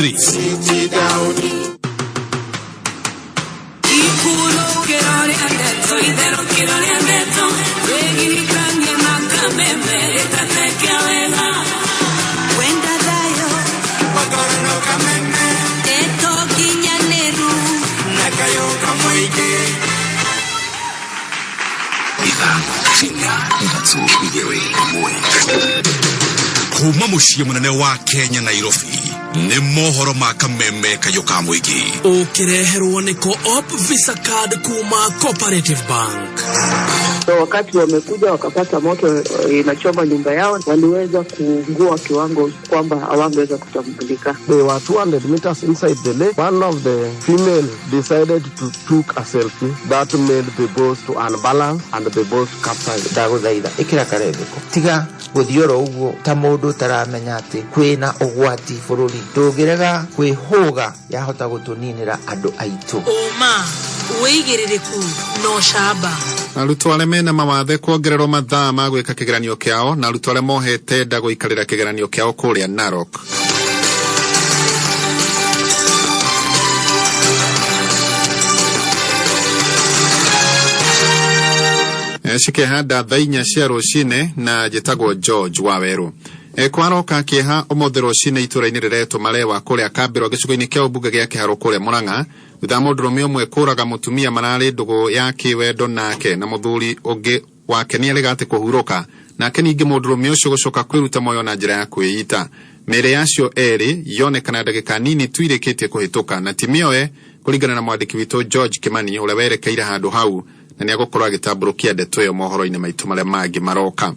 3. Ithano inya ithatũ igĩrĩ ĩmwe. Kuma mũciĩ mũnene wa Kenya, Nairobi, nĩ mohoro ma Kameme Kayũ ka Mũingĩ. Ũkĩreherwo nĩ Co-op Visa Card kuma Cooperative Bank. So wakati wamekuja wakapata moto inachoma nyumba yao, waliweza kuungua kiwango kwamba hawangeweza kutambulika. They were 200 meters inside the lake. One of the female decided to took a selfie. That made the boat to unbalance and the boat capsized. Ndagũthaitha ĩkĩra karembeko, tiga gũthiĩ oro ũguo ta mũndũ ũtaramenya atĩ kwĩna ũgwati bũrũri. Tũngĩrega kwĩhũga, yahota gũtũninĩra andũ aitũ. Ũma, wĩigĩrĩrĩku na ũcamba. Arutwo arĩa mena mawathe kuongererwo mathaa ma gwĩka kĩgeranio kĩao, na arutwo arĩa mohete nda gũikarĩra kĩgeranio kĩao kũrĩa Narok. Cikehanda thaa 4 cia rũcinĩ na njĩtagwo George Wawerũ. Kwaroka kĩeha ũmũthĩ rũcinĩ itũra-inĩ rĩretwo Marewa kũrĩa Kambĩro gĩcigo-inĩ kĩa ũmbunge gĩa Kĩharũ kũrĩa Mũrang'a, thutha wa mũndũrũme ũmwe kũraga mũtumia mararĩ ndũgũ ya kĩwendo nake na mũthuri ũngĩ wake nĩ arega atĩ kũhurũka nake. Ningĩ mũndũrũme ũcio gũcoka kwĩruta muoyo na njĩra ya kwĩita. Mĩĩrĩ yacio erĩ yonekana ndagĩka nini tu irĩkĩtie kũhĩtũka na ti mĩoe, kũringana na mwandĩki witũ George Kimani ũrĩa werekeire handũ hau, na nĩ agũkorwo agĩtambũrũkia ndeto ĩyo mohoro-inĩ maitũ marĩa mangĩ maroka.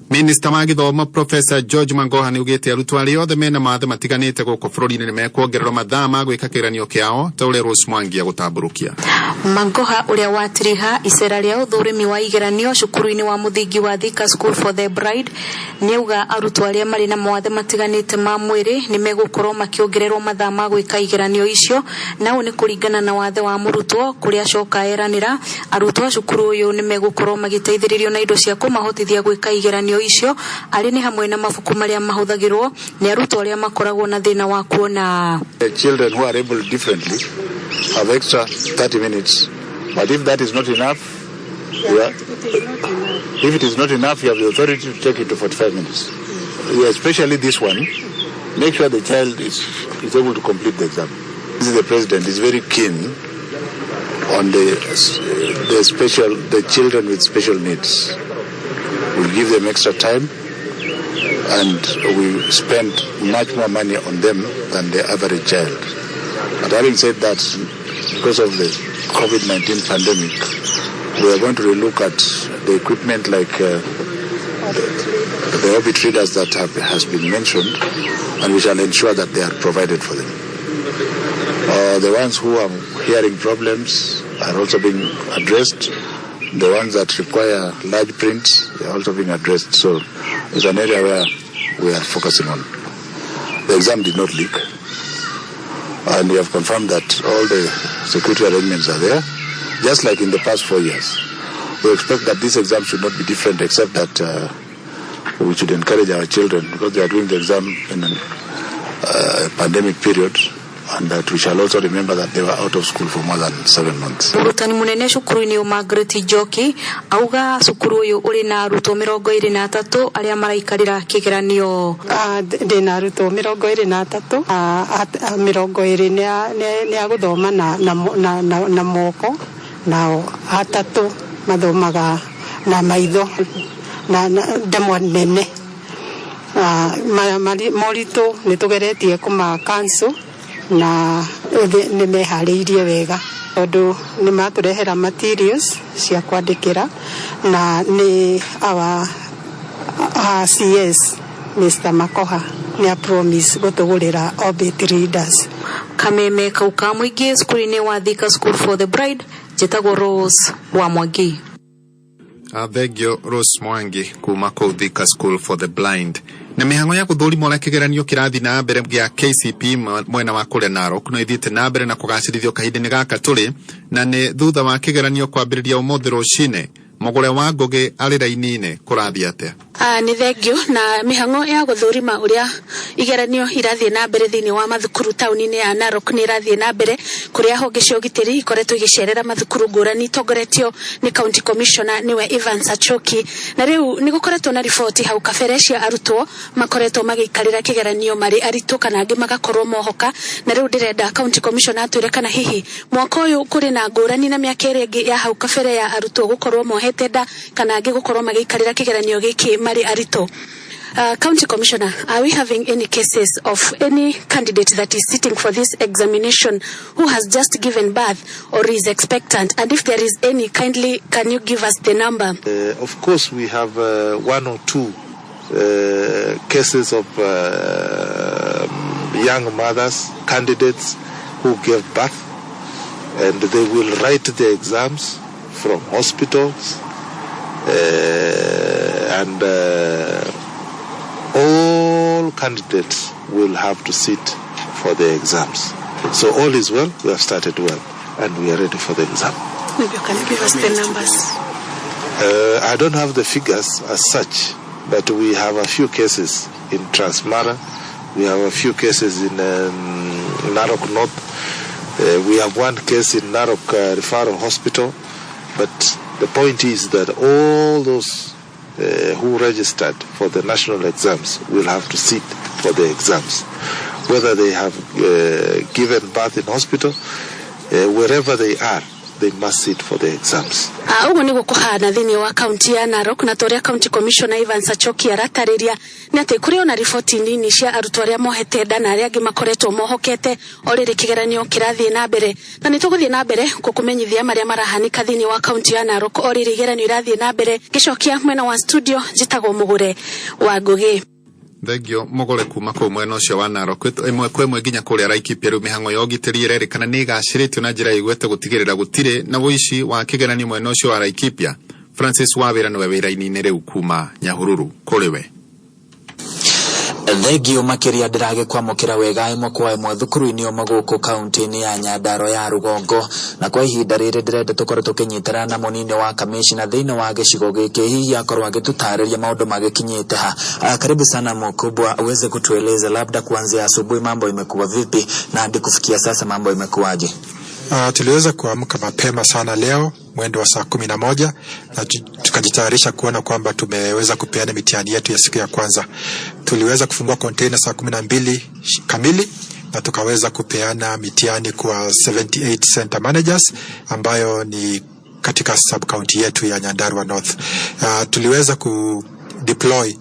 Minista wa gĩthomo Professor George Magoha nĩ augĩte arutwo arĩa othe mena mawathe matiganĩte gũkũ bũrũri-inĩ nĩ mekuongererwo mathaa ma gwĩka kĩgeranio kĩao, ta ũrĩa Rose Mwangi agũtambũrũkia. Magoha, ũrĩa watiriha icera rĩa ũthũrimi wa igeranio cukuru-inĩ wa mũthingi wa Thika School for the Blind, nĩauga arutwo arĩa marĩ na mawathe matiganĩte ma mwĩrĩ nĩ megũkorwo makĩongererwo mathaa ma gwĩka igeranio icio, na ũũ nĩ kũringana na wathe wa mũrutwo, kũrĩa acoka eranĩra arutwo a cukuru ũyũ nĩ megũkorwo magĩteithĩrĩrio na indo cia kũmahotithia gwĩka igeranio icio, arĩ nĩ hamwe na mabuku marĩa mahũthagĩrwo nĩ arutwo arĩa makoragwo na thĩna wa kuona. The children who are able differently have extra 30 minutes. But if that is not enough, yeah, if it is not enough, you have the authority to take it to 45 minutes. Yeah, especially this one, make sure the child is able to complete the exam. This is the president is very keen on the children with special needs. We give them extra time and we spend much more money on them than the average child. But having said that, because of the COVID-19 pandemic, we are going to relook at the equipment like the orbit readers that has been mentioned, and we shall ensure that they are provided for them. The ones who have hearing problems are also being addressed. The ones that require large prints, they are also being addressed. So it's an area where we are focusing on. The exam did not leak, and we have confirmed that all the security arrangements are there, just like in the past 4 years. We expect that this exam should not be different, except that we should encourage our children because they are doing the exam in a pandemic period, and that we shall also remember that they were out of school for more than 7 months. Mũrutani mũnene cukuru-inĩ ũyũ Margaret Njoki auga cukuru ũyũ ũrĩ na arutwo 23 arĩa maraikarĩra kĩgeranio. Ndĩna arutwo 23. 20 nĩ a gũthoma na moko, nao atatũ mathomaga na maitho na ndemwa nene. Moritũ nĩ tũgeretie kũma cancel na nĩ meharĩirie wega tondũ nĩ matũrehera materials cia kwandĩkĩra, na nĩ our CS Mr. Makoha nĩ a promise gũtũgũrĩra Orbit readers. Kameme kau ka mũingĩ cukuru-inĩ wa Thika School for the Blind, njĩtagwo Rose wa Mwangi. Thengio Rose Mwangi kuma kũu Thika School for the Blind. Na mĩhang'o ya gũthũrima ũrĩa kĩgeranio kĩrathiĩ na mbere gĩa KCPE mwena wa kũrĩa Narok no ithiĩte na mbere na kũgacĩrithio kahinda-inĩ gaka tũrĩ, na nĩ thutha wa kĩgeranio kwambĩrĩria ũmũthĩ rũcinĩ. Mũgũre wa Ngũgĩ arĩ raini-inĩ, kũrathiĩ atĩa? Nĩ thengio. Na mĩhang'o ya gũthũrima ũrĩa igeranio irathiĩ na mbere thĩinĩ wa mathukuru taũni-inĩ ya Narok nĩ irathiĩ na mbere, kũrĩa honge cia ũgitĩri ikoretwo igĩcerera mathukuru ngũrani itongoretio nĩ county commissioner, nĩwe Evans Achoki. Na rĩu nĩ gũkoretwo na riboti hau kabere cia arutwo makoretwo magĩikarĩra kĩgeranio marĩ aritũ kana angĩ magakorwo mohoka. Na rĩu ndĩrenda county commissioner atwĩre kana hihi mwaka ũyũ kũrĩ na ngũrani na mĩaka ĩrĩa ĩngĩ ya hau kabere ya arutwo gũkorwo mohete nda kana angĩ gũkorwo magĩikarĩra kĩgeranio gĩkĩ marĩ aritũ. County Commissioner, are we having any cases of any candidate that is sitting for this examination who has just given birth or is expectant? And if there is any, kindly can you give us the number? Of course, we have one or two cases of young mothers, candidates who gave birth, and they will write the exams from hospitals, and all candidates will have to sit for the exams. So all is well, we have started well, and we are ready for the exam. Maybe you can give us the numbers. I don't have the figures as such, but we have a few cases in Transmara. We have a few cases in Narok North. We have one case in Narok Referral Hospital. But the point is that all those who registered for the national exams will have to sit for the exams. Whether they have given birth in hospital, wherever they are, they must sit for the exams. Ũguo nĩguo kũhana thĩinĩ wa kaunti ya Narok. Na torĩa county commissioner Evans Achoki aratarĩria nĩ atĩ kũrĩ ona riboti nini cia arutwo arĩa mohete nda na arĩa angĩ makoretwo mohokete o rĩrĩ kĩgeranio kĩrathiĩ na mbere. Na nĩ tũgũthiĩ na mbere gũkũmenyithia marĩa marahanĩka thĩinĩ wa kaunti ya Narok o rĩrĩ igeranio irathiĩ na mbere. Ngĩcokia mwena wa studio, njĩtagwo Mũgũre wa Ngũgĩ. Thengio, Mũgũre, kuma kũu mwena ũcio wa Narok. Ĩmwe kwa ĩmwe nginya kũrĩa Laikipia, rĩu mĩhang'o ya ũgitĩri ĩrerĩkana nĩ ĩgacĩrĩtio na njĩra ĩgwete gũtigĩrĩra gũtirĩ na ũici wa kĩgeranio mwena ũcio wa Laikipia. Francis Wawĩra nĩwe wĩra-inĩ rĩu kuma Nyahururu, kũrĩ we. Thengio makĩria. Ndĩragĩkwamũkĩra wega ĩmwe kwa ĩmwe thukuru-inĩ ũmwe gũkũ kaunti-inĩ ya Nyandarua ya rũgongo, na kwa ihinda rĩrĩ ndĩrenda tũkorwo tũkĩnyitana na mũnini wa kamishna thĩinĩ wa gĩcigo gĩkĩ, hihi akorwo agĩtũtarĩria maũndũ magĩkinyĩte ha. Karibu sana mkubwa, uweze kutueleza labda kuanzia asubuhi mambo imekuwa vipi na hadi kufikia sasa mambo imekuwaje? Tuliweza kuamka mapema sana leo mwendo wa saa 11 na tukajitayarisha kuona kwamba tumeweza kupeana mitihani yetu ya siku ya kwanza. Tuliweza kufungua container saa 12 kamili na tukaweza kupeana mitihani kwa 78 center managers ambayo ni katika sub county yetu ya Nyandarua North. Tuliweza ku deploy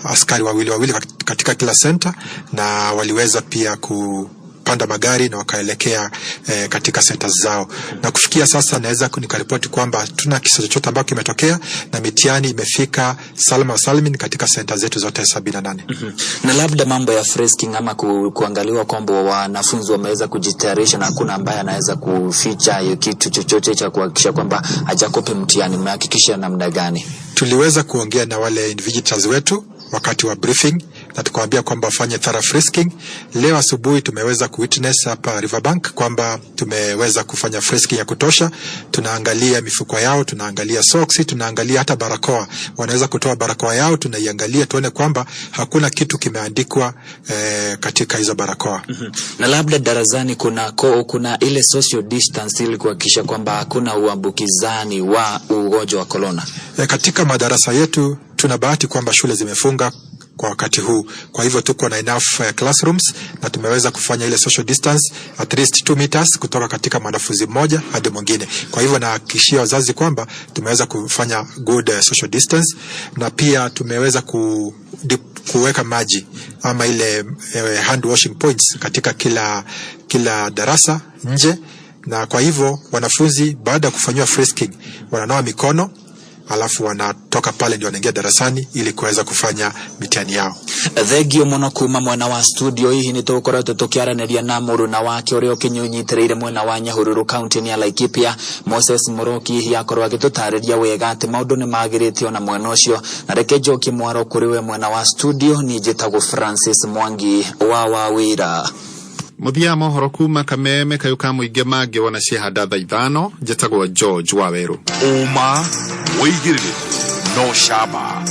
askari wawili wawili katika kila center na waliweza pia kupanda magari na wakaelekea katika centers zao. Na kufikia sasa naweza nikaripoti kwamba tuna kisa chochote ambacho kimetokea na mitihani imefika salama salmin katika center zetu zote 78. Na labda mambo ya frisking ama kuangaliwa kwamba wanafunzi wameweza kujitayarisha na hakuna ambaye anaweza kuficha hiyo kitu chochote cha kuhakikisha kwamba hajakopi mtihani, mmehakikisha namna gani? Tuliweza kuongea na wale invigilators wetu wakati wa briefing na tukawaambia kwamba wafanye thorough frisking. Leo asubuhi tumeweza kuwitness hapa Riverbank kwamba tumeweza kufanya frisking ya kutosha. Tunaangalia mifuko yao, tunaangalia socks, tunaangalia hata barakoa. Wanaweza kutoa barakoa yao, tunaiangalia tuone kwamba hakuna kitu kimeandikwa katika hizo barakoa. Na labda darasani kuna ile social distance ili kuhakikisha kwamba hakuna uambukizani wa ugonjwa wa corona. Katika madarasa yetu tuna bahati kwamba shule zimefunga kwa wakati huu, kwa hivyo tuko na enough classrooms na tumeweza kufanya ile social distance at least 2 meters kutoka katika mwanafunzi mmoja hadi mwingine. Kwa hivyo nahakikishia wazazi kwamba tumeweza kufanya good social distance na pia tumeweza kuweka maji ama ile hand washing points katika kila darasa nje, na kwa hivyo wanafunzi baada ya kufanyiwa frisking wananawa mikono alafu wanatoka pale ndio wanaingia darasani ili kuweza kufanya mitihani yao. Thengio muno kuma mwena wa studio. Hihi nĩ tũgũkoretwo tũkĩaranĩria na mũruna wake ũrĩa ũkĩnyitĩrĩire mwena wa Nyahururu, kaunti-inĩ ya Laikipia, Moses Mũroki, hihi akorwo agĩtũtarĩria wega atĩ maũndũ nĩ magĩrĩte ona mwena ũcio. Na reke njokie mwaro kũrĩ we mwena wa studio. Niĩ njĩtagwo Francis Mwangi wa Wawĩra. Mũthia mohoro kuma Kameme kayũ ka mũingĩ mangĩ wona ciehanda thaa 5. Njĩtagwo George Wawerũ. Ũma, wĩigĩrĩrĩku no camba.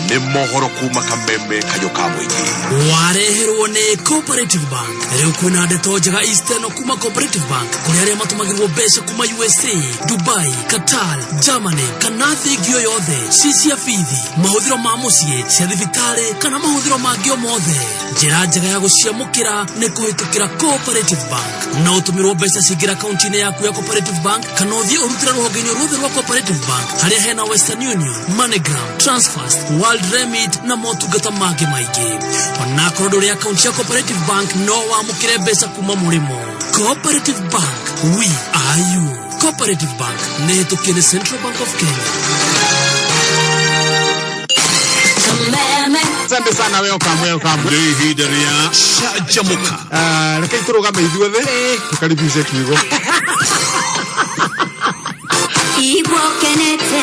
Nĩ mohoro kuma kameme kayũ ka mũingĩ. Wareherwo nĩ Cooperative Bank. Rĩu kwĩna ndeto njega Eastern kuma Cooperative Bank kũrĩ arĩa matũmagĩrwo mbeca kuma USA, Dubai, Qatar, Germany kana thĩ ĩngĩ o yothe, ci cia bithi, mahũthĩro ma mũciĩ, cia thibitarĩ kana mahũthĩro mangĩ o mothe. Njĩra njega ya gũciamũkĩra nĩ kũhĩtũkĩra Cooperative Bank. No ũtũmĩrwo mbeca cingĩra akaunti-inĩ yaku ya Cooperative Bank kana ũthiĩ ũrutĩre rũhonge-inĩ ruothe rwa Cooperative Bank harĩa hena Western Union, MoneyGram, Transfast, World Remit na motungata mangĩ maingĩ. Onakorwo ndũrĩ akaunti ya Cooperative Bank no wamũkĩre mbeca kuma mũrĩmo. Cooperative Bank, we are you. Cooperative Bank nĩ hĩtũkie nĩ Central Bank of Kenya. Asante sana, welcome, welcome. Nĩ ihinda rĩa canjamũka. Ah, reke tũrũgame ithuothe tũkaribishe kiugo. Igwokenete.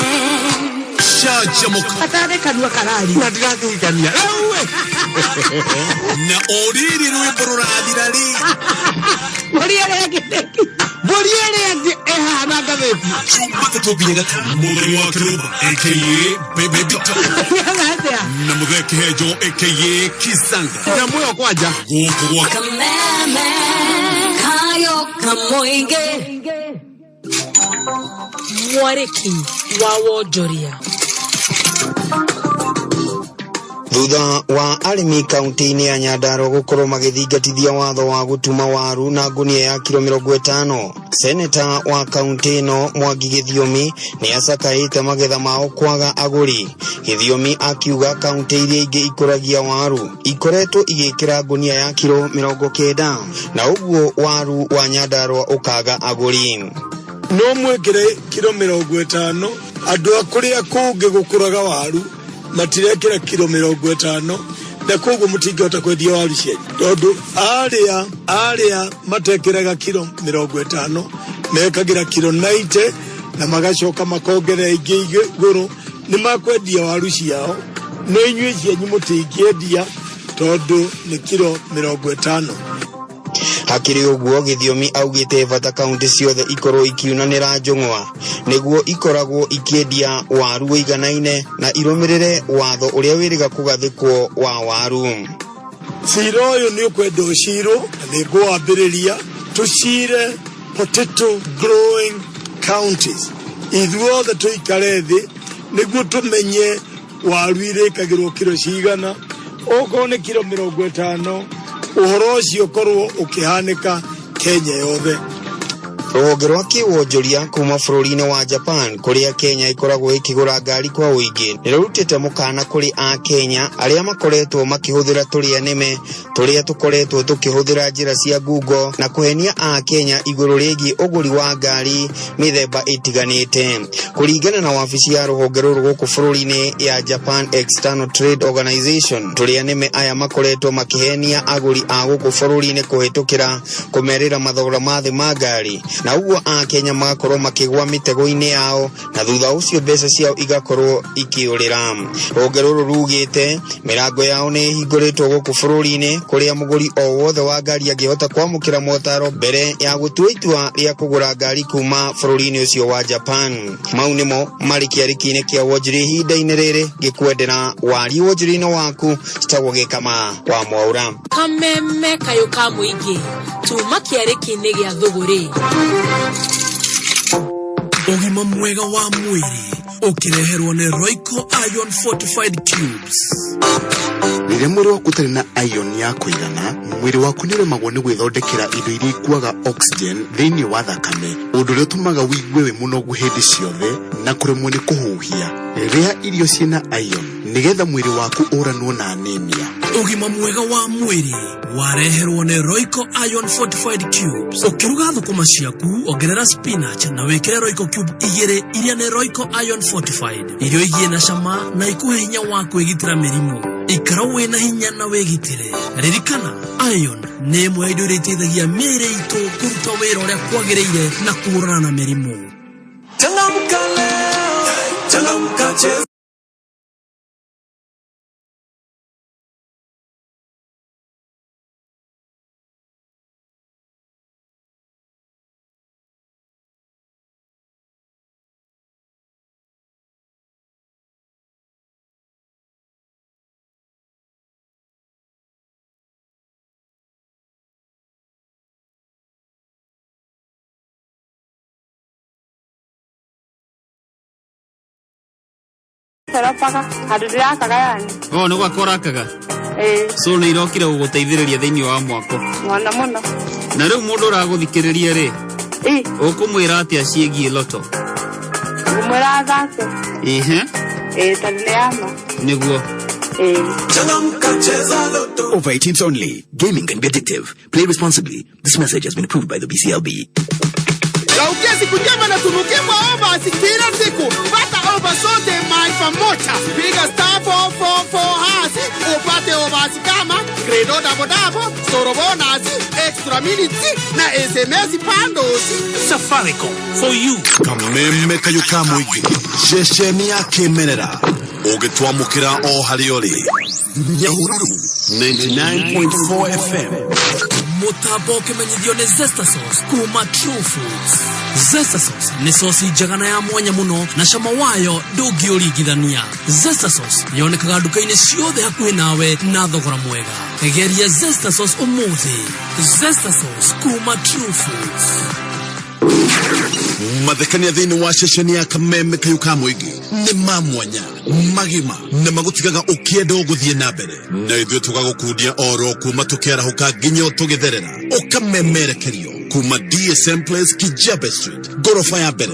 Canjamũka. Gatarĩ kanua karari. Na ndirakĩhikania rĩu we. Na o rĩrĩ rwĩmbo rũrathira rĩ, Mbũri ĩrĩa ĩngĩ. Mbũri ĩrĩa ĩngĩ ĩhaha na ngathĩti. Jumatatũ nginya Gatano, Mũthoni wa Kĩrũmba aka Baby Doctor Atĩa? na Mũthee Kĩhenjo aka Kizanga. Nyamũ ĩyo kwanja. Gũkũ gwa Kameme kayo kamoinge. Mwarĩki wa wonjoria. Thutha wa arĩmi kaunti-inĩ ya Nyandarua gũkorwo magĩthingatithia watho wa gũtuma waru na ngunia ya kiro 50, seneta wa kaunti ĩno Mwangi Gĩthiomi nĩ acakaĩte magetha mao kwaga agũri. Gĩthiomi akiuga kaunti iria ingĩ ikũragia waru ikoretwo igĩkĩra ngunia ya kiro 90 na ũguo waru wa Nyandarua ũkaga agũri. No mwĩkĩre kiro 50, andũ a kũrĩa kũngĩ gũkũraga waru matirekĩra kiro 50, na koguo mũtingĩhota kwendia waru cianyu tondũ arĩa matekĩraga kiro 50 mekagĩra kiro 90 na magacoka makongerera ingĩ igũrũ, nĩ makwendia waru ciao, no inyuĩ cianyu mũtingĩendia tondũ nĩ kiro 50. Hakĩrĩ ũguo, Gĩthiomi augĩte bata kaunti ciothe ikorwo ikiunanĩra njũng'wa nĩguo ikoragwo ikĩendia waru ũiganaine na irũmĩrĩre watho ũrĩa wĩrĩga kũgathĩkwo wa waru. Cira ũyũ nĩ ũkwenda ũcirwo na nĩ ngũwambĩrĩria tũcire potato growing counties, ithuothe tũikare thĩ nĩguo tũmenye waru irĩkagĩrwo kiro cigana, okorwo nĩ kiro 50, ũhoro ũcio ũkorwo ũkĩhanĩka Kenya yothe. Rũhonge rwa kĩwonjoria kuma bũrũri-inĩ wa Japan kũrĩa Kenya ĩkoragwo ĩkĩgũra ngari kwa ũingĩ nĩ rũrutĩte mũkana kũrĩ a Kenya arĩa makoretwo makĩhũthĩra tũrĩa nĩme tũrĩa tũkoretwo tũkĩhũthĩra njĩra cia ngungo na kũhenia a Kenya igũrũ rĩgiĩ ũgũri wa ngari mĩthemba ĩtiganĩte. Kũringana na wabici ya rũhonge rũrũ gũkũ bũrũri-inĩ ya Japan External Trade Organization, tũrĩa nĩme aya makoretwo makĩhenia agũri a gũkũ bũrũri-inĩ kũhĩtũkĩra kũmerĩra mathogora ma thĩ ma ngari, na ũguo a Kenya magakorwo makĩgwa mĩtego-inĩ yao na thutha ũcio mbeca ciao igakorwo ikĩũrĩra. Rũhonge rũrũ rugĩte mĩrango yao nĩ ĩhingũrĩtwo gũkũ bũrũri-inĩ kũrĩa mũgũri o wothe wa ngari angĩhota kwamũkĩra motaro mbere ya gũtua itua rĩa kũgũra ngari kuma bũrũri-inĩ ũcio wa Japan. Mau nĩmo marĩ kĩarĩki-inĩ kĩa wonjoria ihinda-inĩ rĩrĩ, ngĩkwendera wari wonjoria-inĩ waku. Citagwo Gĩkama wa Mwaura. Kameme kayũ ka mũingĩ tuma kĩarĩki-inĩ gĩa thũgũrĩ. Ũgima mwega wa mwĩrĩ ũkĩreherwo nĩ Royco Iron Fortified Cubes. Rĩrĩa mwĩrĩ waku ũtarĩ na iron ya kũigana, mwĩrĩ waku nĩ ũremagwo nĩ gwĩthondekera indo iria ikuaga oxygen thĩinĩ wa thakame, ũndũ ũrĩa ũtũmaga ũigue wĩ mũnogu hĩndĩ ciothe na kũremwo nĩ kũhuhia. Rĩa irio ciĩna iron nĩgetha mwĩrĩ waku ũranwo na anemia. Ũgima mwega wa mwĩrĩ wareherwo nĩ Royco Iron Fortified Cubes. Ũkĩruga thũkũma ciaku, ongerera spinach na wĩkĩre Royco cube igĩrĩ iria nĩ Royco Iron Fortified. Irio igie na cama na ikuhe hinya wa kwĩgitĩra mĩrimũ. Ikara wĩna hinya na wĩgitĩre. Ririkana, iron nĩ ĩmwe ya indo iria iteithagia mĩĩrĩ itũ kũruta wĩra ũrĩa kwagĩrĩire na kũhũrana na mĩrimũ. Changamka leo, changamka cheza. Ndĩrakoropaga handũ ndĩrakaga yani. O nĩ gwaka ũrakaga? Ĩĩ. So nĩ irokire gũgũteithĩrĩria thĩinĩ wa mwako. Mũno mũno. Na rĩu mũndũ ũragũthikĩrĩria rĩ, ũkũmwĩra atĩa ciĩgiĩ loto? Ngũmwĩra athake. Ĩhĩ. Ĩĩ, tondũ nĩ yama. Nĩguo. Over 18s only. Gaming can be addictive. Play responsibly. This message has been approved by the BCLB. Raukia siku njema na tunukiwa overs kila siku. Pata overs zote mahali pamoja. Piga star 444 hash upate overs kama Credo double double, Soro bonus, extra minutes na SMS bundles. Safaricom for you. Kameme kayũ ka mũingĩ, ceceni ya kĩmerera ũngĩtwamũkĩra o harĩa ũrĩ. Nyahururu 99.4 FM. Mũtambo ũkĩmenyithio nĩ Zesta Sauce kuma True Foods. Zesta Sauce nĩ sosi njega na ya mwanya mũno na cama wayo ndũngĩũringithania. Zesta Sauce yonekaga nduka-inĩ ciothe hakuhĩ nawe na thogora mwega. Geria Zesta Sauce ũmũthĩ. Zesta Sauce kuma True Foods. Mathekania thĩinĩ wa ceceni ya kameme kayũ ka mũingĩ nĩ ma mwanya, magima na magũtigaga ũkĩenda ũgũthiĩ na mbere, na ithuĩ tũgagũkundia oro kuma tũkĩarahũka nginya tũgĩtherera ũkamemerekerio kuma DSM Place, Kijabe Street, ngoroba ya mbere,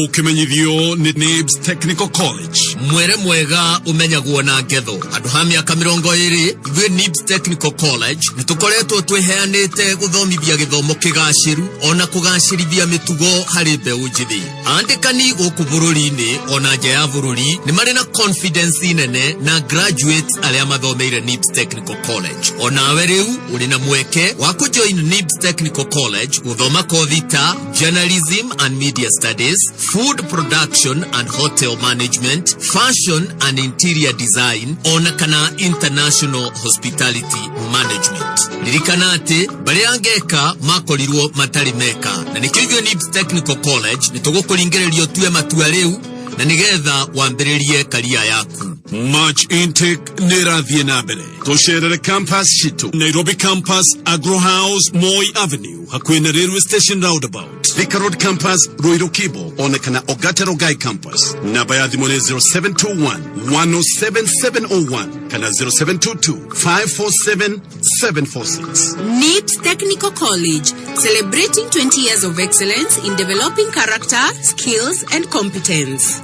ũkĩmenyithio nĩ NIBS Technical College. Mwere mwega ũmenyagwo na ngetho. Handũ ha mĩaka 20, ithuĩ NIBS Technical College nĩ tũkoretwo twĩheanĩte gũthomithia gĩthomo kĩgacĩru ona kũgacĩrithia mĩtugo harĩ mbeũ njĩthĩ. Andĩkani gũkũ bũrũri-inĩ ona nja ya bũrũri nĩ marĩ na confidence nene na graduates arĩa mathomeire NIBS Technical College. Onawe rĩu ũrĩ na mweke wa kũjoin NIBS Technical College gũthoma kothi ta journalism and media studies, food production and hotel management, fashion and interior design, ona kana international hospitality management. Ririkana atĩ barĩa angeka makorirwo matarĩ meka, na nĩkĩo ithuĩ NIBS Technical College nĩ tũgũkũringĩrĩria ũtue matua rĩu na nĩgetha wambĩrĩrie karia yaku. March intake nĩ ĩrathiĩ na mbere. Tũcerere campus citũ: Nairobi campus, Agro House, Moi Avenue, hakuhĩ na railway station roundabout; Thika Road campus, Ruiru Kibo, ona kana Ongata Rongai campus. Namba ya thimũ nĩ 0721 107701 kana 0722 547 746. NIBS Technical College, celebrating 20 years of excellence in developing character, skills, and competence.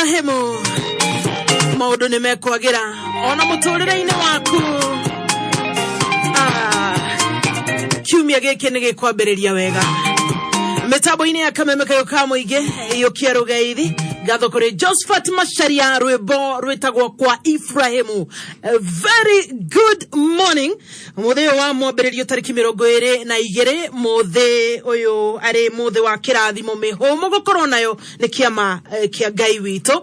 Ibrahimu maũndũ nĩ mekwagĩra ona mũtũrĩre-inĩ waku. Ah, kiumia gĩkĩ nĩ gĩkwambĩrĩria wega mĩtambo-inĩ ya Kameme Kayũ ka Mũingĩ. Iyũkia rũgeithi ngatho kũrĩ Josephat Macharia, rwĩmbo rwĩtagwo Kwa Ibrahimu. A very good morning. Mũthĩ ũyũ wa mwambĩrĩrio tarĩki 22, mũthĩ ũyũ arĩ mũthĩ wa kĩrathimo mĩhũmũ gũkorwo nayo nĩ kĩama kĩa Ngai witũ.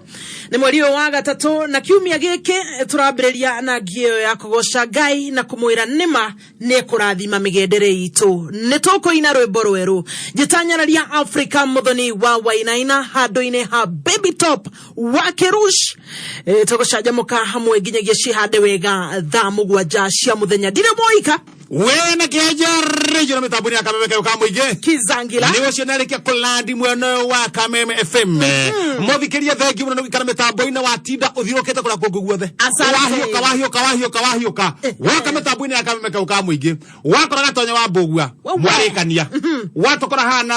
Nĩ mweri ũyũ wa gatatũ na kiumia gĩkĩ tũrambĩrĩria na ngiĩ ĩyo ya kũgoca Ngai na kũmwĩra nĩma nĩ ekũrathima mĩgendere itũ. Nĩ tũkũina rwĩmbo rwerũ njĩtanyararia Africa Mũthoni wa Wainaina handũ-inĩ ha Baby Top wa Kĩrush. Tũgũcanjamũka hamwe nginyagia cihande wega thaa 7 cia mũthenya. Ndirĩ moika. Wena kĩanjarĩjo na mĩtambo-inĩ ya Kameme Kayũ ka Mũingĩ. Kizangila. Nĩ ũcio nĩarĩkia kũlandi mwena ũyũ wa Kameme FM. Mũthikĩrie, thengiũ mũno nĩ gũikara mĩtambo-inĩ, watinda ũthiũrũkĩte kũrĩa kũngĩ guothe. Asante. Wahiũka, wahiũka, wahiũka, wahiũka, woka mĩtambo-inĩ ya Kameme Kayũ ka Mũingĩ, wakora Gatonya wa Mbũgua mwarĩkania, watũkora hana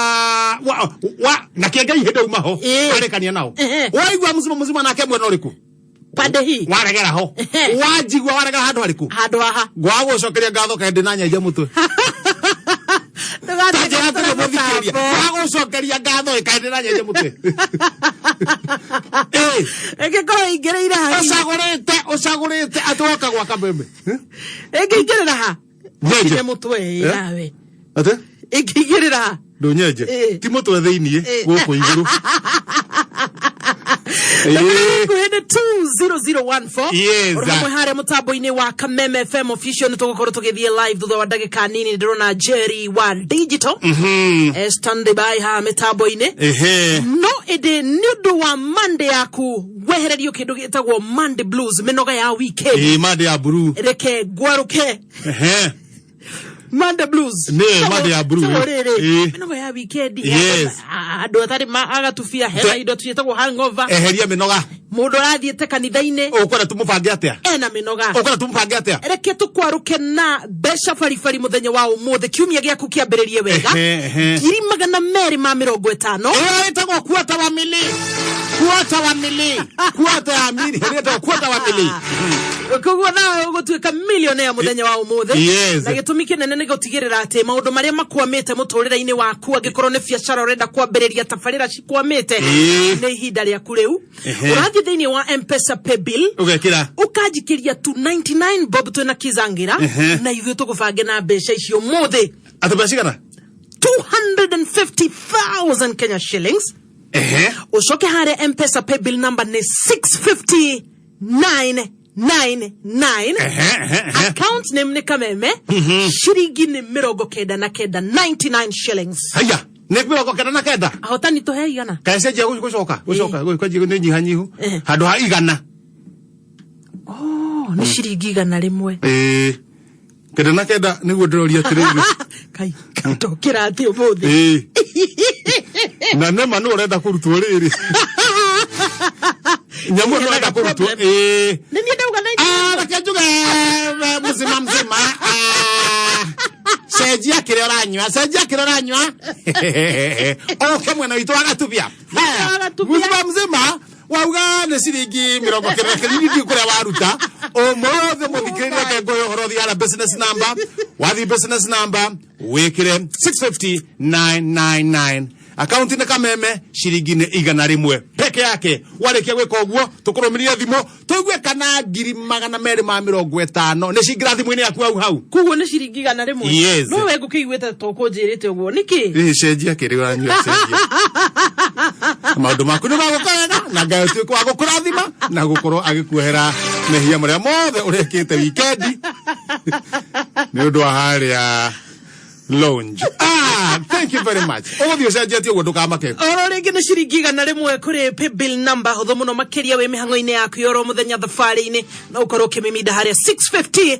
na kĩengai hĩndĩ uma ho warĩkania nao, waigua mũcimo mũcimo nake mwena ũrĩkũ? Pande hii. Waregera ho, wanjigua waregera handũ harĩkũ? Handũ haha. Ngwagũcokeria ngatho kaĩ ndĩ na nyenje mũtwe. Tanjĩra atĩrĩ mũthikĩrĩria, ngwagũcokeria ngatho ĩ kaĩ ndĩ na nyenje mũtwe. Ĩngĩkorwo ingĩrĩire ha? Ũcagũrĩte, ũcagũrĩte atĩ woka gwa Kameme. Ĩngĩingĩrĩra ha? Nyenje. Nĩ mũtwe. Eh? Nawe. Atĩ? Ĩngĩingĩrĩra ha? Ndũnyenje. Ti mũtwe thĩiniĩ, gũkũ igũrũ. Hakuhĩ nĩ 20014. Yes. Ũrĩ hamwe harĩa mũtambo-inĩ wa Kameme FM Official. Nĩ tũgũkorwo tũgĩthiĩ live thutha wa ndagĩka nini. Ndĩrona Jerry wa digital stand by haha mĩtambo-inĩ. No ĩndĩ nĩ ũndũ wa Monday yaku wehererio kĩndũ gĩtagwo Monday blues, mĩnoga ya weekend. Ĩĩ, Monday ya blue. Reke ngwarũke. Monday blues. Nĩ, Monday ya blue. Tagwo rĩrĩ mĩnoga ya weekend. Andũ atarĩ agatubia hena indo ciĩtagwo hangover. Eheria mĩnoga. Mũndũ arathiĩte kanitha-inĩ. Ũkwenda tũmũbange atĩa? Ena mĩnoga. Ũkwenda tũmũbange atĩa? Reke tũkwarũke na mbeca baribari mũthenya wa ũmũthĩ, kiumia gĩaku kĩambĩrĩrie wega. Ehe, ehe. 250,000. Ĩyo ĩtagwo kuota wa mili, kuota wa mili, kuota ya mili, ĩyo ĩtagwo kuota wa mili. Koguo nawe ũgũtuĩka millionaire mũthenya wa ũmũthĩ. Na gĩtũmi kĩnene nĩ gũtigĩrĩra atĩ maũndũ marĩa makwamĩte mũtũrĩre-inĩ waku, angĩkorwo nĩ biacara ũrenda kwambĩrĩria, tabarĩra cikwamĩte, nĩ ihinda rĩaku rĩu. Ũrathiĩ thĩinĩ wa Mpesa Paybill, ũgekĩra ũkanjikĩria 299 bob twĩna Kizangira, na ithuĩ tũgũbange na mbeca icio ũmũthĩ. Atĩ mbeca cigana? 250,000 Kenya shillings. Ũcoke harĩa Mpesa Paybill number nĩ 650999. Account name nĩ Kameme. Ciringi nĩ 99, 99 shillings. Haya, nĩ 99. Ahotani tũhe 100. Kaĩ cenjia gũcoka gũcoka kwanjia nĩ nyihanyihu handũ ha 100. Oh, nĩ ciringi 100. Ĩĩ, 99 nĩguo ndĩroria atĩrĩrĩ. Kai ndokĩra atĩ ũmũthĩ. Ĩĩ, na nĩma nĩ ũrenda kũrutwo rĩrĩ nyamũ nĩ ũrenda kũrutwo, ĩĩ. Nĩ niĩ ndauga 99. Ah, reke njuge mzima mzima, cenjia kĩrĩa ũranyua, cenjia kĩrĩa ũranyua, oke mwena witũ wa Gatubia. Mzima mzima wauga nĩ ciringi 90 kĩringi kũrĩa waruta ũmũthĩ. Mũthikĩrĩria, reke ngũhe ũhoro. Thiara business number, wathiĩ business number wĩkĩre 650999, akaunti nĩ Kameme, ciringi nĩ 100 peke yake. Warĩkia gwĩka ũguo, tũkũrũmĩrĩrie thimũ tũigue kana 250,000 nĩ cingĩra thimũ-inĩ yaku hau hau. Koguo nĩ ciringi 100? Yes. No we ngũkĩiguĩte tũkũnjĩrĩte ũguo nĩkĩ? Ĩ, cenjia kĩrĩa ũranyua, cenjia maũndũ maku nĩ magũka wega na Ngai ũtuĩke wa gũkũrathima na gũkorwo agĩkuohera mehia marĩa mothe ũrekĩte wikendi nĩ ũndũ wa harĩa lounge. Ah, thank you very much. Ũgũthiĩ ũcenjetie ũguo, ndũkamake. Oro rĩngĩ nĩ ciringi 100 kũrĩ paybill number hũthũ mũno makĩria wĩ mĩhang'o-inĩ yaku ya oro mũthenya thabarĩ-inĩ, no ũkorwo ũkĩmĩminda harĩa 650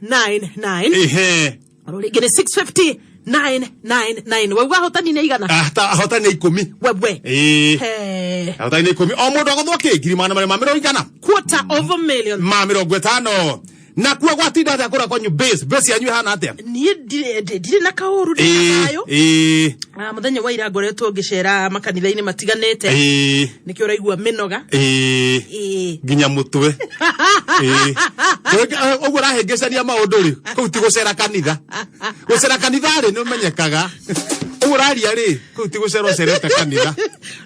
999. Oro rĩngĩ nĩ 650 999. Wauga ahotani nĩ 100? Ah, ahotani nĩ 10. Wewe. Ĩĩ. He. Ahotani nĩ 10, o mũndũ agũthwo kĩ 250,000. Quarter of a million. Ma 50. Na kuo gwatinda atĩa kũrĩa kwanyu base base yanyu ĩhana atĩa? Niĩ ndirĩ na kaũru, ndĩ na thayũ. Ah, mũthenya wa ira ngoretwo ngĩcera makanitha-inĩ matiganĩte, nĩkĩo ũraigua mĩnoga. Nginya mũtwe. Ũguo ũrahĩngĩcania maũndũ rĩ, kũu ti gũcera kanitha. Gũcera kanitha rĩ, nĩ ũmenyekaga. Ũguo ũraria rĩ, kũu ti gũcera ũcerete kanitha.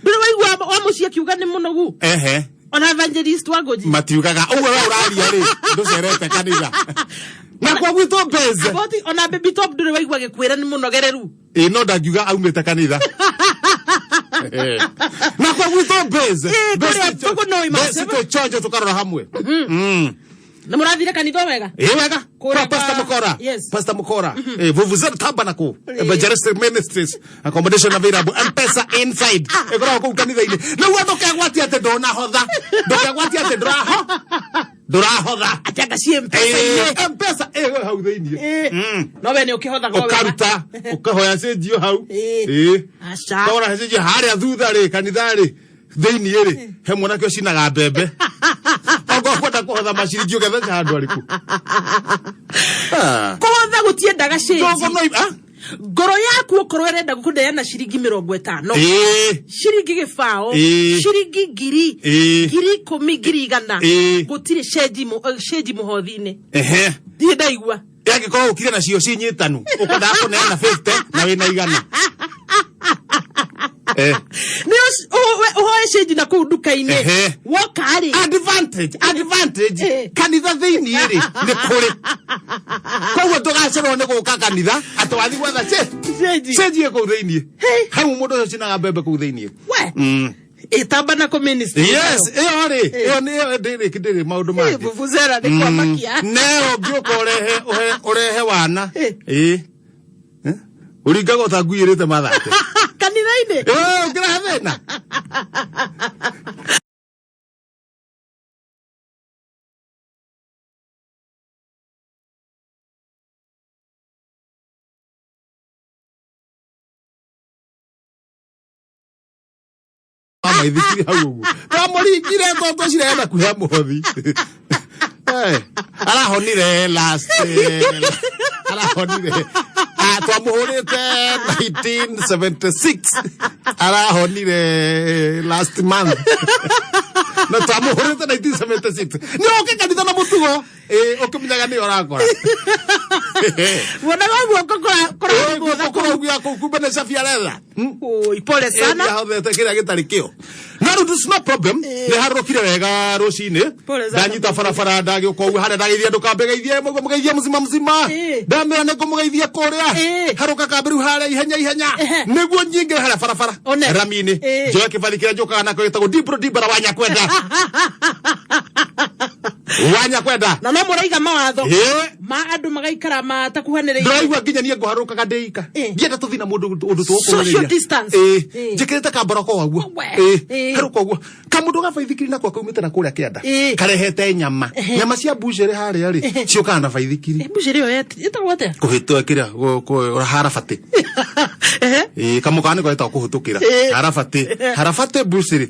Ndũrĩ waigua wa mũciĩ akiuga nĩ mũnogu? Ehe. Ona evangelist wa Ngũnji matiugaga ũguo. We ũraria rĩ, ndũcerete kanitha na kwa gwitũ base. Aboti, ona baby top ndũrĩ waigua gĩkwĩra nĩ mũnogereru? Ĩ, no ndangiuga aumĩte kanitha na kwa gwitũ base. Kũrĩa tũkũnoi Base twĩ chonjo tũkarora hamwe. Na mũrathire kanitha wega? Ĩ, wega. Kũrĩa Kwa Pastor Mukora. Pastor Mukora. Vuvuzela Tabernacle Evangelistic Ministries, accommodation available, Mpesa inside. Ĩkoragwo kũu kanitha-inĩ. Nĩguo ndũkegwatie atĩ ndũnahotha, ndũkegwatie atĩ ndũrahotha. Atĩ anga ciĩ Mpesa-inĩ. Mpesa ĩ hau thĩinĩ. No we nĩ ũkĩhothaga o wega. Ũkaruta ũkahoya cĩnjio hau. Ĩ. Aca. Kagũra cĩnjio harĩa thutha rĩ, kanitha rĩ thĩinĩ rĩ, he mwanake ũcinaga mbembe. Okorwo kwenda kũhotha maciringi, ũgetheca handũ arĩkũ? Ah. Kũhotha gũtiendaga cĩnji. Tũgũnoi- ah? Ngoro yaku okorwo ĩrenda kũneana ciringi 50, ciringi 0. Ciringi 1000, 10,000, 100,000, gũtirĩ cenji cenji mũhothi-inĩ. Ndirĩ ndaigua. Angĩkorwo ũkire nacio ci nyitanu, ũkwendaga kũneana 50 na wĩna 100. Nĩ ũhoe cenji na kũu nduka-inĩ. Woka rĩ. Advantage kanitha thĩinĩ rĩ, nĩ kũrĩ, koguo ndũgacererwo nĩ gũka kanitha atĩ wathi gwetha cenji. Cenji ĩ kũu thĩinĩ hau, mũndũ ũcio cinaga mbembe kũu thĩinĩ. We ĩtamba na ministry. Yes, ĩyo rĩ, ĩyo nĩ ĩyo ndĩrĩ maũndũ mangĩ. Vuvuzela nĩ kwamakia. Neo ngĩũka ũrehe ũrehe wana ĩ. Eh? Ũringagwo ta ngui ĩrĩte mathate. Kanitha-inĩ. Ũngĩrehe thĩna. Amaithikiri hau ũguo twamũringire toto cirenda kuhe mũhothi. Arahonire last, arahonire. Ah, twamũhũrĩte 1976, arahonire last month, na twamũhũrĩte 1976. Nĩ ũke kanitha na mũtugo. Ũkĩmenyaga nĩ ũrakora. Wonaga guoko kũragũtha. Kũraguya kũu, kumbe nĩ cabi aretha. Oi, pole sana. Ahothete kĩrĩa gĩtarĩ kĩo, no rĩu this no problem, nĩ harũrũkire wega rũcinĩ. Pole sana. Ndanyita barabara, ndagĩũka ũguo harĩa, ndageithia andũ kambe, geithie mũguo, mũgeithie mũcima mũcima. Ndamĩra nĩ ngũmũgeithia kũrĩa harũka kambe rĩu harĩa ihenya ihenya nĩguo nyingĩre harĩa barabara rami-inĩ, njoe kĩbathi kĩrĩa njũkaga nakĩo gĩtagwo Dibro Dibara wa Nyakwenda wa Nyakwenda. Na no mũraiga mawatho ma andũ magaikara matakuhanĩrĩirie? Ndĩraigua nginya niĩ ngũharũkaga ndĩ ika, ndienda tũthiĩ na mũndũ ũndũ Social distance. Njĩkĩrĩte kamboroko waguo. Harũka ũguo kamũndũ ga baithikiri nako kaumĩte na kũrĩa kĩanda, karehete nyama, nyama cia mbucĩrĩ harĩa rĩ, ciũkaga na baithikiri. Mbucĩrĩ ĩyo ĩtagwo atĩa? Kũhĩtwo kĩrĩa harabatĩ. Kamũkawa nĩko getagwo kũhĩtũkĩra harabatĩ, harabatĩ mbucĩrĩ.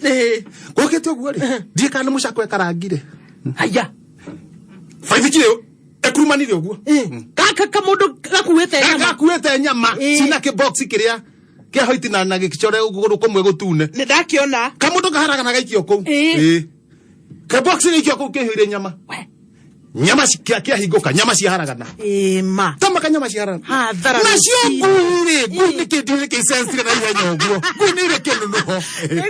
Gũkĩte ũguo rĩ, ndiĩ kana nĩ mũcakũ ekarangire. Haya. Baithikiri ĩyo ĩkurumanire ũguo. Gaka kamũndũ gakuĩte nyama, gakuĩte nyama cina kĩbox kĩrĩa kĩa hoiti na gĩkicore kũgũrũ kũmwe gũtune. Nĩ ndakĩona. Kamũndũ kaharaga na gaikio kũu. Kabox gĩikio kũu kĩihũire nyama, nyama kĩahingũka, nyama ciaharagana. Ĩma. Tamaka nyama ciaharagana. Hathara. Nacio ngui rĩ, ngui nĩkĩ ndirĩ kĩcensire na ihenya ũguo? Ngui nĩ irĩ kĩnunuho.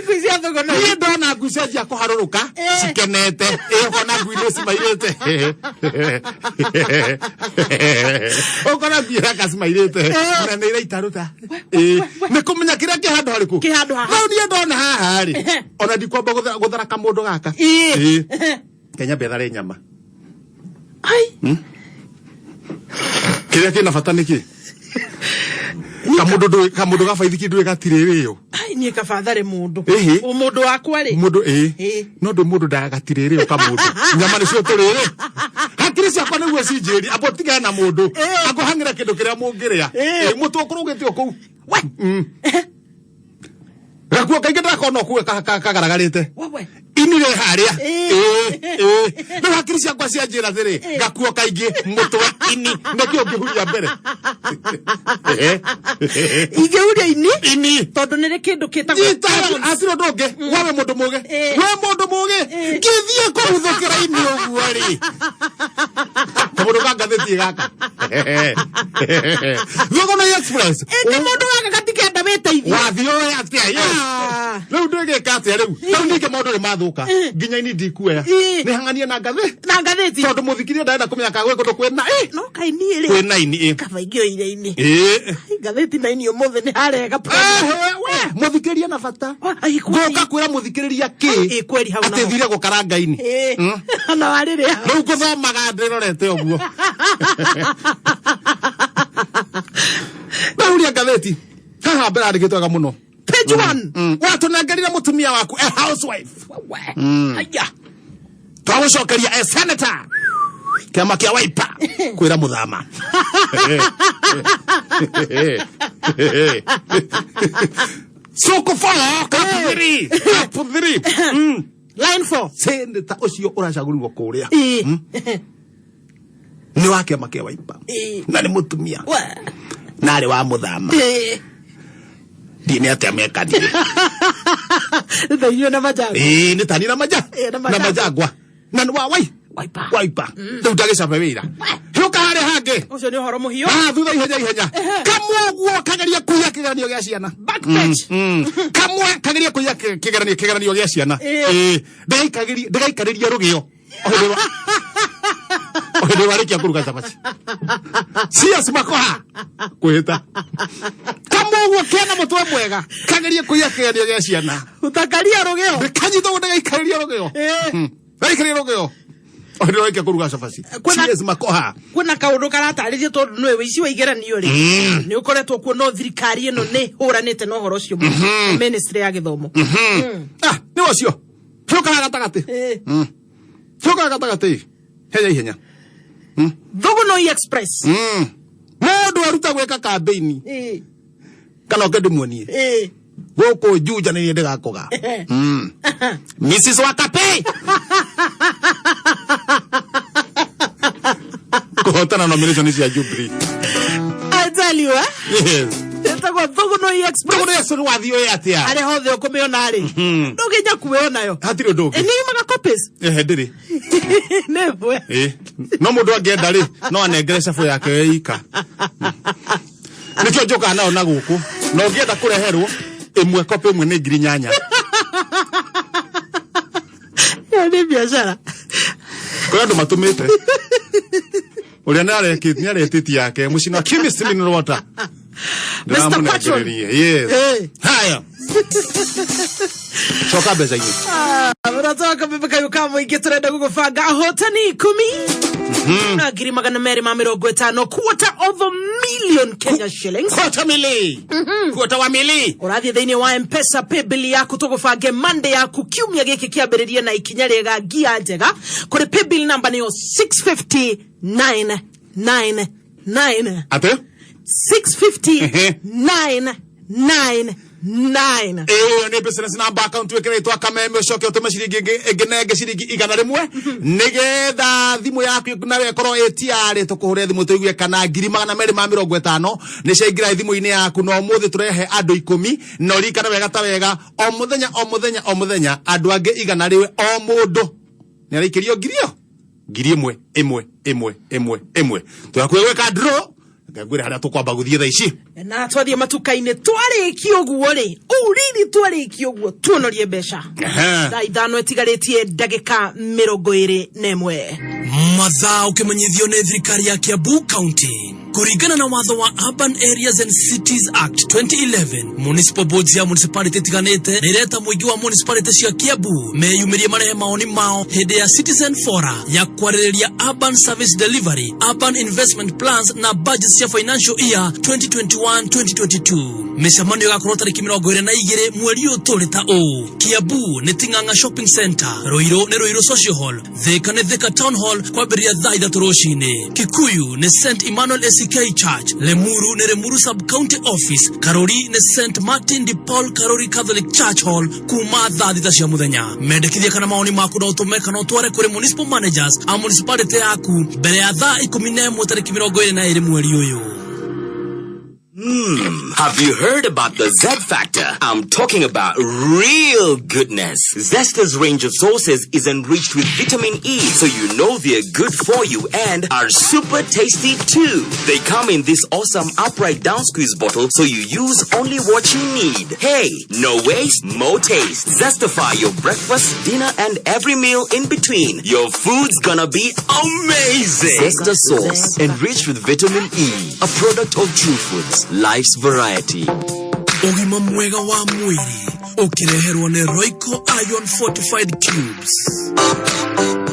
Ngui cia thogona. Niĩ ndona ngui cianjia kũharũrũka cikenete. Ĩ, ũkona ngui nĩ cimairĩte, ũkona ngui iraka cimairĩte na nĩ iraitarũta. Ĩ, nĩ kũmenya kĩrĩa kĩ handũ harĩkũ. Kĩ handũ haha. Rĩu niĩ ndona haha rĩ, ona ndikwamba gũthara kamũndũ gaka. Ĩ. Kenya mbethare nyama. Ai. Kĩrĩa kĩna bata nĩ kĩ kamũndũ ndũĩ, kamũndũ ga baithikiri ndũĩ gatirĩ wĩyo. Ai, niĩ kabathare mũndũ. Ĩhĩ. O mũndũ wakwa rĩ. Mũndũ ĩ, no ndũ mũndũ ndagatirĩ rĩo kamũndũ, nyama nĩcio tũrĩrĩ hakiri ciakwa nĩguo cinjĩri ambo tigane na mũndũ angũhang'ĩra kĩndũ kĩrĩa mũngĩrĩa. Ĩ, mũtũ ũkũrũgĩte o kũu. Gakuo kaingĩ ndakona ũkuwe kagaragarĩte. Wewe. Ini rĩ harĩa. Ĩĩ, ĩĩ. Rĩu hakiri ciakwa cianjĩra atĩrĩ, gakuo kaingĩ mũtwe ini nĩkĩ ũngĩhuria mbere. Ingĩhuria ini. Ini. Tondũ nĩrĩ kĩndũ kĩtagwo Nyita neurons. hatirĩ ũndũ ũngĩ. Wewe mũndũ mũgĩ. We mũndũ mũgĩ. Ngĩthiĩ kũhuthũkĩra ini ũguo rĩ. Kamũndũ ka ngathĩti gaka. Thũgũna Express. Ĩndĩ mũndũ gaka gatikenda wĩteithie. Wathiĩ ũĩ atĩa? Yes. Rĩu ndĩgĩka atĩa rĩu? Rĩu ningĩ maũndũ nĩ mathũka. Nginya ini ndikuoya. Nĩ hang'anie na ngathĩ. Na ngathĩti. Tondũ mũthikĩria ndarenda kũmenya kana gwĩ kũndũ kwĩna ĩ. No kaĩ niĩ rĩ. Kwĩna ini ĩ. Kaba ingĩoire ini. Ĩ. Ngathĩti na ini ũmũthĩ nĩ harega. We mũthikĩrĩria na bata. Ngũka kwĩra mũthikĩrĩria kĩ. Kweri hau Atĩ thire gũkaranga ini. Na warĩrĩa. Rĩu ngũthomaga ndĩrorete ũguo. Ndahuria ngathĩti. Haha mbere andĩkĩtwo wega mũno. Page one. Watũnengerire mũtumia waku a housewife. Aya. Twagũcokeria a senator. Kĩama kĩa Wiper kwĩra mũthama. Soko four, cup three, cup three. Line four. Senator ũcio ũracagũrirwo kũrĩa. Nĩ wa kĩama kĩa Wiper. Na nĩ mũtumia. Na arĩ wa mũthama. Ndiĩ nĩ atĩa mekanire. Thainio na majangwa. Ĩĩ nĩ tani na maja. Ĩĩ, na Na majangwa. majangwa. Na nĩ wa wai. Wiper. Wiper. Rĩu ndagĩcabe wĩra. Hĩũka harĩa hangĩ. Ũcio nĩ ũhoro mũhiũ. Ah, thutha ihenya ihenya. Kamwe ũguo kageria kũiya kĩgeranio gĩa ciana. Back page. Kamwe kageria kũiya kĩgeranio kĩgeranio gĩa ciana. Ĩĩ. Ndĩgaikarĩria ndĩgaikarĩria rũgĩo. O hĩndĩ ĩrĩa- o hĩndĩ ĩrĩa warĩkia kũruga cabaci. Cias makoha. Kwĩhĩta. Kamwe ũguo kena mũtwe mwega. Kageria kũiya kĩgeranio gĩa ciana. Ũtakaria rũgĩo. Ndĩkanyita ũguo ndĩgaikarĩria rũgĩo. Ndĩgaikarĩria rũgĩo. O hĩndĩ ĩrĩa warĩkia kũruga cabaci. Kwĩna- Cias makoha. Kwĩna kaũndũ karatarĩrio tondũ nĩwe wĩici wa igeranio rĩ. Nĩ ũkoretwo kuo no thirikari ĩno nĩ hũranĩte na ũhoro ũcio mũno. Ministry ya gĩthomo. Ah, nĩ ũcio. Hĩũka haha gatagatĩ. Hĩũka haha gatagatĩ. Henya ihenya. Thũgũnoi Express. Mũndũ aruta gwĩka kambĩini. Kana oke ndĩmuonie. Gũkũ Juja nĩ niĩ ndĩgakũga. Mrs. Wakape. Kũhotana nomination cia Jubilee. I tell you, eh? Yes. Ĩtagwo Thũgũnoi Express. Thũgũnoi Express wathiĩ ũĩ atĩa? Harĩa hothe ũkũmĩona rĩ. Ndũngĩnya kuonayo. Hatirĩ ũndũ ũngĩ. Nĩ yumaga copies. Ehe ndĩrĩ. Nĩ ĩmwe. Ĩ. No mũndũ angĩenda rĩ, no anengere cabũ yake ye ika. Nĩkĩo njũkaga nayo na gũkũ. Na ũngĩenda kũreherwo ĩmwe kopi ĩmwe nĩ 8,000. Ĩyo nĩ biacara. Kũrĩ andũ matũmĩte. Ũrĩa nĩ aretĩtie yake mũcina chemist mineral water. Mr. Patron. Ndĩramũnengererie. Yes. Eh. Haya. Coka mbeca-inĩ. Mũrata wa kameme kayũ ka mũingĩ tũrenda gũgũbanga ahotani ikũmi na 250,000, quarter of a million Kenya shillings. Quarter mili. Quarter wa mili. Ũrathiĩ thĩinĩ wa Mpesa paybill yaku tũgũbange Monday yaku kiumia gĩkĩ kĩambĩrĩrie na ikinya rĩega ngia njega kũrĩ paybill number nĩyo 650999. Atĩ? 650999. Ĩyo nĩ business number account wĩkĩrĩtwo kameme ũcoke ũtũme ciringi ĩngĩ nenge ciringi 100 nĩgetha thimũ yaku nayo ĩkorwo ĩtiarĩ tũkũhũre thimũ tũigue kana 250,000 nĩ ciaingĩra thimũ-inĩ yaku. Na ũmũthĩ tũrehe andũ 10 na ũririkane wega ta wega o mũthenya o mũthenya o mũthenya andũ angĩ 100 o mũndũ nĩ araikĩrio ngiri ĩyo 1,000 ĩmwe ĩmwe ĩmwe ĩmwe. Tũrakuĩ gwĩka draw ngwĩre harĩa tũkwamba gũthiĩ thaa ici. Na twathiĩ matuka-inĩ twarĩkia ũguo rĩ ũriri twarĩkia ũguo tuonorie mbeca. Thaa 5 ĩtigarĩtie ndagĩka 21. Mathaa ũkĩmenyithio nĩ thirikari ya Kiambu County kũringana na watho wa Urban Areas and Cities Act 2011 municipal boards ya municipality itiganĩte nĩ ireta mũingĩ wa municipality cia Kiambu meyumĩrie marehe maoni mao hĩndĩ ya citizen fora ya kwarĩrĩria urban service delivery, urban investment plans na budget cia financial year 2021-2022. Mĩcemanio ĩgakorwo tarĩki 22 mweri ũyũ tũrĩ ta ũũ. Kiambu nĩ Ting'ang'a Shopping Center, Ruiru nĩ Ruiru Social Hall, Thika nĩ Thika Town Hall kwa Kwambĩrĩria thaa 3 rũcinĩ. Kikuyu nĩ St Emmanuel ACK Church, Limuru nĩ Limuru Sub County Office, Karori nĩ St Martin de Paul Karori Catholic Church Hall kuma thaa 6 cia mũthenya. Mendekithia kana mawoni maku no ũtũme kana ũtware kũrĩ municipal managers a municipality yaku mbere ya thaa 11 tarĩki 22 mweri ũyũ. Have you heard about the Z Factor? I'm talking about real goodness. Zesta's range of sauces is enriched with vitamin E, so you know they're good for you and are super tasty too. They come in this awesome upright down squeeze bottle, so you use only what you need. Hey, no waste, more taste. Zestify your breakfast, dinner, and every meal in between. Your food's gonna be amazing. Zesta sauce, enriched with vitamin E, a product of True Foods, life's variety. Ũgima mwega wa mwĩrĩ ũkĩreherwo nĩ Royco Iron Fortified Cubes.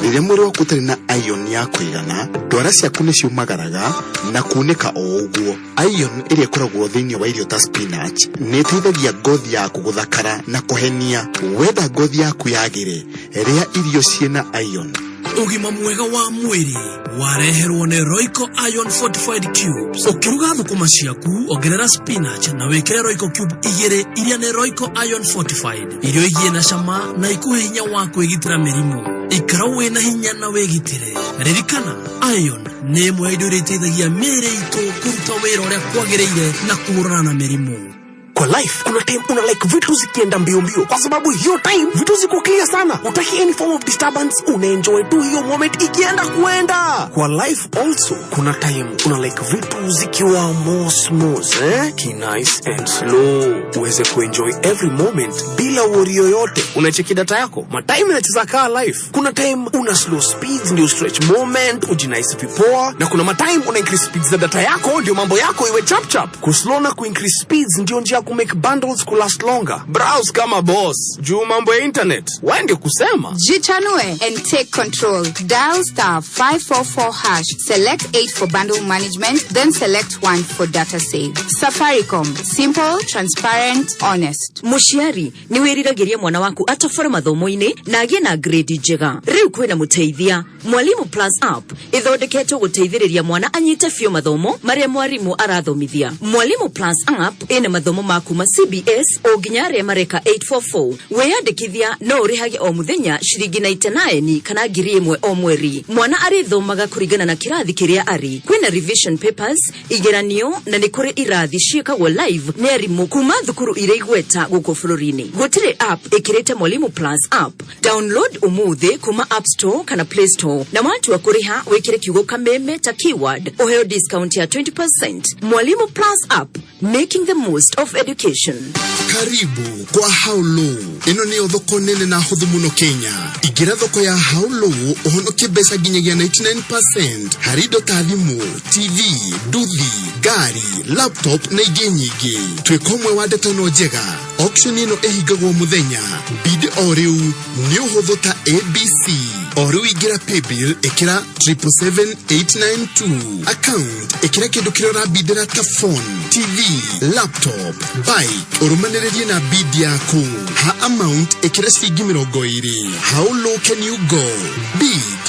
Rĩrĩa mwĩrĩ waku ũtarĩ na iron ya kũigana, ndwara ciaku nĩ ciumagaraga na kunĩka o ũguo. Iron ĩrĩa ĩkoragwo thĩinĩ wa irio ta spinach nĩ ĩteithagia ngothi yaku gũthakara na kũhenia. Wenda ngothi yaku yagĩre, rĩa irio ciĩna iron. Ũgima mwega wa mwĩrĩ wareherwo nĩ Royco Iron Fortified Cubes. Ũkĩruga thũkũma ciaku, ongerera spinach na wĩkĩre Royco cube 2 iria nĩ Royco Iron Fortified. Irio igie na cama na ikuhe hinya wa kwĩgitĩra mĩrimũ. Ikara wĩna hinya na wĩgitĩre. Ririkana, iron nĩ ĩmwe ya indo iria iteithagia mĩĩrĩ itũ kũruta wĩra ũrĩa kwagĩrĩire na kũhũrana na mĩrimũ. Kwa life kuna time una like vitu zikienda mbio mbio, kwa sababu hiyo time vitu ziko clear sana, utaki any form of disturbance, unaenjoy tu hiyo moment ikienda kuenda. Kwa life also kuna time una like vitu zikiwa more smooth, eh? Ki nice and slow, uweze kuenjoy every moment bila worry yoyote. Unacheki data yako matime inacheza kaa life. Kuna time una slow speeds ndio stretch moment ujinice vipoa, na kuna matime una increase speeds za data yako ndio mambo yako iwe chap chap. Kuslow na kuincrease speeds ndio njia ya kumake bundles kulast longer. Browse kama boss juu mambo ya internet waende kusema. Jichanue and take control. Dial star 544 hash. Select 8 for bundle management, then select 1 for data save. Safaricom. Simple, transparent, honest. Mũciari nĩ wĩriragĩria mwana waku atobore mathomo-inĩ na agĩe na grade njega. Rĩu kwĩna mũteithia. Mwalimu Plus app ĩthondeketwo gũteithĩrĩria mwana anyite biũ mathomo marĩa mwarimũ arathomithia. Mwalimu Plus app ĩna mathomo ma kuma CBS o nginya arĩa mareka 844. Wĩyandĩkithia no ũrĩhage o mũthenya ciringi 99 kana 1,000 o mweri. Mwana arĩthomaga kũringana na kĩrathi kĩrĩa arĩ. Kwĩna revision papers, igeranio, na nĩ kũrĩ irathi ciĩkagwo live nĩ arimũ kuma thukuru iria igweta gũkũ bũrũri-inĩ. Gũtirĩ app ĩkĩrĩte Mwalimu Plus app. Download ũmũthĩ kuma App Store kana Play Store, na watua kũrĩha wĩkĩre kiugo kameme ta keyword ũheo discount ya 20%. Mwalimu Plus app, making the most of education. Karibu kwa Haulo. Ĩno nĩyo thoko nene na hũthũ mũno Kenya. Ingĩra thoko ya Haulo ũhonokie mbeca nginyagia 99% harĩ indo ta thimũ, TV, nduthi, ngari, laptop na ingĩ nyingĩ. Twĩka ũmwe wa ndeto ĩno njega. Auction ĩno ĩhingagwo mũthenya. Bid o rĩu nĩ ũhũthũ ta ABC. O rĩu ingĩra paybill ĩkĩra 777,892. Account ĩkĩra kĩndũ kĩrĩa ũrabindĩra ta phone, TV, laptop, bike, ũrũmanĩrĩrie na bid yaku. Ha amount ĩkĩra ciringi 20. How low can you go? Bid,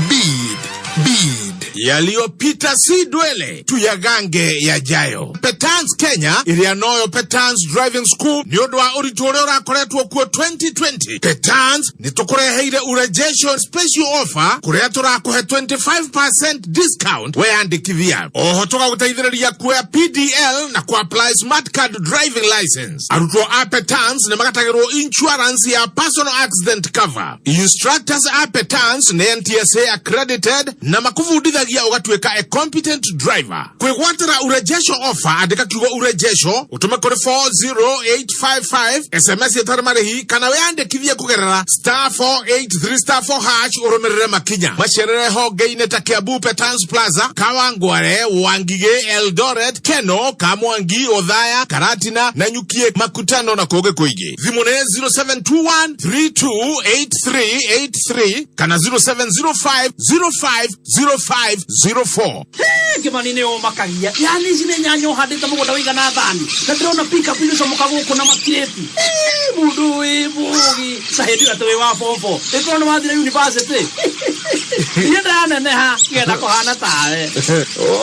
bid, bid. Yaliyopita si dwele, tuyagange yajayo. Petans Kenya ĩrĩa noyo Petans Driving School, nĩ ũndũ wa ũritũ ũrĩa ũrakoretwo kuo 2020, Petans nĩ tũkũreheire urejesho special offer kũrĩa tũrakũhe 25% discount weyandĩkithia. Oho tũgagũteithĩrĩria kuoya PDL na ku-apply smart card driving license. Arutwo a Petans nĩ magatagĩrwo insurance ya personal accident cover. Instructors a Petans nĩ NTSA accredited na makũbundithagia ũgatuĩka a competent driver. Kwĩgwatĩra urejesho offer, andĩka kiugo urejesho ũtũme kũrĩ 40855 SMS ĩtarĩ marĩhi, kana wĩyandĩkithie kũgerera star 483 star 4 hash ũrũmĩrĩre makinya. Macerere honge-inĩ ta Kiambu Petans Plaza, Kawangware, Wangige, Eldoret, Keno, Kamwangi, Othaya, Karatina na Nyukie, Makutano na kũngĩ kũingĩ. Thimũ nĩ 0721 328383 kana 0705 050504. Kĩmani nĩ ũmakagia, yani ici nĩ nyanya ũhandĩte mũgũnda wĩigana thani, na ndĩrona pickup igĩcomoka gũkũ na makirĩti. Mũndũ wĩ mũgĩ ca hĩndĩ ĩyo atĩ wĩ wa bobo ĩkorwo nĩ wathire university. Niĩ ndaneneha ngenda kũhana tawe.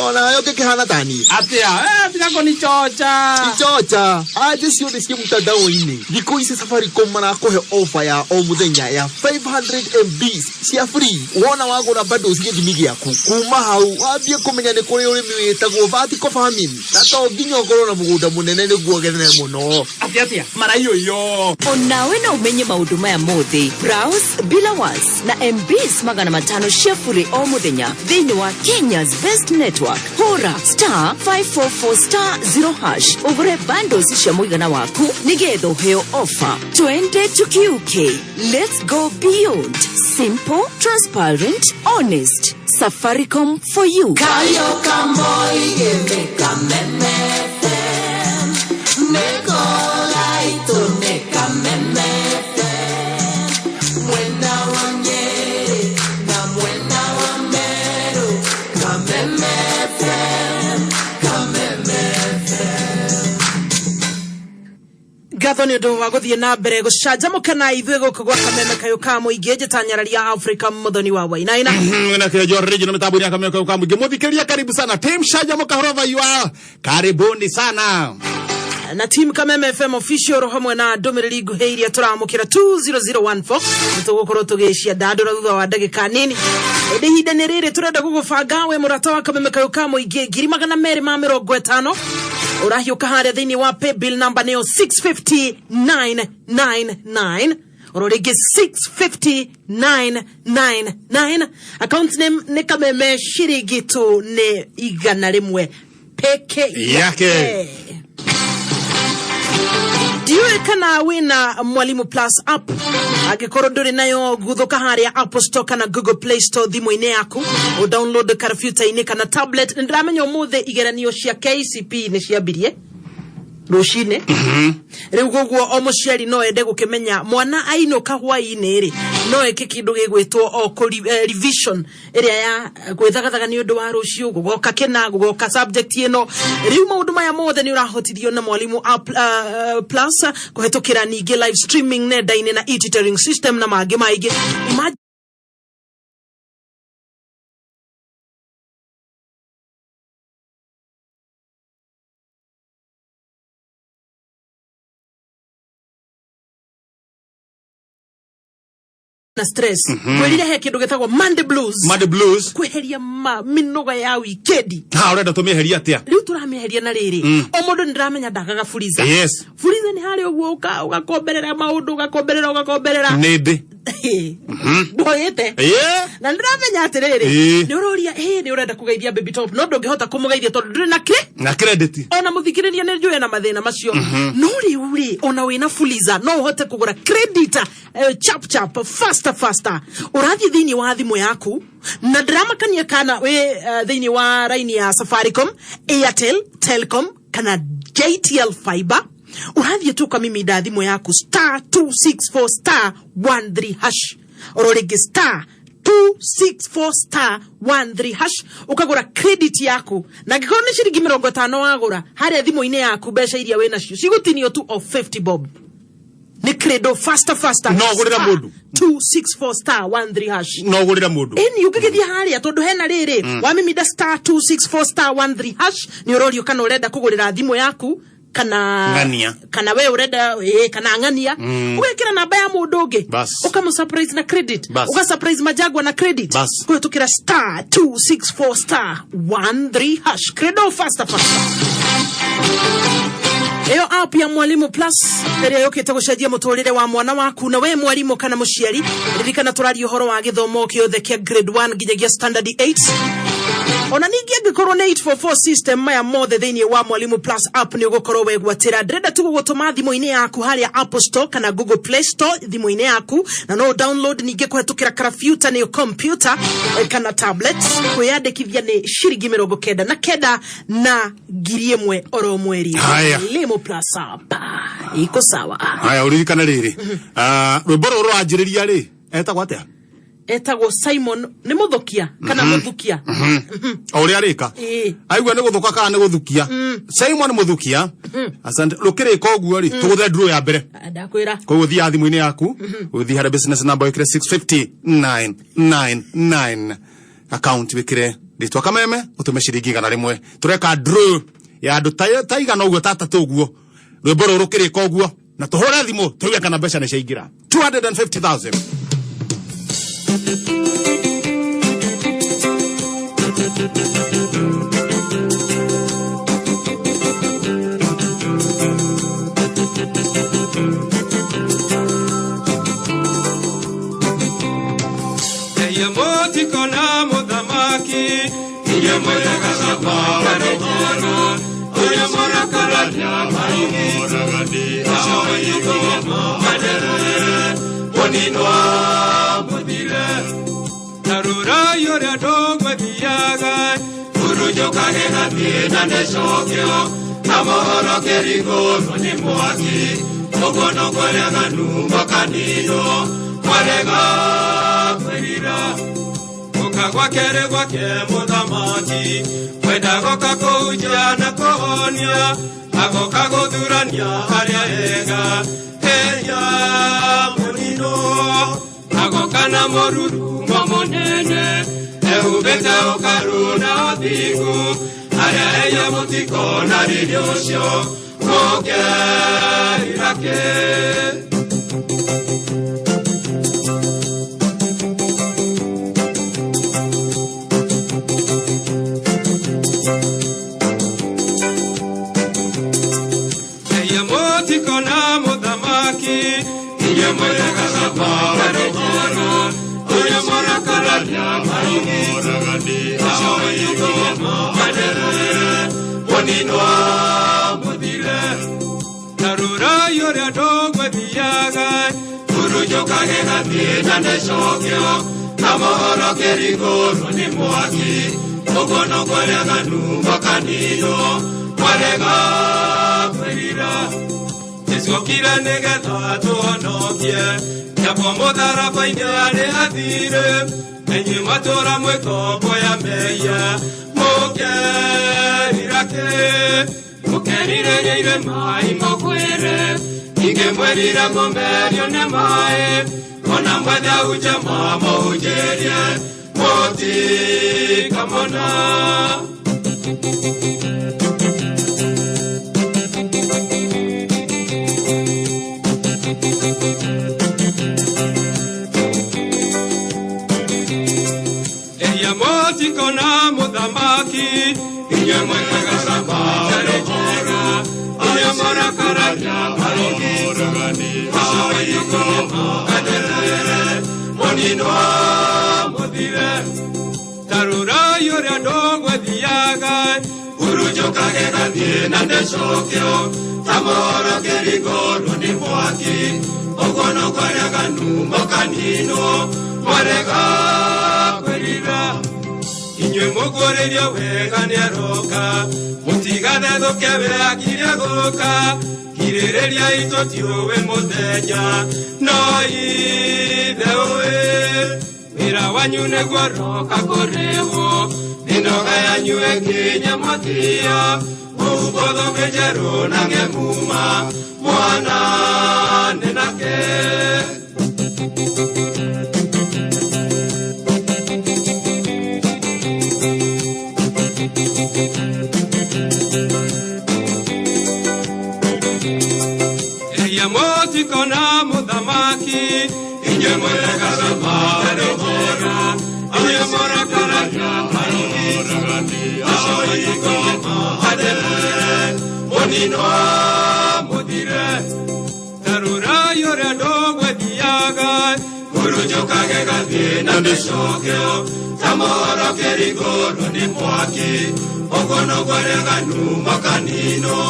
Onawe ũngĩkĩhana ta niĩ. Atĩa? Eh, tiga kũnichocha. Ichocha anje ciothe ciĩ mtandao-inĩ. Thikũ ici Safaricom marakũhe ofa ya o mũthenya ya 500 MBs cia free wona wagũra bundles gĩthimi gĩaku. Kuma hau wambie kũmenya nĩ kũrĩ ũrĩmi wĩtagwo vertical farming na to nginya ũkorwo na mũgũnda mũnene nĩguo ũgethe mũno. Atĩa atĩa? Maraiyũiyũ. Onawe no ũmenye maũndũ maya mothe. Browse bila was na MBs 500 cia bure o mũthenya thĩinĩ wa Kenya's best network. Hũra star 544 star 0 hash ũgũre bundles cia mũigana waku nĩgetha ũheo offer. Twende tukiuke. Let's go beyond. Simple, transparent, honest. Safaricom for you. Kayo kamoige Kameme FM. Neko gaito ne Kameme FM. Mwena wa Nyeri na mwena wa Meru. Kameme FM. Kameme FM. Ngatho nĩ ũndũ wa gũthiĩ na mbere gũcanjamũka na ithuĩ gũkũ gwa Kameme Kayũ ka Mũingĩ. Njĩtanyararia Africa Mũthoni wa Wainaina. Na kĩo original mitambo ya Kameme Kayũ ka Mũingĩ. Mũthikĩrĩria karibu sana team Shanjamuka wherever you are, karibuni sana. Na team Kameme FM official hamwe na ndũmĩrĩri nguhĩ iria tũramũkĩra 20014 nĩtũgũkorwo tũgĩcia ndandũra thutha wa ndagĩka nini. Ĩndĩ ihinda nĩ rĩrĩ tũrenda gũgũbanga we mũrata wa Kameme Kayũ ka Mũingĩ 250,000 ũrahiũka harĩa thĩinĩ wa paybill number nĩyo 650999 oro rĩngĩ 650999. Account name nĩ Kameme, ciringi tu nĩ 100 peke yake. Ndiũĩ kana wĩna Mwalimu Plus app. Angĩkorwo ndũrĩ nayo, guthũka harĩa Apple Store kana Google Play Store thimũ-inĩ yaku, ũ download kompiuta-inĩ kana tablet. Nĩ ndĩramenya ũmũthĩ igeranio cia KCP nĩ ciambirie rũcinĩ rĩu, koguo o mũciari no ende gũkĩmenya mwana ainũka hwaĩ-inĩ rĩ, no eke kĩndũ gĩgwĩtwo o revision ĩrĩa ya gwĩthagathaga nĩ ũndũ wa rũciũ gũgoka kĩna gũgoka subject ĩno. Rĩu maũndũ maya mothe nĩ ũrahotithio na Mwalimu App Plus kũhetũkĩra ningĩ live streaming nenda-inĩ na e-tutoring system na mangĩ maingĩ. Imagine na stress. Kwĩrire he kĩndũ gĩtagwo Monday blues. Monday blues. Kweheria ma mĩnoga ya wikendi. Ha, ũrenda tũmĩeheria atĩa? Rĩu tũramĩeheria na rĩrĩ, o mũndũ nĩ ndĩramenya ndagaga Fuliza. Fuliza nĩ harĩa ũguo ũgakomberera maũndũ, ũgakomberera, ũgakomberera. Nĩ ndĩ. Ndoyĩte. Na nĩndĩramenya atĩrĩrĩ, nĩ ũroria ĩ nĩ ũrenda kũgeithia Baby Top no ndũngĩhota kũmũgeithia tondũ ndũrĩ na kĩ na credit. Ona mũthikĩrĩria nĩ njũĩ na mathĩna macio. No rĩu rĩ, ona wĩna Fuliza no ũhote kũgũra credit chap chap, faster faster. Ũrathiĩ thĩinĩ wa thimũ yaku na ndĩramakania kana wĩ thĩinĩ wa raini ya Safaricom, Airtel, Telcom kana JTL Fiber. Ũrathiĩ tu ũkamimida thimũ yaku star 264 star 13 hash, oro rĩngĩ star 264 star 13 hash, ũkagũra credit yaku. Na angĩkorwo nĩ ciringi 50 wagũra harĩa thimũ-inĩ yaku, mbeca iria wĩ nacio cigũtinio tu o 50 bob. Nĩ credo faster faster. No ũgũrĩre mũndũ. 264 star 13 hash. No ũgũrĩre mũndũ. Ĩni ũngĩgĩthiĩ harĩa tondũ hena rĩrĩ, wamimida star 264 star 13 hash, nĩ ũrorio kana ũrenda kũgũrĩra thimũ yaku kana Ng'ania. Kana we ũrenda ĩ kana ng'ania. Ũgekĩra namba ya mũndũ ũngĩ. Bas. Ũkamũ surprise na credit. Bas. Ũga surprise Majagwa na credit. Bas. Kũhĩtũkĩra star 264 star 13 hash, credo faster faster. Ĩyo app ya Mwalimu Plus ĩrĩa yũkĩte gũcenjia mũtũrĩre wa mwana waku na we mwarimũ kana mũciari. Ririkana tũraria ũhoro wa gĩthomo kĩothe kĩa grade 1 nginyagia standard 8, ona ningĩ angĩkorwo nĩ 844 system, maya mothe thĩinĩ wa Mwalimu Plus app nĩ ũgũkorwo wegwatĩra. Ndĩrenda tu gũgũtũma thimũ-inĩ yaku harĩa Apple Store kana Google Play Store thimũ-inĩ yaku, na no download ningĩ kũhetũkĩra karabiuta nĩyo computer kana tablet. Kwĩyandĩkithia nĩ ciringi 99 na 1,000 oro mweri. Haya. Mwalimu Plus app iko sawa. Haya, ũririkane rĩrĩ, rwĩmbo rũrũ rwanjĩrĩria rĩ, etagwo atĩa? Etagwo Simon nĩ Mũthũkia kana Mũthukia. O ũrĩa arĩka. Ĩĩ. Aigua nĩ gũthũka kana nĩ gũthukia. Simon Mũthukia. Asante. Rũkĩrĩka ũguo rĩ, tũgũthe draw ya mbere. Ndakwĩra. Koguo thiaga thimũ-inĩ yaku, ũthiĩ harĩa business number wĩkĩre 650999 account wĩkĩre rĩtwa Kameme ũtũme ciringi 100. Tũreka draw ya andũ ta igana ũguo ta atatũ ũguo. Rwĩmbo rũrũ rũkĩrĩka ũguo na tũhũre thimũ tũigue kana mbeca nĩ ciaingĩra. 250,000. Eye mũtikona mũthamaki inyuĩ mwĩraga caba njega ũrĩa mũrakararia ũcio wĩigwo maderere mũninwa mũthire ta rũrai ũrĩa ndũgwethiaga hurunjũkage gathiĩ na nĩcokio na mohoro kĩringũrwo nĩ mwaki ũguo noguo rĩaganu makaninwo mwarega kwĩrira gũka gwake rĩ gwake mũthamaki kwenda goka kũhunjia na kũhonia agoka gũthurania arĩa ega heya mũnino agoka na mũrurumo mũnene ehumbĩte ũkaru na ũthingu arĩa eya mũtikona riri ũcio mũkerira kĩ. Eye mũtikona mũthamaki inyuĩ mwĩraga caba njega ũrĩa mũrakararia ũcio wĩigwo maderere mũninwa mũthire ta rũrai ũrĩa ndũgwethiaga hurunjũkage gathiĩ na nĩcokio na mohoro kĩringũrwo nĩ mwaki ũguo noguo rĩaganu makaninwo mwarega kwĩrira. Jesu okire nĩgetha tũhonokie nyambo mũtharaba-inĩ arĩ athire inyuĩ matũra mwĩkombo ya mehia mũkerira kĩ mũkerirĩria maĩ mũkwĩre ingĩmwĩrire mũmerio nĩ maĩ ona mwethe hunje mamũhunjĩrie mũtikamona. Eya mũtikona mũthamaki inyuĩ mwĩkaga caba njega ũrĩa mũrakararia ũcio wĩigwo maderere mũninwa mũthire ta rũrai ũrĩa ndũgwethiaga hurunjũkage gathiĩ na ndĩcokio ta mohoro kĩringũrwo nĩ mwaki ũguo noguo rĩaganu mũkaninwo mwarega kwĩrira. Inyuĩ mũguũrĩrio wega nĩaroka mũtigathethũke we akirie gũka kirĩrĩria itũ tiũĩ mũthenya no ithe ũĩ wĩra wanyu nĩguo roka kũrĩhwo mĩnoga yanyu ĩkinye mũthia mũhumbwo thũmbĩ njerũ na ng'emuma mwana nĩ nake. Eya mũtikona mũthamaki inyuĩ mwĩraga caba njega inyuĩ mũrakararia ũcio wĩigwo maderere mũninwa mũthire ta rũrai ũrĩa ndũgwethiaga hurunjũkage gathiĩ na ndĩcokio ta mohoro kĩringũrwo nĩ mwaki ũguo noguo rĩaganu makaninwo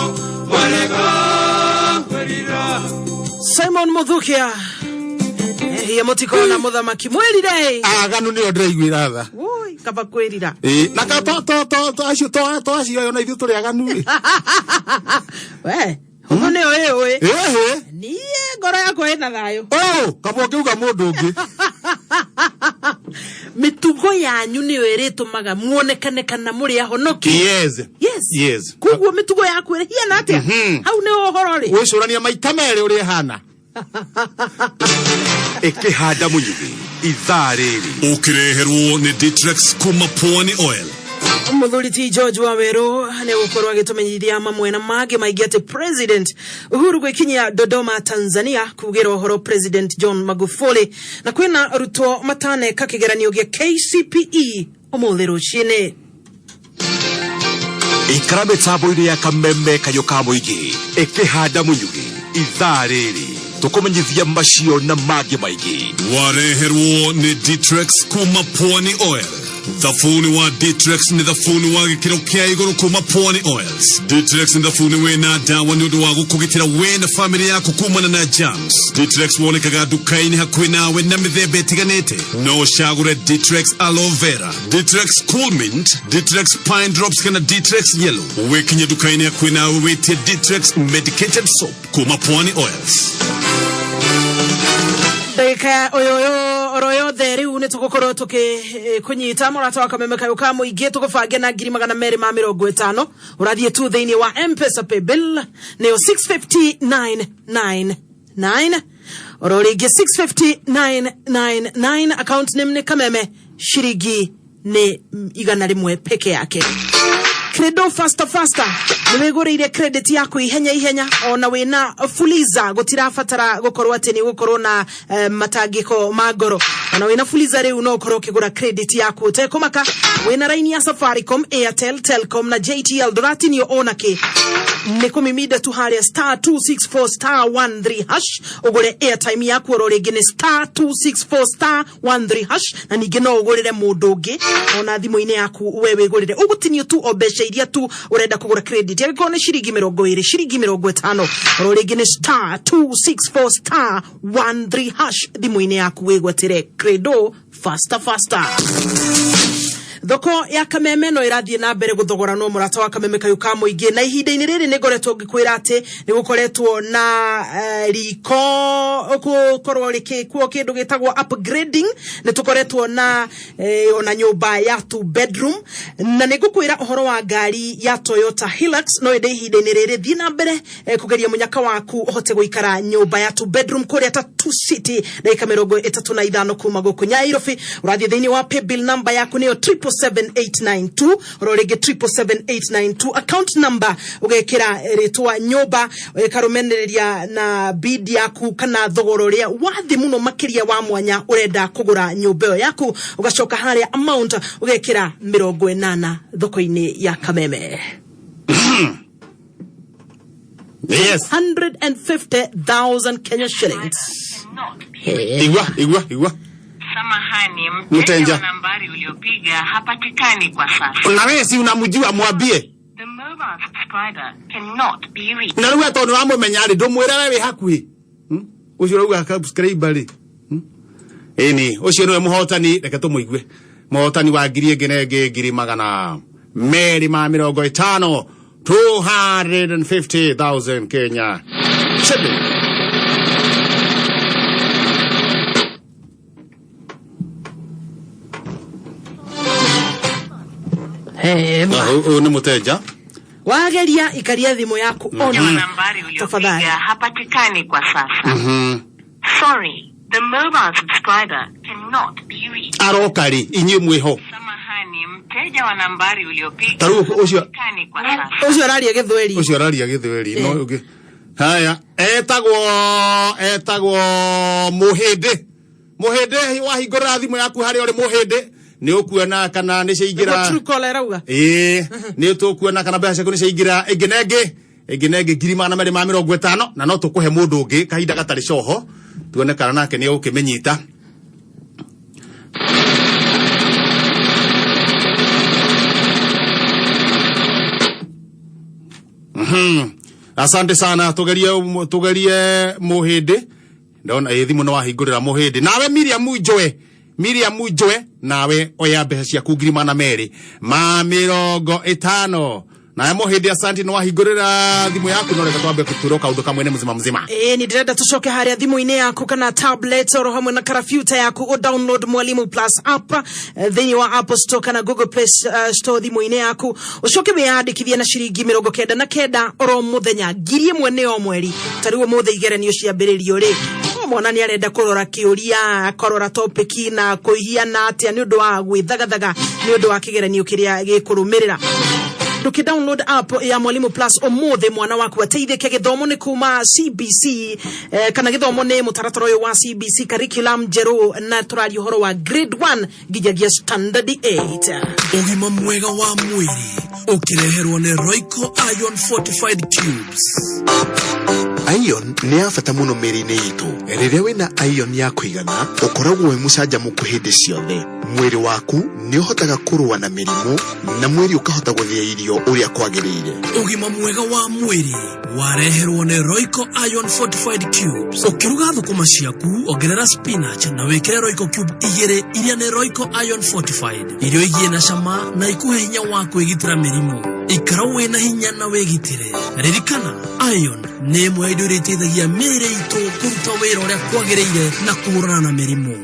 mwarega kwĩrira. Simon Muthukia ehia mũtikona mũthamaki mwĩrire. Aganu nĩo ndĩraiguĩra tha. Woi, kaba kwĩrira. Ĩĩ, na ka to to to to acio to to acio ona ithuĩ tũrĩ aganu rĩ. We, ũguo nĩyo ĩĩ. Ĩhĩ. Niĩ ngoro yakwa ĩna thayũ. Oh, kaba ũngĩuga mũndũ ũngĩ. Mĩtugo yanyu nĩyo ĩrĩtũmaga muonekane kana mũrĩ ahonoki. Yes. Yes. Yes. Koguo mĩtugo yaku ĩrĩhiana atĩa? Hau nĩho ũhoro rĩ. Wĩcũrania maita merĩ ũrĩa ĩhana. Ĩkĩhanda mũnyugĩ ithaa rĩrĩ ũkĩreherwo nĩ Ditrex kuma Pwani Oil. Mũthuri ti George Wawerũ nĩ gũkorwo agĩtũmenyithia mamwe na mangĩ maingĩ atĩ President Uhuru gwĩkinyia Dodoma Tanzania kugĩra ũhoro President John Magufuli, na kwĩna arutwo mataneka kĩgeranio gĩa KCPE ũmũthĩ rũcinĩ. Ikara mĩtambo-inĩ ya kameme kayũ ka mũingĩ ĩkĩhanda mũnyugĩ ithaa rĩrĩ tũkũmenyithia macio na mangĩ maingĩ. Wareherwo nĩ Ditrex kuma Pwani Oil. Thabuni wa Ditrex nĩ thabuni wa gĩkĩro kĩa igũrũ kuma Pwani Oils. Ditrex nĩ thabuni wĩna ndawa nĩ ũndũ wa gũkũgitĩra we na famĩlĩ yaku kumana na germs. Ditrex wonekaga nduka-inĩ hakuhĩ nawe na mĩthemba ĩtiganĩte. No ũcagũre Ditrex Aloe Vera, Ditrex Cool Mint, Ditrex Pine Drops kana Ditrex Yellow. Wĩkinye nduka-inĩ hakuhĩ nawe wĩtie Ditrex Medicated Soap kuma Pwani Oils. Ndagĩka ũyũ ũyũ oro yothe rĩu nĩ tũgũkorwo tũkĩkũnyita mũrata wa kameme kayũ ka mũingĩ, tũgũbange na 250,000. Ũrathiĩ tu thĩinĩ wa Mpesa paybill nĩyo 650999, oro rĩngĩ 650999, account name nĩ Kameme, ciringi nĩ 100 peke yake. Credo faster faster, nĩ wĩgũrĩire credit yaku ihenya ihenya ona wĩna Fuliza, gũtirabatara gũkorwo atĩ nĩ gũkorwo na matangĩko ma ngoro. Ona wĩna Fuliza rĩu no ũkorwo ũkĩgũra credit yaku ũtekũmaka. Wĩna raini ya Safaricom, Airtel, Telcom na JTL, ndũratinio ona kĩ, nĩ kũmiminda tu harĩa star 264 star 13 hash ũgũre airtime yaku, oro rĩngĩ nĩ star 264 star 13 hash, na ningĩ no ũgũrĩre mũndũ ũngĩ ona thimũ-inĩ yaku, we wĩgũrĩre, ũgũtinio tu o mbeca iria tu ũrenda kũgũra credit, angĩkorwo nĩ ciringi 20, ciringi 50, oro rĩngĩ nĩ star 264 star 13 hash thimũ-inĩ yaku, wĩgwatĩre credo faster faster. Thoko ya Kameme no ĩrathiĩ na mbere gũthogoranwo, mũrata wa Kameme kayũ ka mũingĩ, na ihinda-inĩ rĩrĩ nĩ ngoretwo ngĩkwĩra atĩ nĩ gũkoretwo na riko gũkorwo rĩkĩkwo kĩndũ gĩtagwo upgrading. Nĩ tũkoretwo na ona nyũmba ya two bedroom, na nĩ ngũkwĩra ũhoro wa ngari ya Toyota Hilux. No ĩndĩ ihinda-inĩ rĩrĩ thiĩ na mbere kũgeria mũnyaka waku ũhote gũikara nyũmba ya two bedroom kũrĩa Tatu City, ndagĩka 35 kuma gũkũ Nyairobi. Ũrathiĩ thĩinĩ wa paybill number yaku nĩyo 777892, oro rĩngĩ 777892, account number ũgekĩra rĩtwa nyũmba, ĩkarũmanĩrĩria na bid yaku kana thogora ũrĩa wa thĩ mũno makĩria wa mwanya ũrenda kũgũra nyũmba ĩyo yaku, ũgacoka harĩa amount ũgekĩra 80 thoko-inĩ ya Kameme. Yes. 150,000 Kenya shillings. Igua, igua, igua. Samahani, Mteja. mteja wa nambari uliopiga hapatikani kwa sasa. Na wewe si unamjua, mwambie. The mobile subscriber cannot be reached. Na rĩu tondũ wamũmenya rĩ, ndũmwĩre we wĩ hakuhĩ. Ũcio ũrauga subscriber rĩ. Ĩni, ũcio nĩwe mũhotani, reke tũmũigue. Mũhotani wa ngiri ĩngĩ na ĩngĩ 250,000, 250,000 Kenya shilling. Ũyũ nĩ mũteja. Wageria ikaria thimũ yaku Mteja wa on nambari uliopiga tafadhali. hapatikani kwa sasa. Sorry, the mobile subscriber cannot be reached. Aroka rĩ, inyuĩ mwĩho. Samahani, mteja wa nambari uliopiga Ta rĩu ũcio hapatikani kwa sasa. Ũcio araria gĩthweri. Ũcio araria gĩthweri no ũngĩ. Haya, etagwo Mũhĩndĩ. Mũhĩndĩ, wahingũrĩra thimũ yaku harĩa ũrĩ, Mũhĩndĩ, nĩ ũkuona kana nĩ ciaingĩra. Nĩguo Truecaller ĩrauga. Ĩĩ, nĩ tũkuona kana mbeca ciaku nĩ ciaingĩra ĩngĩ na ĩngĩ, ĩngĩ na ĩngĩ 250,000, na no tũkũhe mũndũ ũngĩ kahinda gatarĩ coho, tuone kana nake nĩ egũkĩmĩnyita. Asante sana, tugerie Mũhĩndĩ. Ndona ĩ thimũ nĩ wahingũrĩra Mũhĩndĩ. Nawe Miriam Njoe, Miriam Njoe, nawe oya mbeca ciaku 250,000. Nawe Mũhĩndĩ, asanti nĩ wahingũrĩra thimũ yaku, no reke twambe kũtwĩrwo kaũndũ kamwe nĩ mzima mzima. Ĩĩ, nĩ ndĩrenda tũcoke harĩa thimũ-inĩ yaku kana tablet oro hamwe na karabiuta yaku ũ download Mwalimu Plus app thĩinĩ wa Apple Store kana Google Play Store thimũ-inĩ yaku, ũcoke wĩyandĩkithie na ciringi 99 oro mũthenya, 1,000 nĩ o mweri. Ta rĩu ũmũthĩ igeranio ciambĩrĩrio rĩ, o mwana nĩ arenda kũrora kĩũria, akarora topic na kũihiana atĩa nĩ ũndũ wa gwĩthagathaga nĩ ũndũ wa kĩgeranio kĩrĩa gĩkũrũmĩrĩra. Ndũkĩ download app ya Mwalimu Plus ũmũthĩ, mwana waku ateithĩke. Gĩthomo nĩ kuma CBC kana gĩthomo nĩ mũtaratara ũyũ wa CBC curriculum njerũ, na tũraria ũhoro wa grade 1 nginyagia standard 8. Ũgima mwega wa mwĩrĩ ũkĩreherwo nĩ Royco Iron Fortified Cubes. Iron nĩ ya bata mũno mĩĩrĩ-inĩ itũ. Rĩrĩa wĩna iron ya kũigana, ũkoragwo wĩ mũcanjamũku hĩndĩ ciothe. Mwĩrĩ waku nĩ ũhotaga kũrũa na mĩrimũ na mwĩrĩ ũkahota gũthĩa irio ũrĩa kwagĩrĩire. Ũgima mwega wa mwĩrĩ wareherwo nĩ Royco Iron Fortified Cubes. Ũkĩruga thũkũma ciaku, ongerera spinach na wĩkĩre Royco cube igĩrĩ iria nĩ Royco Iron Fortified. Irio igie na cama na ikuhe hinya wa kwĩgitĩra mĩrimũ. Ikara wĩna hinya na wĩgitĩre. Ririkana, iron nĩ ĩmwe ya indo iria iteithagia mĩĩrĩ itũ kũruta wĩra ũrĩa kwagĩrĩire na kũhũrana na mĩrimũ.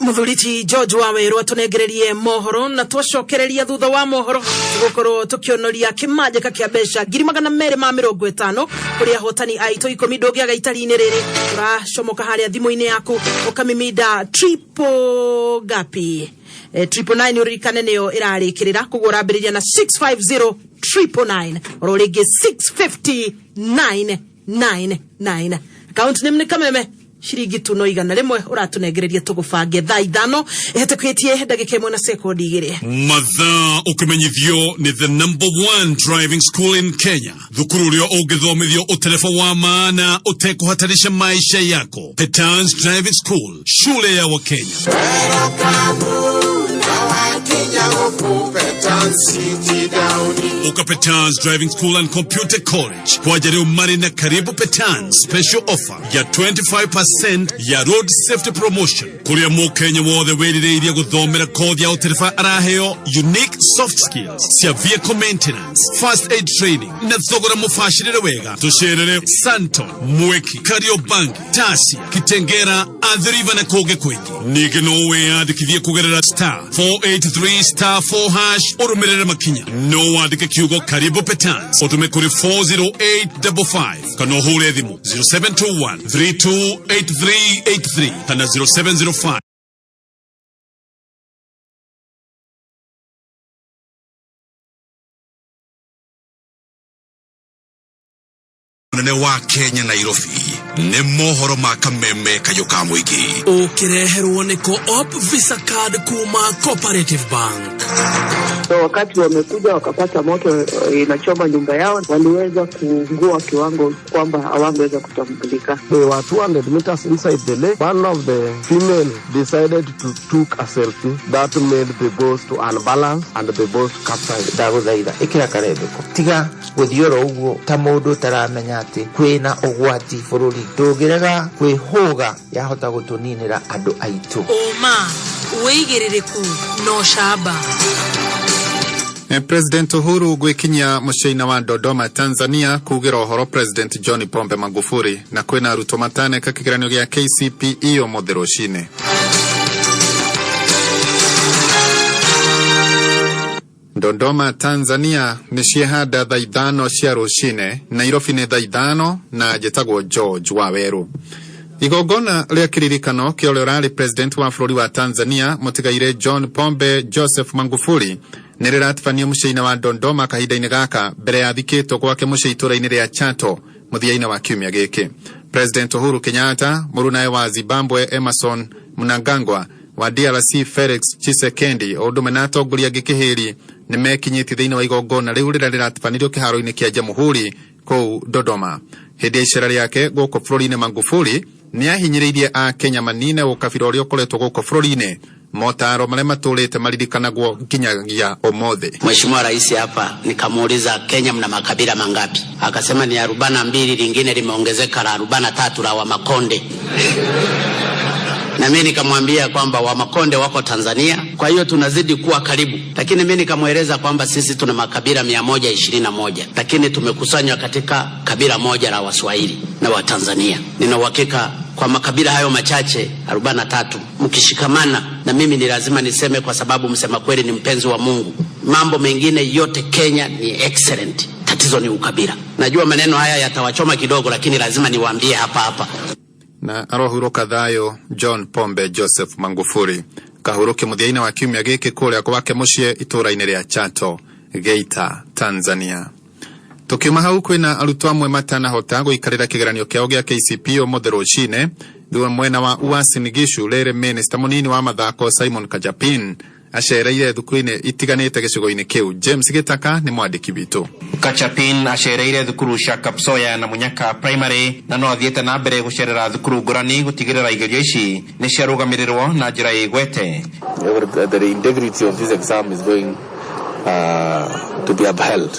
Mũthuri ti George Wawerũ atũnengererie mohoro, na twacokereria thutha wa mohoro tũgũkorwo tũkĩonoria kĩmanjĩka kĩa mbeca 250,000 kũrĩ ahotani aitũ 10. Ndũngĩaga itari-inĩ rĩrĩ. Ũracomoka harĩa thimũ-inĩ yaku ũkamiminda triple ngapi? 999. Ũririkane nĩyo ĩrarĩkĩrĩra, koguo ũrambĩrĩria na 650 999, oro rĩngĩ 650 999. Account name nĩ Kameme. Ciringi tu no 100 ũratũnengereria tũgũbange. Thaa 5 ĩhetũkĩtie ndagĩka 1 na sekondi 2. Mathaa ũkĩmenyithio nĩ the number one driving school in Kenya, thukuru ũrĩa ũngĩthomithio ũtereba wa maana ũtekũhatarisha maisha yako, Petans Driving School, shule ya Wakenya. Uka Petans Driving School and Computer College kwaja rĩu marĩ na karibu Petans special offer ya 25% ya road safety promotion, kũrĩa mũkenya wothe wĩrirĩirie gũthomera kothi ya ũtereba araheo unique soft skills cia vehicle maintenance, first aid training na thogora mũbacĩrĩre wega. Tũcerere Santon, Mweki, Kariobangi, Tasia, Kitengera, Athi River na kũngĩ kũingĩ. Ningĩ no wĩyandĩkithie kũgerera star 483 star 4 hash, ũrũmĩrĩre makinya. No wandĩke kiugo karibu Petans ũtũme kũrĩ 40855, kana ũhũre thimũ 0721 328383 kana 0705. Mũnene wa Kenya, Nairobi, nĩ mohoro ma Kameme kayũ ka mũingĩ. Ũkĩreherwo nĩ Co-op Visa Card kuma Cooperative Bank. So wakati wamekuja wakapata moto inachoma nyumba yao, waliweza kuungua kiwango kwamba hawangeweza kutambulika. They were 200 meters inside the lake. One of the female decided to took a selfie that made the boat to unbalance and the boat capsized. Ndagũthaitha ĩkĩra karembeko, tiga gũthiĩ oro ũguo ta mũndũ ũtaramenya atĩ kwĩna ũgwati bũrũri. Ndũngĩrega kwĩhũga, yahota gũtũninĩra andũ aitũ. Ũma, wĩigĩrĩrĩku na ũcamba. President Uhuru gwikinyia muciĩ-inĩ wa Dodoma, Tanzania, kugira ũhoro President John Pombe Magufuli. Na kwĩna arutwo mataneka kĩgeranio gĩa KCPE ũmũthĩ rũcinĩ. Dodoma, Tanzania nĩ ciehanda thaa 5 cia rũcinĩ, Nairobi nĩ thaa 5, na njĩtagwo George Wawerũ. Igongona rĩa kĩririkano kĩa ũrĩa ũrarĩ president wa bũrũri wa Tanzania, mũtigaire John Pombe Joseph Magufuli, nĩ rĩratabanio mũciĩ-inĩ wa Dodoma kahinda-inĩ gaka, mbere ya thikĩtwo gwake mũciĩ itũũra-inĩ rĩa Chato mũthia-inĩ wa kiumia gĩkĩ. President Uhuru Kenyatta, mũrunawe wa Zimbabwe Emerson Mnangagwa, wa DRC Felix Tshisekedi, o ũndũ ũmwe na atongoria angĩ kĩhĩri nĩ mekinyĩtie thĩinĩ wa igongona rĩu rĩrĩa rĩratabanĩrio kĩharo-inĩ kĩa Jamhuri kũu Dodoma. Hĩndĩ ya icera rĩake gũkũ bũrũri-inĩ, Magufuli nĩ ahinyĩrĩirie Akenya manine ũkabira ũrĩa ũkoretwo gũkũ bũrũri-inĩ, motaro marĩa matũrĩte maririkanagwo nginyagia ũmũthĩ. Mheshimiwa Rais hapa nikamuuliza, Kenya mna makabila mangapi? Akasema ni 42, lingine limeongezeka la 43 la Wamakonde. Na mimi nikamwambia kwamba Wamakonde wako Tanzania, kwa hiyo tunazidi kuwa karibu. Lakini mimi nikamweleza kwamba sisi tuna makabila 121 lakini tumekusanywa katika kabila moja la Waswahili na Watanzania. Nina uhakika kwa makabila hayo machache 43 mkishikamana, na mimi ni lazima niseme, kwa sababu msema kweli ni mpenzi wa Mungu, mambo mengine yote Kenya ni excellent, tatizo ni ukabila. Najua maneno haya yatawachoma kidogo, lakini lazima niwaambie hapa hapa. Na arohuruka thayo John Pombe Joseph Magufuli kahuruke muthia-inĩ wa kiumia gĩkĩ kũrĩa gwake mũciĩ itũũra-inĩ rĩa Chato, Geita, Tanzania. Tukiuma hau kwĩna arutwo amwe matanahota gũikarĩra kĩgeranio kĩao gĩa KCPE ũmũthĩ rũcinĩ thutha mwena wa Uasin Gishu rĩrĩ minista mũnini wa mathako Simon Kachapin acereire thukuru-inĩ itiganĩte gĩcigo-inĩ kĩu. James Gĩtaka nĩ mwandĩki witũ. Kachapin acereire thukuru cia Kapsoya na Munyaka Primary na no athiĩte na mbere gũcerera thukuru ngũrani gũtigĩrĩra igerio ici nĩ ciarũgamĩrĩrwo na njĩra ĩgwete. The integrity of this exam is going to be upheld.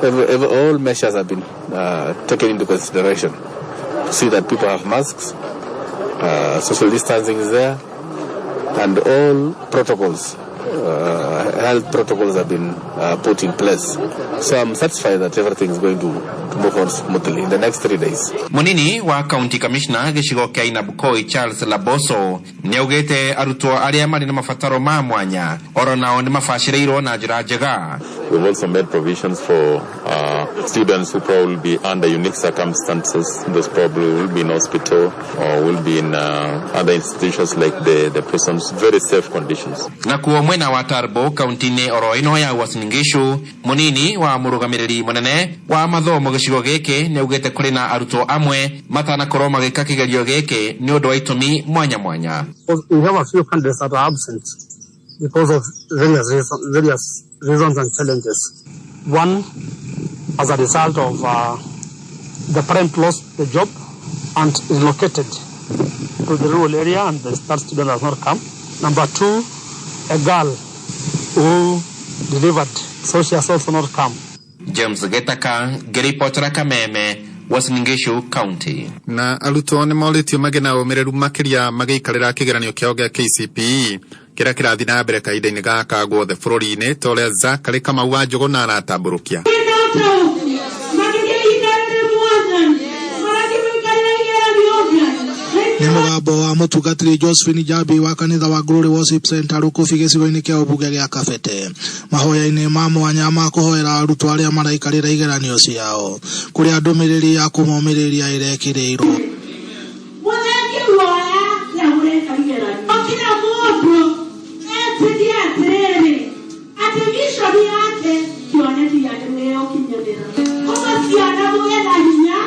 All measures have been taken into consideration to see that people have masks, social distancing is there, and all protocols, health protocols have been put in place. So I'm satisfied that everything is going to move on smoothly in the next 3 days. Munini wa county commissioner gĩcigo kĩa Ainabkoi Charles Laboso nĩaugĩte arutwo arĩa marĩ na mabataro ma mwanya oro nao nĩ mabacĩrĩirwo na njĩra njega. We've also made provisions for students who probably be under unique circumstances. Those probably will be in hospital or will be in other institutions like the prisons, very safe conditions. Nakuo mwena wa Tarbo kaunti-inĩ oro ĩno ya Uasin Gishu, munini wa mũrũgamĩrĩri mũnene wa mathomo gĩcigo gĩkĩ nĩaugĩte kũrĩ na arutwo amwe matanakorwo magĩka kĩgerio gĩkĩ nĩ ũndũ wa itũmi mwanya mwanya. We have a few candidates that are absent because of various reasons and challenges. One, as a result of the parent lost the job and relocated to the rural area, and the that student has not come. Number two, a girl who delivered, so she has also not come. James Gitaka ngĩribotera Kameme, Uasin Gishu County. Na arutwo nĩ morĩtio magĩe na ũmĩrĩru makĩria magĩikarĩra kĩgeranio kĩao gĩa KCPE kĩrĩa kĩrathiĩ na mbere kahinda-inĩ gaka guothe bũrũri-inĩ ta ũrĩa Zakary Kamau wa Njũgũna aratambũrũkia. Nĩ mũgambo wa mũtungatĩri Josephine Njambi wa kanitha wa Glory Worship Center Rũkũbi gĩcigo-inĩ kĩa ũmbunge gĩa Kabete, mahoya-inĩ ma mwanya ma kũhoera arutwo arĩa maraikarĩra igeranio ciao, kũrĩa ndũmĩrĩri ya kũmomĩrĩria ĩrekĩrĩirwo. Mũthengi guoya rĩrĩa mũreka igeranio, kila mũndũ etirie atĩrĩrĩ atĩ vision yake kĩoneki gĩake nĩgĩgũkinyanĩra. Koguo ciana mũgĩe na hinya.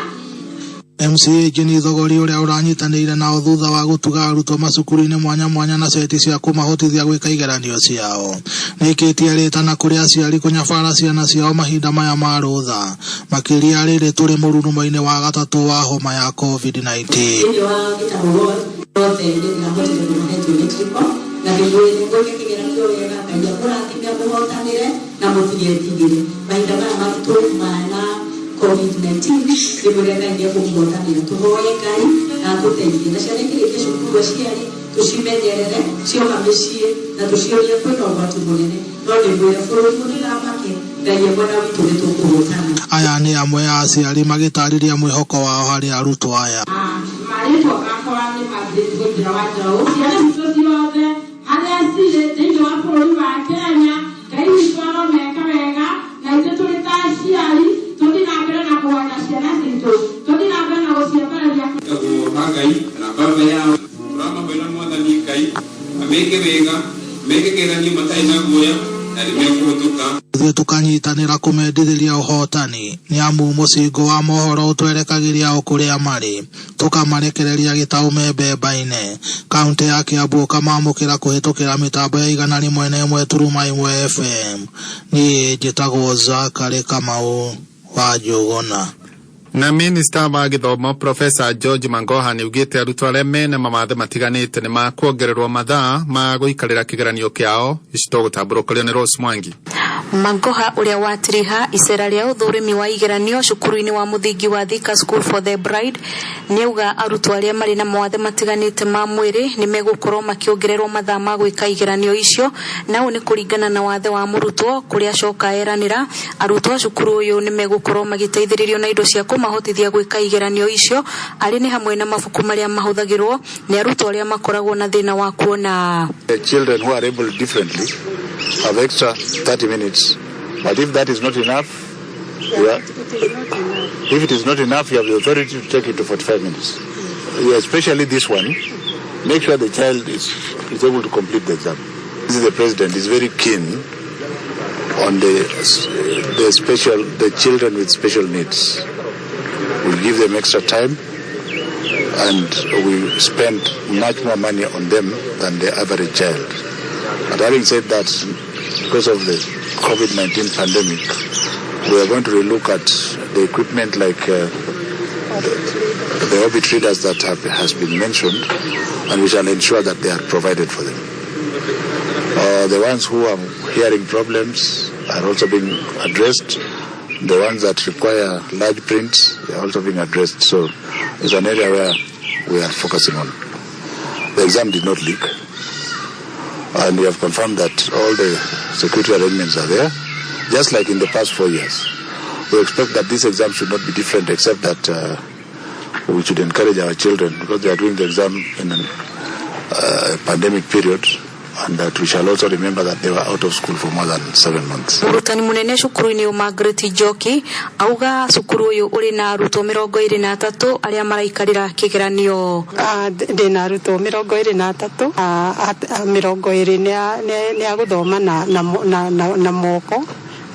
MCA Jane Thogori ũrĩa ũranyitanĩire nao thutha wa gũtuga arutwo macukuru-inĩ mwanya mwanya na ceti cia kũmahotithia gwĩka igeranio ciao, nĩĩkĩtie rĩtana kũrĩ aciari kũnyabara ciana ciao mahinda maya ma rũtha, makĩria rĩrĩ tũrĩ mũrurumo-inĩ wa gatatũ wa homa ya COVID-19. Thĩinĩ wa gĩtarũ yothe nĩ ndĩrahotire kũmahe geometrical na ndĩmwĩre mwĩke kĩgeranio wega, Ngai amũrathime, mũhotanĩre na mũtigetigĩre mahinda maya maritũ mana COVID-19. Ndĩmwĩre Ngai nĩ ekũmũhotanĩra, tũhoe Ngai na atũteithie. Na ciana ikĩrĩkia cukuru, aciari tũcimenyerere cioka mĩciĩ na tũciũrie, kwĩna ũgwati mũnene, no ndĩmwĩre bũrũri mũtigamake, Ngai e mwena witũ, nĩ tũkũhotana. Aya nĩ amwe a aciari magĩtarĩria mwĩhoko wao harĩ arutwo aya. Marĩtwa makwa nĩ Margaret Gũithira wa Njaũ. Ciana citũ ciothe harĩa cirĩ thĩinĩ wa bũrũri wa Kenya, Ngai witũ aromeka wega, na ithuĩ tũrĩ ta aciari tũthiĩ na mbere na kũhoera ciana citũ, tũthiĩ na mbere na gũciambararia. Njagwo Hagai na baba yao tũramahwĩra Mwathani Ngai ameke wega, meke kĩgeranio matarĩ na guoya na nĩmekũhĩtũka. Ithuĩ tũkanyitanĩra kũmendithĩria ũhotani, nĩ amu mũcingo wa mohoro ũtwerekagĩria o kũrĩa marĩ, tũkamarekereria gĩtaũ me mbemba-inĩ kaunti ya Kiambu, ũkamamũkĩra kũhĩtũkĩra mĩtambo ya 101.1 FM. Niĩ njĩtagwo Zakary Kamau wa Njũgũna. Na minista wa gĩthomo Profesa George Magoha nĩ augĩte arutwo arĩa mena mawathe matiganĩte nĩ makuongererwo mathaa ma gũikarĩra kĩgeranio kĩao. Ici tũgũtambũrũkĩrio nĩ Rose Mwangi. Magoha ũrĩa watiriha icera rĩa ũthũrimi wa igeranio cukuru-inĩ wa mũthingi wa Thika School for the Blind nĩauga arutwo arĩa marĩ na mawathe matiganĩte ma mwĩrĩ nĩ megũkorwo makĩongererwo mathaa ma gwĩka igeranio icio, na ũũ nĩ kũringana na wathe wa mũrutwo. Kũrĩa acoka eranĩra arutwo a cukuru ũyũ nĩ megũkorwo magĩteithĩrĩrio na indo cia kũmahotithia gwĩka igeranio icio, arĩ nĩ hamwe na mabuku marĩa mahũthagĩrwo nĩ arutwo arĩa makoragwo na thĩna wa kuona. The children who are able differently have extra 30 minutes. But if that is not enough, yeah, if it is not enough, you have the authority to take it to 45 minutes. Yeah, especially this one, make sure the child is able to complete the exam. This is the president is very keen on the children with special needs. We give them extra time and we spend much more money on them than the average child. But having said that, because of the COVID-19 pandemic, we are going to relook at the equipment like the orbit readers that has been mentioned, and we shall ensure that they are provided for them. The ones who have hearing problems are also being addressed. The ones that require large prints, they are also being addressed. So it's an area where we are focusing on. The exam did not leak, and we have confirmed that all the security arrangements are there, just like in the past 4 years. We expect that this exam should not be different, except that we should encourage our children, because they are doing the exam in a pandemic period, and that we shall also remember that they were out of school for more than 7 months. Mũrutani mũnene cukuru-inĩ ũyũ Margaret Njoki auga cukuru ũyũ ũrĩ na arutwo 23 arĩa maraikarĩra kĩgeranio. Ndĩna arutwo 23, 20 nĩ a gũthoma na moko,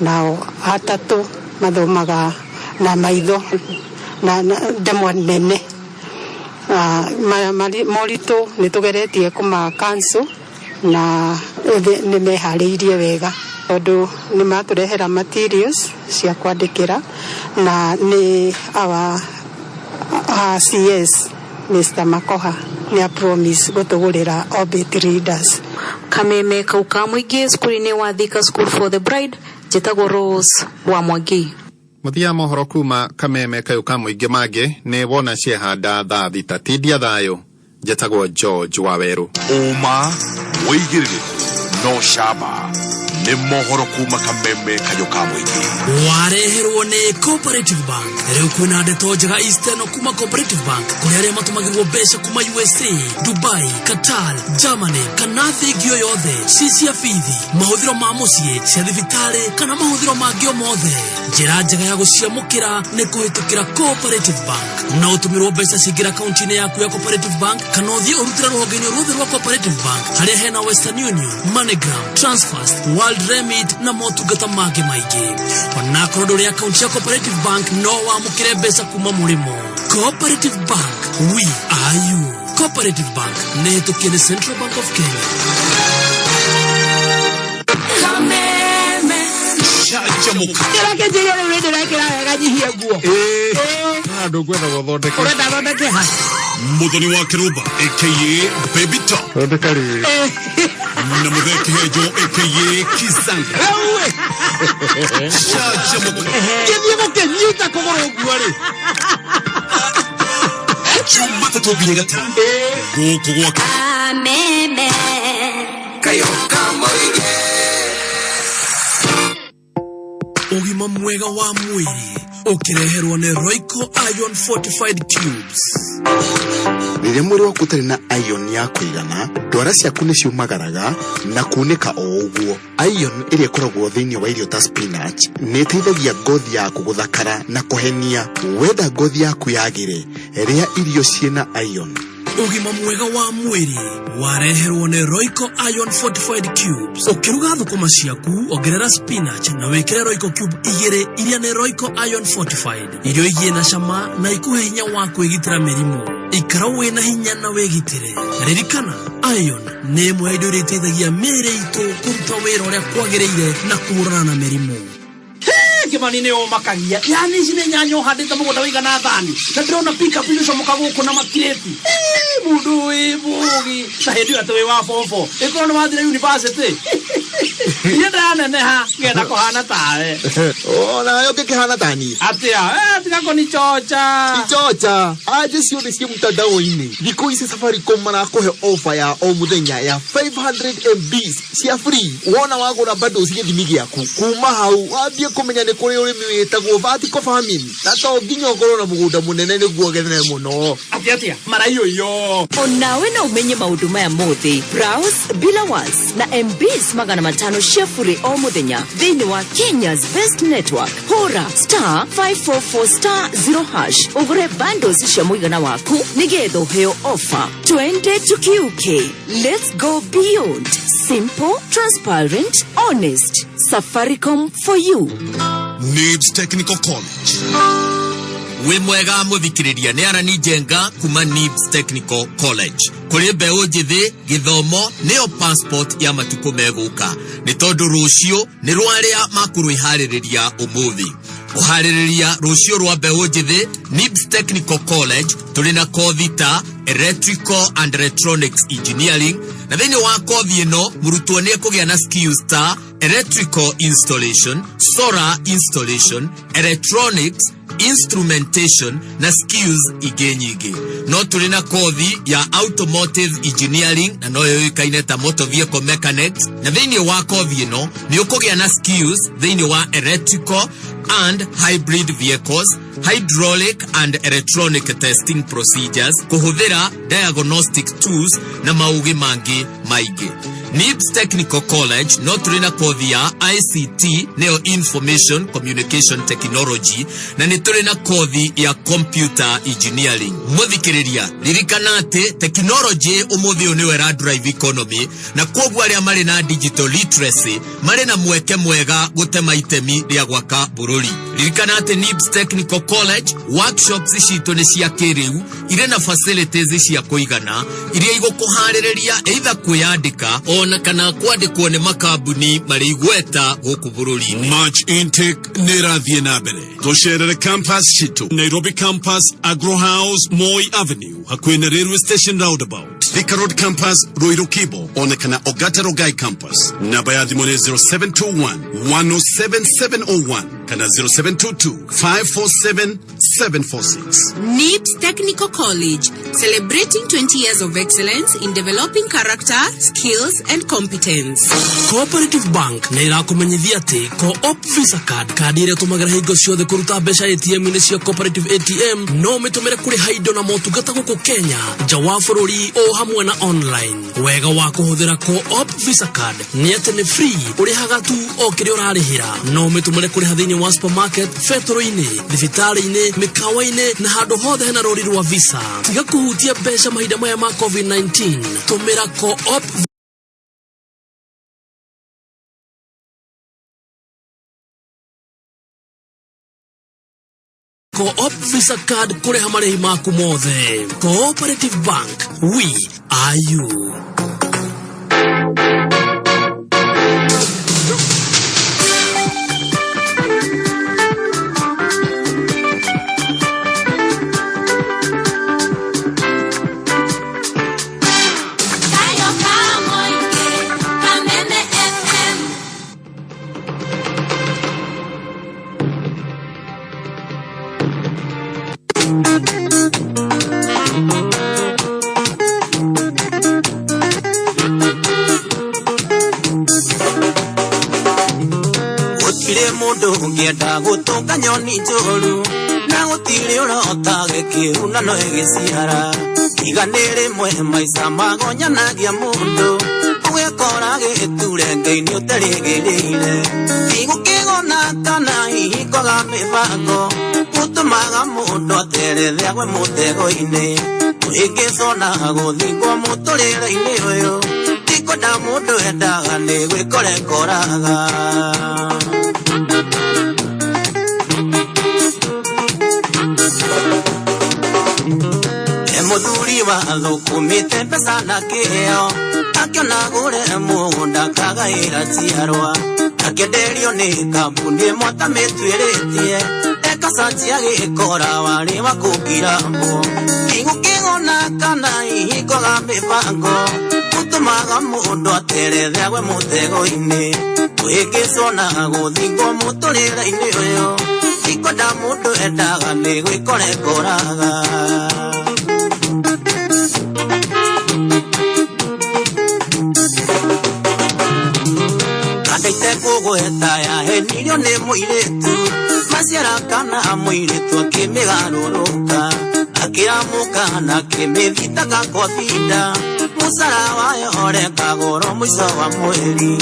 nao atatũ mathomaga na maitho na ndemwa nene. Moritũ nĩ tũgeretie kũma cancel na nĩ meharĩirie wega tondũ nĩ matũrehera materials cia kwandĩkĩra, na nĩ our CS Mr. Makoha nĩ a promise gũtũgũrĩra orbit readers. Kameme kau ka mũingĩ cukuru-inĩ wa Thika School for the Blind, njĩtagwo Rose wa Mwangi. Mũthia mohoro kuma kameme kayũ ka mũingĩ mangĩ nĩ wona ciehanda thaa 6. Tindia thayũ, njĩtagwo George Wawerũ. Ũma wĩigĩrĩrĩku no camba nĩ mohoro kuma kameme kayũ ka mũingĩ. Wareherwo nĩ Cooperative Bank. Rĩu kwĩna ndeto njega Eastern kuma Cooperative Bank, kũrĩa arĩa matũmagĩrwo mbeca kuma USA, Dubai, Qatar, Germany kana thĩ ĩngĩ o yothe, ci cia bithi, mahũthĩro ma mũciĩ, cia thibitarĩ kana mahũthĩro mangĩ o mothe. Njĩra njega ya gũciamũkĩra nĩ kũhĩtũkĩra Cooperative Bank. No ũtũmĩrwo mbeca cingĩra akaunti-inĩ yaku ya Cooperative Bank, kana ũthiĩ ũrutĩre rũhonge-inĩ ruothe rwa Cooperative Bank harĩa hena Western Union, MoneyGram, Transfast, World Remit na motungata mangĩ maingĩ. Onakorwo ndũrĩ akaunti ya Cooperative Bank, no wamũkĩre mbeca kuma mũrĩmo. Cooperative Bank, we are you. Cooperative Bank nĩ hĩtũkie nĩ Central Bank of Kenya. Kameme canjamũka. Kĩrĩa rĩu nĩ ndĩrekĩra wega, nyihie nguo. Andũ ngwenda gũthondeka. Ũrenda thondeke ha? Muthoni wa Kiruba aka Baby Top Thondeka rĩrĩ. na Muthee Kihenjo aka Kizanga. Canjamũka. Gĩthiĩ gũkĩnyita kũgũrũ ũguo rĩ. Jumatatũ nginya Gatano gũkũ gwa Kameme. Kayo ka mũingĩ. Ũgima mwega wa mwĩrĩ ũkĩreherwo nĩ Royco Iron Fortified Cubes. Rĩrĩa mwĩrĩ waku ũtarĩ na iron ya kũigana, ndwara ciaku nĩ ciumagaraga na kunĩka o ũguo. Iron ĩrĩa ĩkoragwo thĩinĩ wa irio ta spinach nĩ ĩteithagia ngothi yaku gũthakara na kũhenia. Wenda ngothi yaku yagĩre, rĩa irio ciĩna iron. Ũgima mwega wa mwĩrĩ wareherwo nĩ Royco Iron Fortified Cubes. Ũkĩruga thũkũma ciaku, ongerera spinach na wĩkĩre Royco cube igĩrĩ iria nĩ Royco Iron Fortified. Irio igie na cama na ikuhe hinya wa kwĩgitĩra mĩrimũ. Ikara wĩna hinya na wĩgitĩre. Ririkana, iron nĩ ĩmwe ya indo iria iteithagia mĩĩrĩ itũ kũruta wĩra ũrĩa kwagĩrĩire na kũhũrana na mĩrimũ. Kimani nĩ ũmakagia, yani ici nĩ nyanya ũhandĩte mũgũnda wĩigana thani, na ndĩrona pickup igĩcomoka gũkũ na makirĩti. Mũndũ wĩ mũgĩ na hĩndĩ ĩyo atĩ wĩ wa form 4, ĩkorwo nĩ wathire university. Niĩ ndaneneha ngenda kũhana tawe. Onawe ũngĩkĩhana ta niĩ. Atĩa? Eh, tiga kũnichocha. Ichocha anje ciothe ciĩ mtandao-inĩ. Thikũ ici Safaricom marakũhe ofa ya o mũthenya ya 500 MBs cia free wona wagũra bundles gĩthimi gĩaku. Kuma hau wambie kũmenya nĩ kũrĩ ũrĩmi wĩtagwo vertical farming, na to nginya ũkorwo na mũgũnda mũnene nĩguo ũgethe mũno. Atĩa atĩa? Maraiyũiyũ. Onawe no umenye maundu maya mothe. Browse bila was na MBs 500 cia bure o muthenya thiini wa Kenya's best network. Hura star 544 star 0 hash ugure bundles cia muigana waku nigetha uheo offer. Twende tukiuke. Let's go beyond. Simple, transparent, honest. Safaricom for you. NIBS Technical College. Wĩ mwega mũthikĩrĩria, nĩ Arani Njenga kuma NIBS Technical College. Kũrĩ mbeũ njĩthĩ, gĩthomo nĩyo passport ya matukũ megũka, nĩ tondũ rũciũ nĩ rwa arĩa makũrwĩharĩrĩria ũmũthĩ. Kũharĩrĩria rũciũ rwa mbeũ njĩthĩ, NIBS Technical College tũrĩ na kothi ta Electrical and Electronics Engineering, na thĩinĩ wa kothi ĩno mũrutwo nĩ ekũgĩa na skills ta electrical installation, solar installation, electronics, instrumentation na skills ingĩ nyingĩ. No tũrĩ na kothi ya automotive engineering, na noyo yũĩkaine ta motor vehicle mechanics, na thĩinĩ wa kothi ĩno nĩ ũkũgĩa na skills thĩinĩ wa electrical and hybrid vehicles, hydraulic and electronic testing procedures, kũhũthĩra diagnostic tools na maũgĩ mangĩ maingĩ. NIBS Technical College no tũrĩ na kothi ya ICT, nĩyo Information Communication Technology, na nĩ tũrĩ na kothi ya Computer Engineering. Mũthikĩrĩria, ririkana atĩ technology ũmũthĩ ũyũ nĩyo ĩra drive economy, na kwoguo arĩa marĩ na digital literacy marĩ na mweke mwega gũtema itemi rĩa gwaka bũrũri. Ririkana atĩ NIBS Technical College workshops citũ nĩ cia kĩrĩu, irĩ na facilities cia kũigana iria igũkũharĩrĩria either kwĩyandĩka ona kana kwandĩkwo nĩ makambuni marĩ igweta gũkũ bũrũri-inĩ. March intake nĩ ĩrathiĩ na mbere. Tũcerere campus citũ Nairobi campus, Agro House, Moi Avenue, hakuhĩ na railway station roundabout, Thika Road campus, Ruiru Kibo, ona kana Ogata Rongai campus. Namba ya thimũ nĩ 0721 107 701 kana 0722 547 746. NIBS Technical College, celebrating 20 years of excellence in developing character, skills, and competence. Cooperative Bank nĩ ĩrakũmenyithia atĩ Co-op Visa Card, kandi ĩrĩa ũtũmagĩra hingo ciothe kũruta mbeca ATM-inĩ cia Cooperative ATM, no ũmĩtũmĩre kũrĩha indo na motungata gũkũ Kenya, nja wa bũrũri, o hamwe na online. Wega wa kũhũthĩra Co-op Visa Card nĩ atĩ nĩ free, ũrĩhaga tu o kĩrĩa ũrarĩhĩra. No ũmĩtũmĩre kũrĩha thĩinĩ wa supermarket, betũrũ-inĩ, thibitarĩ-inĩ, mĩkawa-inĩ na handũ hothe hena rũri rwa Visa. Tiga kũhutia mbeca mahinda maya ma COVID-19, tũmĩra Co-op Co-op Visa Card kũrĩha marĩhi maku mothe. Cooperative Bank, we are you. Kayo Kamoike, Kameme FM. Gũtirĩ mũndũ ũngĩenda gũtũnga nyoni njũru, na gũtirĩ ũrota gĩkĩuna no ĩgĩciara. Iga nĩ rĩmwe maica magonyanagia mũndũ, ũgekora gĩturenge-inĩ ũterĩgĩrĩire. Tigũkĩgona kana hihi kwaga mĩbango gũtũmaga mũndũ aterethe agwe mũtego-inĩ. Ũhĩngĩcona gũthingwo mũtũrĩre-inĩ ũyũ, ti kwenda mũndũ endaga nĩ gwĩkora ekoraga. E mũthuri wa thũkũmĩte mbeca na kĩheo, akĩona gũre mũgũnda kagaĩra njiarwa, akĩenderio nĩ kambuni ĩmwe atamĩtuĩrĩtie, ekacanjia gĩkora warĩ wa kũngirambwo. Tigũkĩgona kana hihi kwaga mĩbango. Gũtũmaga mũndũ aterere agwe mũtego-inĩ kwĩhĩngĩcwo na gũthingwo mũtũrĩre-inĩ ũyũ tikwenda mũndũ endaga nĩ gwĩkora ekoraga. Kandaite kũgweta yahenirio nĩ mũirĩtu maciara kana mũirĩtu akĩmĩgarũrũka akĩamũka na akĩmĩthitanga kwa binda mũcara wayo ũrekagũrwo mũico wa mweri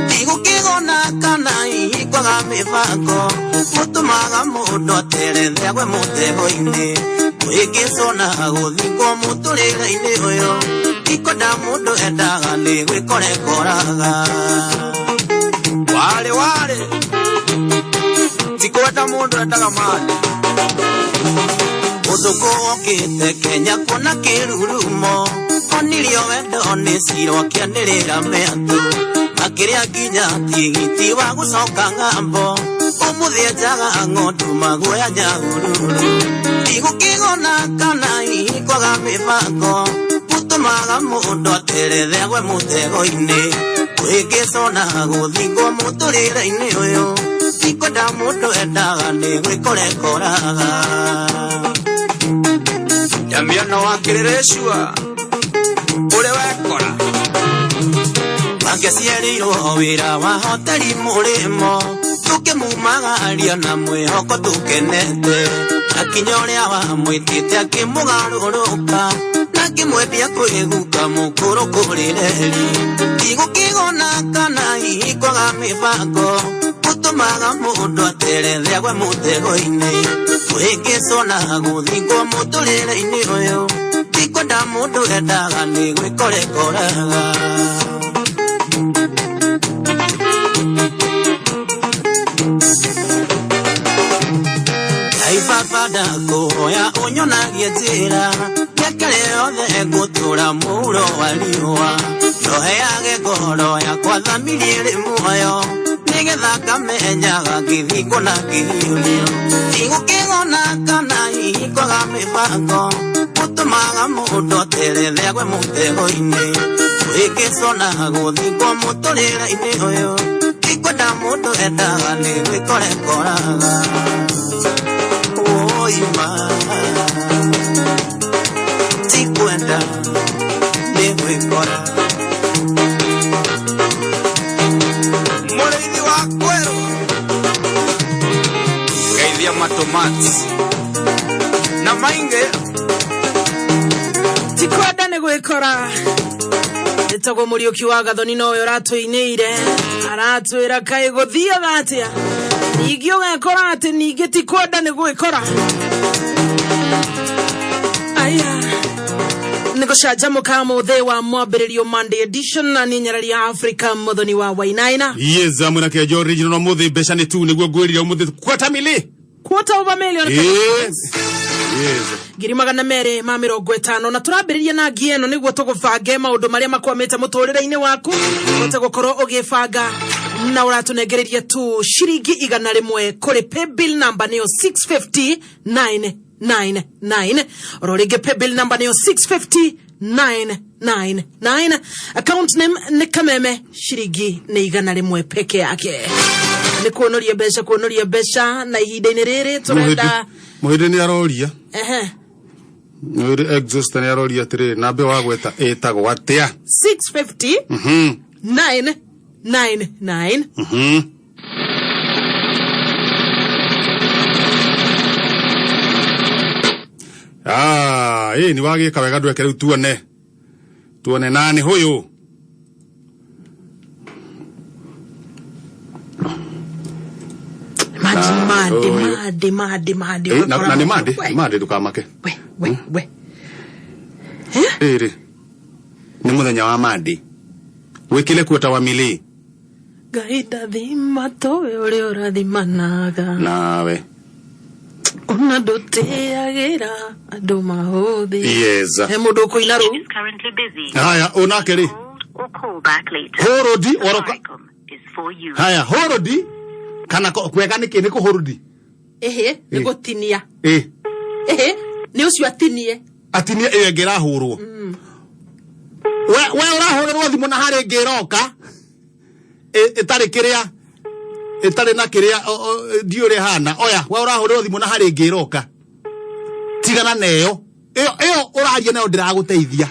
tigũkĩgona kana hihi kwaga mĩbango mũtũmaga mũndũ aterere agwe mũtego-inĩ kwĩhĩngĩcwo na gũthingwo mũtũrĩre-inĩ ũyũ tikwenda mũndũ endaga nĩ gwĩkora ekoraga. Wale wale tikwenda mũndũ endaga mali. Ũthũkũ wokĩte Kenya kuona kĩrurumo onirio wendo nĩ cira akĩanĩrĩra mĩatũ makĩrĩa nginya tigiti wa gũcoka ng'ambo ũmũthĩ enjaga ng'ondu maguoya nyahururu tigũkĩgona kana hihi kwaga mĩbango gũtũmaga mũndũ aterere agwe mũtego-inĩ kwĩhĩngĩcwo na gũthingwo mũtũrĩre-inĩ ũyũ tikwenda mũndũ endaga nĩ gwĩkora ekoraga. Damiano wakĩrĩrĩcua ũrĩ wekora. Angĩciarĩirwo wĩra wa hoteli mũrĩmo tũkĩmumagaria na mwĩhoko tũkenete akinya ũrĩa wamwĩtĩte akĩmũgarũrũka na akĩmwendia kwĩguka mũkũrũ kũrĩreri tigũkĩgona kana hihi kwaga mĩbango gũtũmaga mũndũ aterere agwe mũtego-inĩ kwĩhĩngĩcwo na gũthingwo mũtũrĩre-inĩ ũyũ tikwenda mũndũ endaga nĩ gwĩkora ekoraga. Ngai baba ndakũhoya ũnyonagie njĩra mĩaka yothe ngũtũra mũhuro wa riũa ndoheage ngoro yakwa thamiri ĩrĩ muoyo nĩgetha ngamenyaga ngĩthingwo na ngĩhiũrio tigũkĩgona kana hihi kwaga mĩbango gũtũmaga mũndũ aterere agwe mũtego-inĩ kwĩhĩngĩcwo na gũthingwo mũtũrĩre-inĩ ũyũ tikwenda mũndũ endaga nĩ gwĩkora ekoraga. Oima tikwenda nĩ gwĩkora. Mũrĩithi wa kwerwo geithia matomati na maingĩ tikwenda nĩ gwĩkora. Ĩtagwo Mũriũki wa Gathoni nowe ũratũinĩire aratwĩra kaĩ gũthiaga atĩa ningĩ ũgekora atĩ ningĩ ti kwenda nĩ gwĩkora. Aya nĩ gũcanjamũka mũthĩ wa mwambĩrĩrio Monday edition na nĩ nyarari ya Africa Muthoni wa Wainaina. Yes, amwe na kĩenjo original mũthĩ mbeca nĩ tu nĩguo ngwĩrire ũmũthĩ quarter mili. Quarter of a million. Yes. Yes. 250,000 na tũrambĩrĩria na ngi ĩno nĩguo tũgũbange maũndũ marĩa makwamĩte mũtũrĩre-inĩ waku ũhote gũkorwo ũgĩbanga na ũratũnengereria tu ciringi 100 kũrĩ paybill number nĩyo 650999 oro rĩngĩ paybill number nĩyo 650999 account name nĩ Kameme ciringi nĩ 100 peke yake nĩ kuonoria mbeca kuonoria mbeca na ihinda-inĩ rĩrĩ tũrenda Mũhĩndĩ nĩ aroria. ehe Mũhĩndĩ exhaust nĩ aroria atĩrĩrĩ namba ĩyo wagweta ĩtagwo atĩa? 650 999 Ah, ĩ nĩ wagĩka wega ndweke rĩu tuone. Tuone nani huyu. Imagine mande ũyũ. mande mande mande Eh, na ũgakora na nĩ mũndũ, mande, we, mande ndũkamake. we we Ĩrĩ. Nĩ mũthenya wa mande. Wĩkĩre kuota wa mili Ngai ndathima towe ũrĩa ũrathimanaga nawe. ona ndũtĩagĩra andũ mahũthĩ. Yes. He mũndũ ũkũina rũu Haya, unake rĩ. Hũrũndi waroka. Haya, hũrũndi kana kwega nĩkĩ nĩ kũhũrũndi? ĩhĩ nĩ Eh. gũtinia Ĩ. ĩhĩ nĩ ũcio atinie Atinia ĩyo ĩngĩ ĩrahũrwo. We ũrahũrĩrwo thimũ na harĩ ĩngĩ ĩroka ĩtarĩ kĩrĩa ĩtarĩ na kĩrĩa ndiũ ũrĩa ĩhana. Oya, we ũrahũrĩrwo thimũ na harĩ ĩngĩ ĩroka, tigana na ĩyo. Ĩyo ĩyo ũraria nayo ndĩragũteithia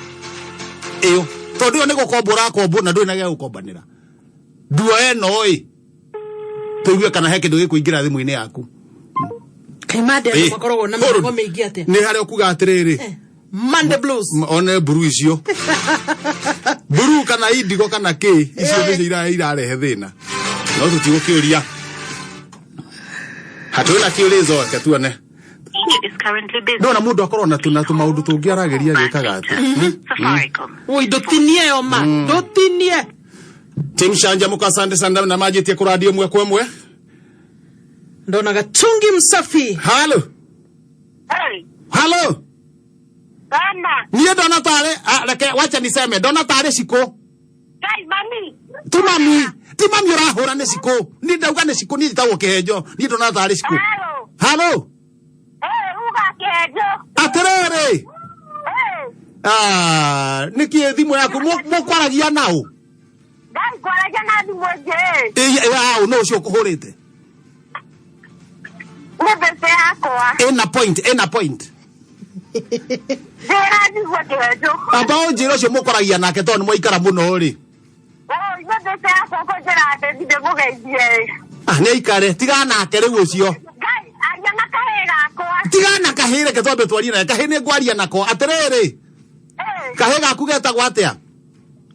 ĩyo, tondũ ĩyo nĩ gũkomba ũrakombwo na ndũrĩ na gĩa gũkombanĩra. Nduoe ĩno ĩ tũigue kana he kĩndũ gĩkũingĩra thimũ-inĩ yaku. Kaimande Eh, makoragwo na hold on. mĩbango mĩingĩ atĩa? Nĩ harĩa ũkuga atĩrĩrĩ, Monday blues. One mburu icio, mburu kana indigo kana kä icio nĩcio irarehe thĩna, no tũtigũkĩũria hatũrĩ na kĩũrĩzo. Reke tuone. Ndona mũndũ akorwo na tũna tũmaũndũ tũngĩ arageria gwĩkaga atĩ. Ui, ndũtinie yo ma ndũtinie. Tim Canjamũka, asante sana na manjĩtie kũrandio ĩmwe kwa ĩmwe. Ndonaga tungi msafi. Halo. Hey, halo. Bana. Niĩ ndona tarĩ reke wacha niseme, ndona tarĩ cikũ. Kai mami. Ti mami, ti mami ũrahũra, nĩ cikũ. Niĩ ndauga nĩ cikũ, niĩ njĩtagwo kĩhenjo, niĩ ndona tarĩ cikũ. Halo. Halo. Hey, uga kĩhenjo. Atĩrĩrĩ. Hey, Nĩkĩ thimũ yaku mũkwaragia naũ? Ngai kwaragia na thimũ ĩngĩ. Aũ no ũcio ũkũhũrĩte? Nĩ mbeca yakwa. Ĩna point, ĩna point. Njĩra njigue kĩhenjo. Amba ũnjĩre ũcio mũkwaragia nake, tondũ nĩ mwaikara mũno rĩ. Oi, nĩ mbeca yakwa kũnjĩra atĩ ndinde mũgeithie. Nĩ aikare, tigana nake rĩu ũcio. Ngai, aria na kahĩĩ gakwa. Tigana na kahĩĩ, reke twambe twarie naye. Kahĩĩ nĩ ngwaria nako. Atĩrĩrĩ, kahĩĩ gaku getagwo atĩa?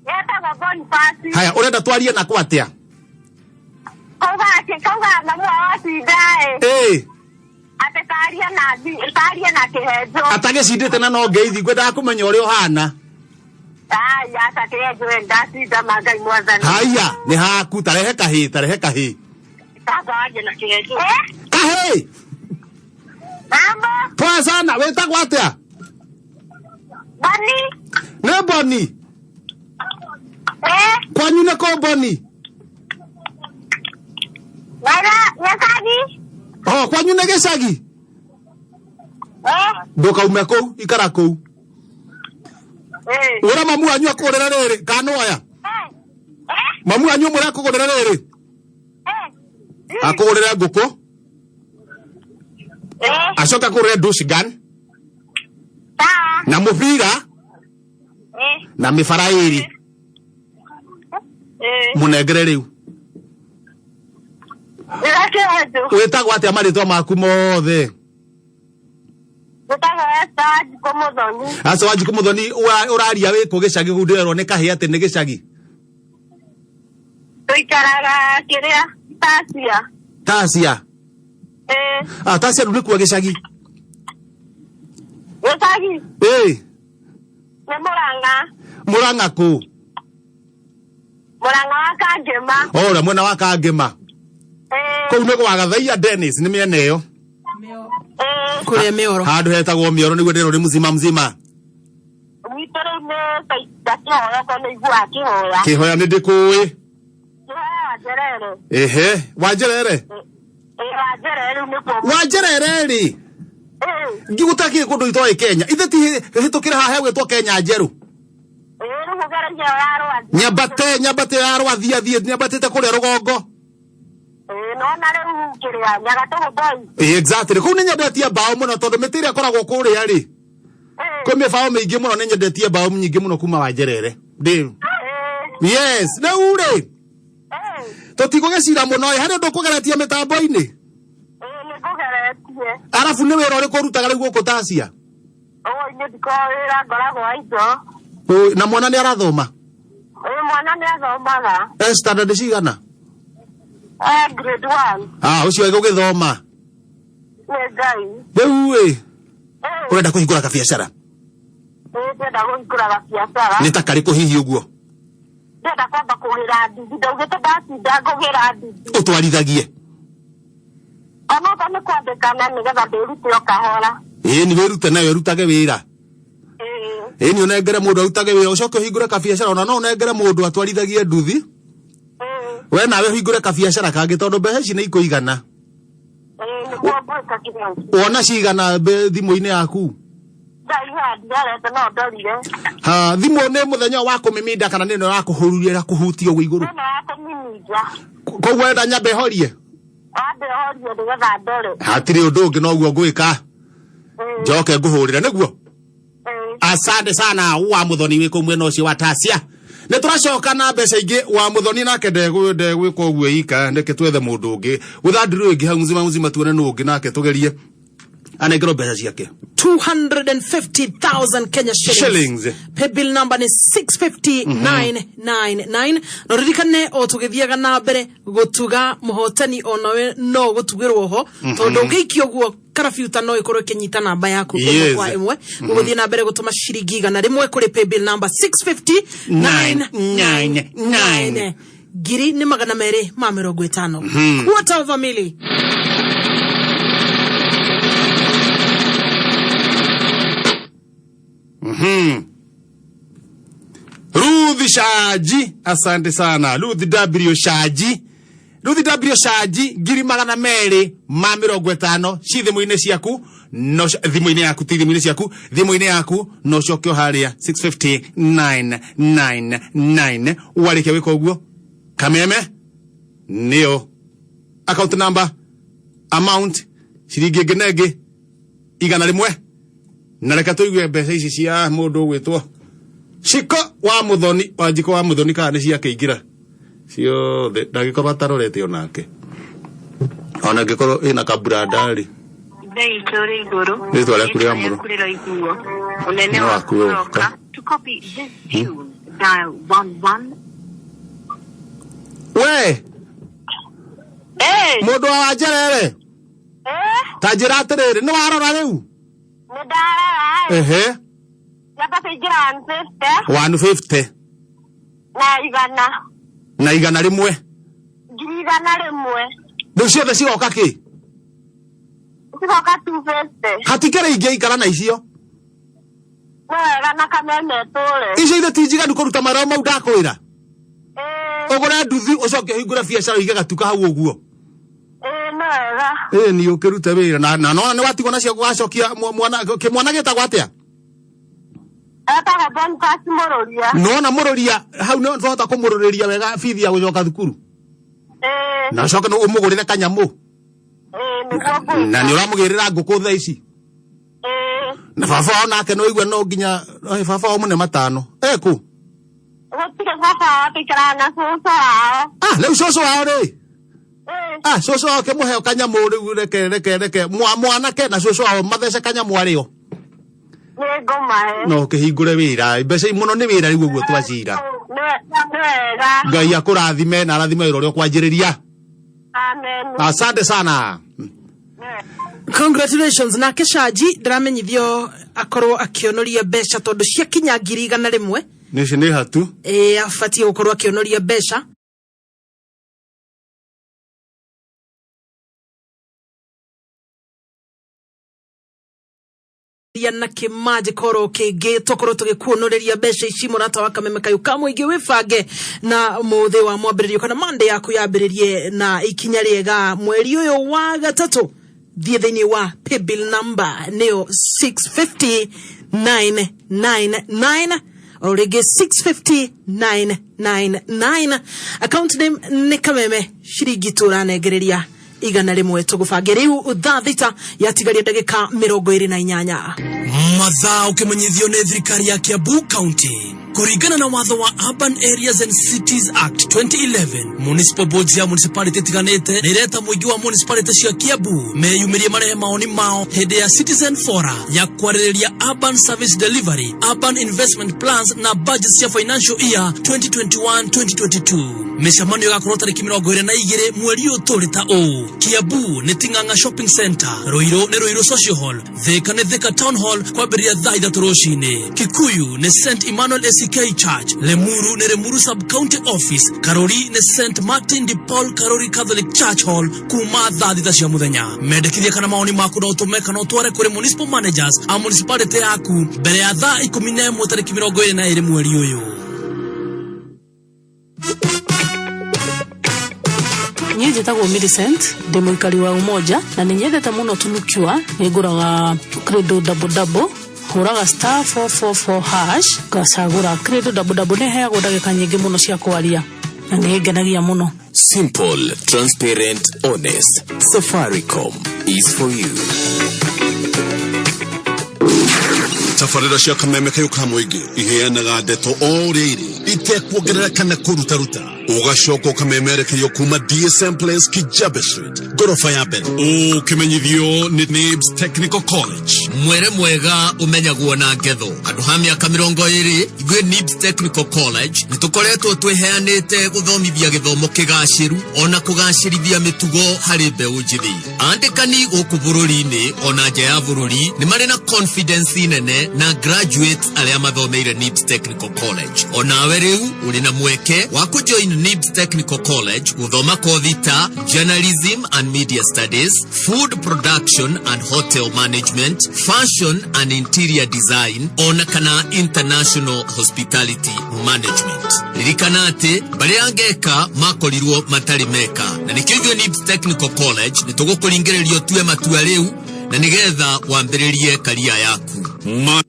Getagwo Boniface. Haya, ũrenda twarie nako atĩa? Kauga atĩ kauga mamu wao acinda ĩ. Atĩ karie na kĩhenjo. Atagĩcindĩte na no ngeithi, ngwendaga kũmenya ũrĩa ũhana. Ai, aca kĩhenjo we ndacinda ma Ngai mwathani. Haya, nĩ haku, tarehe kahĩĩ, tarehe kahĩĩ. Baba warie na kĩhenjo. Kahĩĩ. Mambo. Poa sana, wĩtagwo atĩa? Boni. Nĩ Boni? Eh. Kwanyu nĩ kũ, Boni? Wara, gĩcagi. Oh, kwanyu nĩ gĩcagi? Eh. Ndũkaume kũu, ikara kũu. Eh. Ũra mamu wanyu akũgũrĩre rĩrĩ, kana oya? Mamu wanyu ũmwĩre akũgũrĩre rĩrĩ? Akũgũrĩre ngũkũ? Acoke akũgũrĩre dushigan na mũbira na mĩbara ĩrĩ. Mũnengere rĩu. Njĩra kĩhenjo. Wĩtagwo atĩa marĩtwa maku mothe? Njĩtagwo Esther Wanjikũ Mũthoni. Aca Wanjikũ Mũthoni, ũraria wĩ kũ gĩcagi kũu? Ndĩrerwo nĩ kahĩĩ atĩ nĩ gĩcagi. Tũikaraga kĩrĩa Tasia. Tasia? Eh. Tasia rĩu nĩkuo gĩcagi? Gĩcagi. Ĩĩ. Nĩ Mũrang'a. Mũrang'a kũ? Mũrang'a wa Kangĩma. O ũrĩa mwena wa Kangĩma kũu nĩ gwa Gathaia Dennis, nĩ mĩena ĩyo. Kũrĩa mĩoro. Handũ hetagwo mĩoro nĩguo ndĩrwo nĩ mzima mzima. Gwitũ rĩu nĩ ta kĩhoya ko nĩ iguaga kĩhoya. Kĩhoya nĩ ndĩkũĩ. Kĩhoya wa Njerere. Ehe, Wanjerere. Ĩĩ, wa Njerere rĩu nĩkuo. Wanjerere rĩ, ngigũtakĩ kũndũ itoĩ Kenya ithe ti hĩtũkĩra haha hegwĩtwo Kenya njerũ. Ĩĩ, rĩu ũgereire ĩyo ya Rwathi. Nyambate, nyambate ya Rwathi, athiĩ nyambatĩte kũrĩa rũgongo. Ĩĩ, nona rĩu kĩrĩa Nyagatũgũ boys. Ĩĩ, exactly, kũu nĩ nyendetie mbaũ mũno, tondũ mĩtĩ ĩrĩa ĩkoragwo kũrĩa rĩ, kwĩ mĩbaũ mĩingĩ mũno. Nĩ nyendetie mbaũ nyingĩ mũno kuma Wanjerere ndĩ. Yes, rĩu rĩ, tũtigũgĩcira mũno ĩ, harĩ ũndũ ũkũgeretie mĩtambo-inĩ? Ĩĩ, nĩ ngũgeretie. Arabu nĩ wĩra ũrĩkũ ũrutaga rĩu gũkũ Tacia? Oi, nĩ ndikoragwo wĩra, ngoragwo wa indo. Na mwana nĩ arathoma? Ĩĩ, mwana nĩ athomaga. E standard cigana? Eh, grade 1. Ũcio egũgĩthoma. Nĩ Ngai. Rĩu ĩ, ũrenda kũhingũra kabiacara? Ĩĩ, ndĩrenda kũhingũra gabiacara. Nĩ ta karĩkũ hihi ũguo? Ndĩrenda kwamba kũgĩra nduthi, ndaugĩte ndacinda ngũgĩra nduthi. Ũtwarithagie? Onokorwo nĩ kwandĩkana nĩgetha ndĩrute o kahora. Ĩĩ, nĩ wĩrute nayo ĩrutage wĩra. Ĩĩ, nĩ ũnengere mũndũ arutage wĩra, ũcoke ũhingũre kabiacara. Ona no ũnengere mũndũ atwarithagie nduthi, we nawe ũhingũre kabiacara kangĩ, tondũ mbeca ici nĩ ikũigana. Ĩĩ, nĩguo ngwĩka kĩrĩa. Wona cigana thimũ-inĩ yaku? Ndaiha ndirarete no ndorire. Ha, thimũ nĩ mũthenya wa kũmiminda kana nĩ ĩno ya kũhururia ya kũhutia ũguo igũrũ? Ĩno ya kũmiminja. Koguo wenda nyambe horie? Wambe ũhorie nĩgetha ndore. Hatirĩ ũndũ ũngĩ noguo ngwĩka. Njoke ngũhũrĩre nĩguo? Asante sana wa Muthoni wĩ kũu mwena ũcio wa Tasia. Nĩ tũracoka na mbeca ingĩ wa Muthoni nake ndegwĩka ũguo ika reke twethe mũndũ ũngĩ. Gũthandĩrwo ĩngĩ hau mzima mzima tuone nũ ũngĩ nake tũgerie anengerwo mbeca ciake. 250,000 Kenya shillings. Shillings. Paybill number nĩ 65999. Na ũririkane o tũgĩthiaga na mbere gũtuga mũhotani onawe no gũtugĩrwo ho tondũ ũngĩikia ũguo karabiuta no ĩkorwo ĩkĩnyita namba yaku ĩmwe kwa ĩmwe. Ũgũthiĩ na mbere gũtũma ciringi 100 kũrĩ paybill number 65999. Ngiri nĩ 250. Quarter of a milli. Ruth Shaji, asante sana. Ruth W Shaji. Ruth W Shaji, ngiri 250 ci thimũ-inĩ ciaku, no thimũ-inĩ yaku, ti thimũ-inĩ ciaku, thimũ-inĩ yaku, no ũcoke o harĩa 65999. Warĩkia gwĩka ũguo, Kameme nĩyo account number, amount, ciringi ĩngĩ na ĩngĩ 100. Na reke tũigue mbeca ici cia mũndũ ũgwĩtwo Ciko wa Muthoni, wa Njiko wa Muthoni, kana nĩ ciakĩingĩra ciothe, ndangĩkorwo atarorete onake, ona angĩkorwo ĩna kaburanda-rĩ. Ithe witũ ũrĩ igũrũ, Rĩtwa rĩaku rĩamũrwo. rĩaku rĩroiguo, ũnene Nĩ waku waku ũroka. ũroka. To copy this tune, dial 11. We mũndũ wa Wanjerere, ta njĩra atĩrĩrĩ, nĩ warora rĩu? Nĩ ndarora. Ehe. Ciamba kũingĩra 150 150 na igana. Na 100. Ngiri 100. Rĩu ciothe cigoka kĩ? Cigoka 250. Hatikĩrĩ ingĩ ikara na icio. Nĩ wega na Kameme tũre. Icio ithe ti njiganu kũruta marĩa mau ndakwĩra. Ũgũre nduthi ũcoke ũhingũre biacara ũige gatuka hau ũguo. Ĩĩ nĩ wega. Ĩĩ ni ũkĩrute wĩra na na nona nĩ watigwo nacio wacokia mwana kĩmwana gĩtagwo atĩa? Etagwo Boniface Mũrũria. Nona Mũrũria hau nĩ twahota kũmũrũrĩria wega bithi ya gũcoka thukuru. Ĩĩ. Na ũcoke nĩ ũmũgũrĩre kanyamũ. Ĩĩ nĩguo ngwĩka. Na nĩ ũramũgĩrĩra ngũkũ thaa ici. Ĩĩ. Na baba wao nake no igua no nginya baba wao mũne matano. Ekũ? Gũtirĩ baba wao, tũikaraga na cũcũ wao. Ah, rĩu cũcũ wao rĩ? Ah, cũcũ wao kĩmũheo kanyamũ rĩu reke reke reke mwanake na cũcũ wao mathece kanyamũ arĩo. Nĩ ngũmahe. No ũkĩhingũre wĩra, mbeca mũno nĩ wĩra rĩu ũguo twacira. Nĩ wega. Ngai akũrathime na arathime wĩra ũrĩa ũkwanjĩrĩria. Amen. Asante sana. Congratulations nake Shaji ndĩramenyithio akorwo akĩonoria mbeca tondũ ciakinya ngiri 100. Nĩ nĩ hatu. Ĩĩ abatiĩ gũkorwo akĩonoria mbeca. Na kĩmanjĩ koro kĩngĩ tũkorwo tũgĩkuonoreria mbeca ici mũrata wa Kameme kayũ ka mũingĩ wĩbange na mũthĩ wa mwambĩrĩrio kana Monday yaku yambĩrĩrie na ikinya rĩega mweri ũyũ wa gatatũ. Thiĩ thĩinĩ wa paybill number nĩyo 65999 o rĩngĩ 65999. Account name nĩ Kameme, ciringi tũranengereria 100 tũgũbange rĩu thaa 6 yatigaria ndagĩka 28. Mathaa ũkĩmenyithio nĩ thirikari ya Kiambu County kũringana na watho wa Urban Areas and Cities Act 2011, municipal boards ya municipality itiganĩte nĩ ireta mũingĩ wa municipality cia Kiambu meyumĩrie marehe maoni mao hĩndĩ ya Citizen Fora ya kwarĩrĩria urban service delivery, urban investment plans na budget cia financial year 2021-2022. Mĩcemanio ĩgakorwo tarĩki 22 mweri ũyũ tũrĩ ta ũũ. Kiambu nĩ Ting'ang'a Shopping Center, Ruiru nĩ Ruiru Social Hall, Thika nĩ Thika Town Hall kwambĩrĩria thaa 3 rũcinĩ. Kikuyu nĩ St Emmanuel ACK Church, Limuru nĩ Limuru Sub County Office, Karuri nĩ St Martin de Paul Karuri Catholic Church Hall kuma thaa 6 cia mũthenya. Mendekithia kana maoni maku no ũtũme kana ũtware kũrĩ municipal managers a municipality yaku mbere ya thaa 11 tarĩki 22 mweri ũyũ. Niĩ njĩtagwo Millicent, ndĩ mũikari wa Umoja na nĩ nyendete mũno Tunukiwa. Nĩ ngũraga Credo double double, Hũraga star 444 hash ngacagũra Credo double double. Nĩ heagwo ndagĩka nyingĩ mũno cia kwaria na nĩ ngenagia mũno. Simple, transparent, honest. Safaricom is for you. Tabarĩra cia kameme kayũ ka mũingĩ iheanaga ndeto o ũrĩa irĩ itekuongerera kana kũrutaruta, ũgacoka ũkamemerekerio kuma DSM Place, Kijabe Street, ngoroba ya mbere, ũkĩmenyithio nĩ NIBS Technical College. Mwere mwega ũmenyagwo na ngetho. Handũ ha mĩaka 20, ithuĩ NIBS Technical College nĩ tũkoretwo twĩheanĩte gũthomithia gĩthomo kĩgacĩru ona kũgacĩrithia mĩtugo harĩ mbeũ njĩthĩ. Andĩkani gũkũ bũrũri-inĩ ona nja ya bũrũri nĩ marĩ na confidence nene na graduates arĩa mathomeire NIBS Technical College. Onawe rĩu ũrĩ na mweke wa kũjoin NIBS Technical College gũthoma kothi ta journalism and media studies, food production and hotel management, fashion and interior design, ona kana international hospitality management. Ririkana atĩ barĩa angeka makorirwo matarĩ meka, na nĩkĩo ithuĩ NIBS Technical College nĩ tũgũkũringĩrĩria ũtue matua rĩu na nĩgetha wambĩrĩrie karia yaku. Ma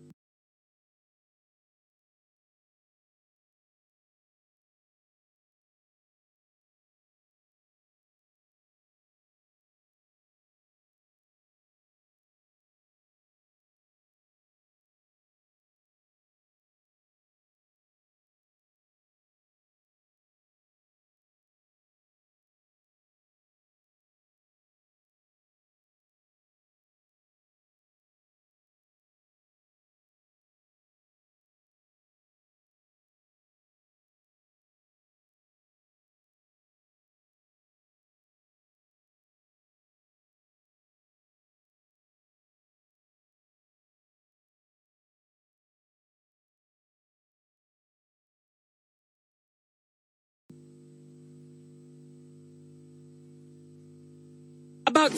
About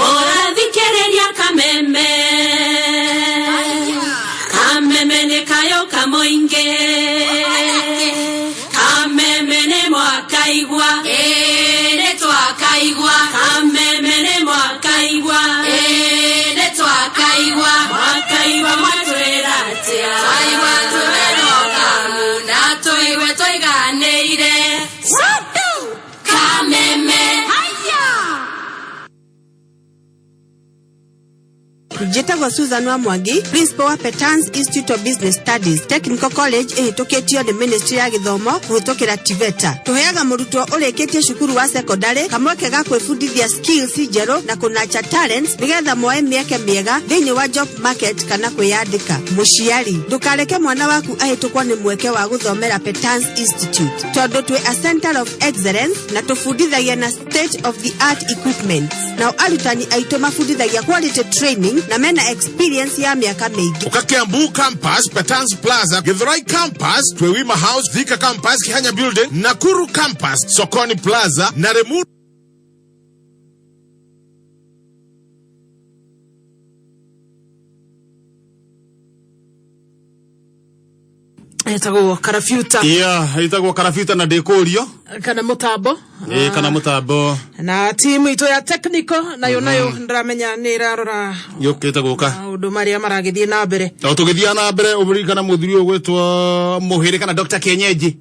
Mũrathikĩrĩria kameme, kameme nĩ kayo kamoingĩ, kameme nĩ mwakaigua, ĩĩ nĩ twakaigua, kameme nĩ mwakaigua, ĩĩ nĩ twakaigua, mwakaigua mwatwĩra atĩa, twaigua tũrerwo kamu na tũigue tũiganĩire. Kameme. Njĩtagwo Susan wa Mwangi, principal wa Petans Institute of Business Studies Technical College, ĩhĩtũkĩtio nĩ Ministry ya Gĩthomo kũhĩtũkĩra TVETA. Tũheaga mũrutwo ũrĩkĩtie cukuru wa secondary kamweke ga kwĩbundithia skills njerũ na kũnacha talents nĩgetha moe mĩeke mĩega thĩinĩ wa job market kana kwĩyandĩka. Mũciari, ndũkareke mwana waku ahĩtũkwo nĩ mweke wa gũthomera Petans Institute, tondũ twĩ a center of excellence na tũbundithagia na state of the art equipment, nao arutani aitũ mabundithagia quality training na mena experience ya mĩaka mĩingĩ. Uka Kiambu Campus, Petans Plaza, Githurai Campus, Twewima House, Thika Campus, Kihanya Building, Nakuru Campus, Sokoni Plaza na Remuru. Etagwo Karabuta. Yeah, ĩtagwo Karabuta na ndĩkũrio. Kana mũtambo. Ĩ, kana mũtambo. Na timu itũ ya technical nayo nayo ndĩramenya nĩ ĩrarora yũkĩte gũka maũndũ marĩa maragĩthiĩ na mbere. O tũgĩthiaga na mbere, ũririkana mũthuri ũyũ gwĩtwo Mũhĩrĩ kana Dr. Kienyeji,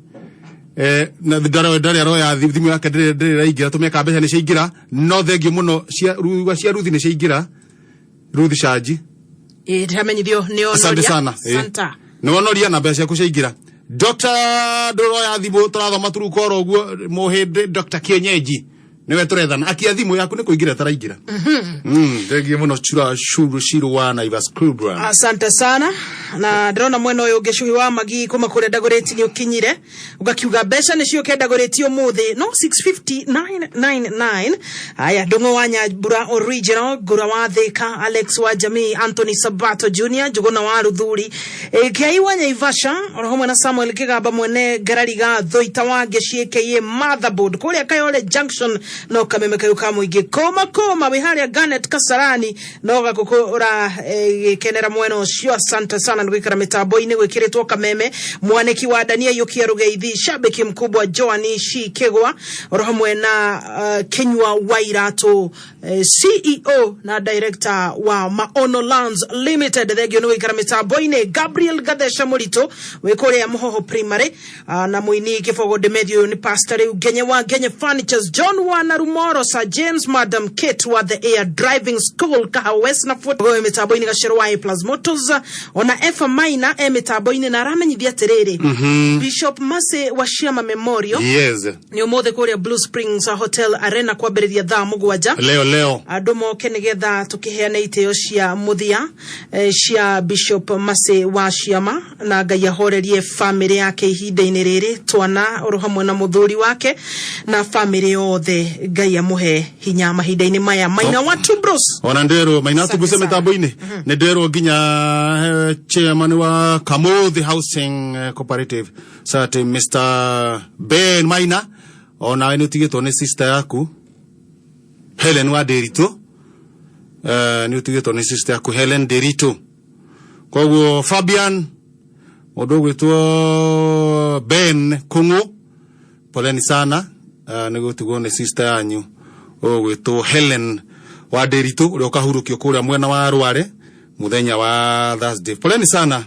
na ndarĩ aroya thimũ yake, ndĩrĩ ĩraingĩra. Tũmeka mbeca nĩ ciaingĩra, no thengio mũno cia ruga cia Ruthi nĩ ciaingĩra, Ruthi Shanji. Ĩ, ndĩramenyithio nĩ Asante onoria sana. Santa. Nĩ wonoria na mbeca ciaku ciaingĩra. Dr. ndũroya thimũ, tũrathoma turuka oro ũguo. Mũhĩndĩ Dr. Kienyeji nĩwe tũrethana, akia thimũ yaku nĩ kũingĩra ĩtaraingĩra. Thengiũ mũno cura curu ciru wa Naivas Kubra. Asante sana. Na ndĩrona mwena ũyũ ũngĩ, cuhi wa magi kuma kũrĩa Ndagũrĩti nĩ ũkinyire, ũgakiuga mbeca nĩ ciũke Ndagũrĩti ũmũthĩ, no 65999. Aya, Ndũng'ũ wa Nyambura original, Ngũra wa Thĩka, Alex wa Jamii, Anthony Sabato Junior, Njũgũna wa Ruthuri, Kĩai wa Nyaivasha, oro hamwe na Samuel Kĩgamba mwene Ngarariga Thũita wa Ngeci aka Motherboard kũrĩa Kayole Junction. No kameme kayũ ka mũingĩ kũma kũma wĩ harĩa Garnet Kasarani no gakũkũ ũragĩkenera mwena ũcio. Asante sana nĩ gwĩkara mĩtambo-inĩ gwĩkĩrĩtwo kameme. Mwanĩki wa Dania Yukia Rugeithi, shabiki mkubwa Joani Shi Kĩgwa, oro hamwe na Kinyua Wairatu, CEO na director wa Maono Lands Limited. Thengio nĩ gũikara mĩtambo-inĩ. Gabriel Gathesha Mũritũ wĩ kũrĩa Mũhoho Primary, na mũini Kĩbogo Demethiũ nĩ pastor rĩu Ngenye wa Ngenye Furnitures, John wa Narumoro, Sir James, Madam Kate wa The Air Driving School Kahawa West na Fort wĩ mĩtambo-inĩ, Gacero wa A Plus Motors, ona Efa Maina e mĩtambo-inĩ na aramenyithia atĩrĩrĩ, Bishop Mercy wa Ciama Memorial nĩ ũmũthĩ kũrĩa Blue Springs Hotel Arena kwambĩrĩria thaa 7. Leo leo. Andũ moke nĩgetha tũkĩheane itĩo cia mũthia cia Bishop Mercy wa Ciama, na Ngai ahorerie famĩlĩ yake ihinda-inĩ rĩrĩ, twana oro hamwe na mũthuri wake na famĩlĩ yothe. Ngai amũhe hinya mahinda-inĩ maya. Maina wa Two Bros. Ona nderwo Maina tuguse mitambo-inĩ, nĩ nderwo nginya chairman wa Kamuthi Housing Cooperative Society, Mr Ben Maina, onawe nĩ ũtigĩtwo nĩ sister yaku Helen wa Ndĩritũ. Nĩ ũtigĩtwo nĩ sister yaku Helen Ndĩritũ. Koguo Fabian, mũndũ ũgwĩtwo Ben Kung'u, poleni sana, nĩ gũtigwo nĩ sister yanyu ũgwĩtwo Helen wa Ndĩritũ, ũrĩa ũkahurũkio kũrĩa mwena wa Rware mũthenya wa Thursday. Poleni sana.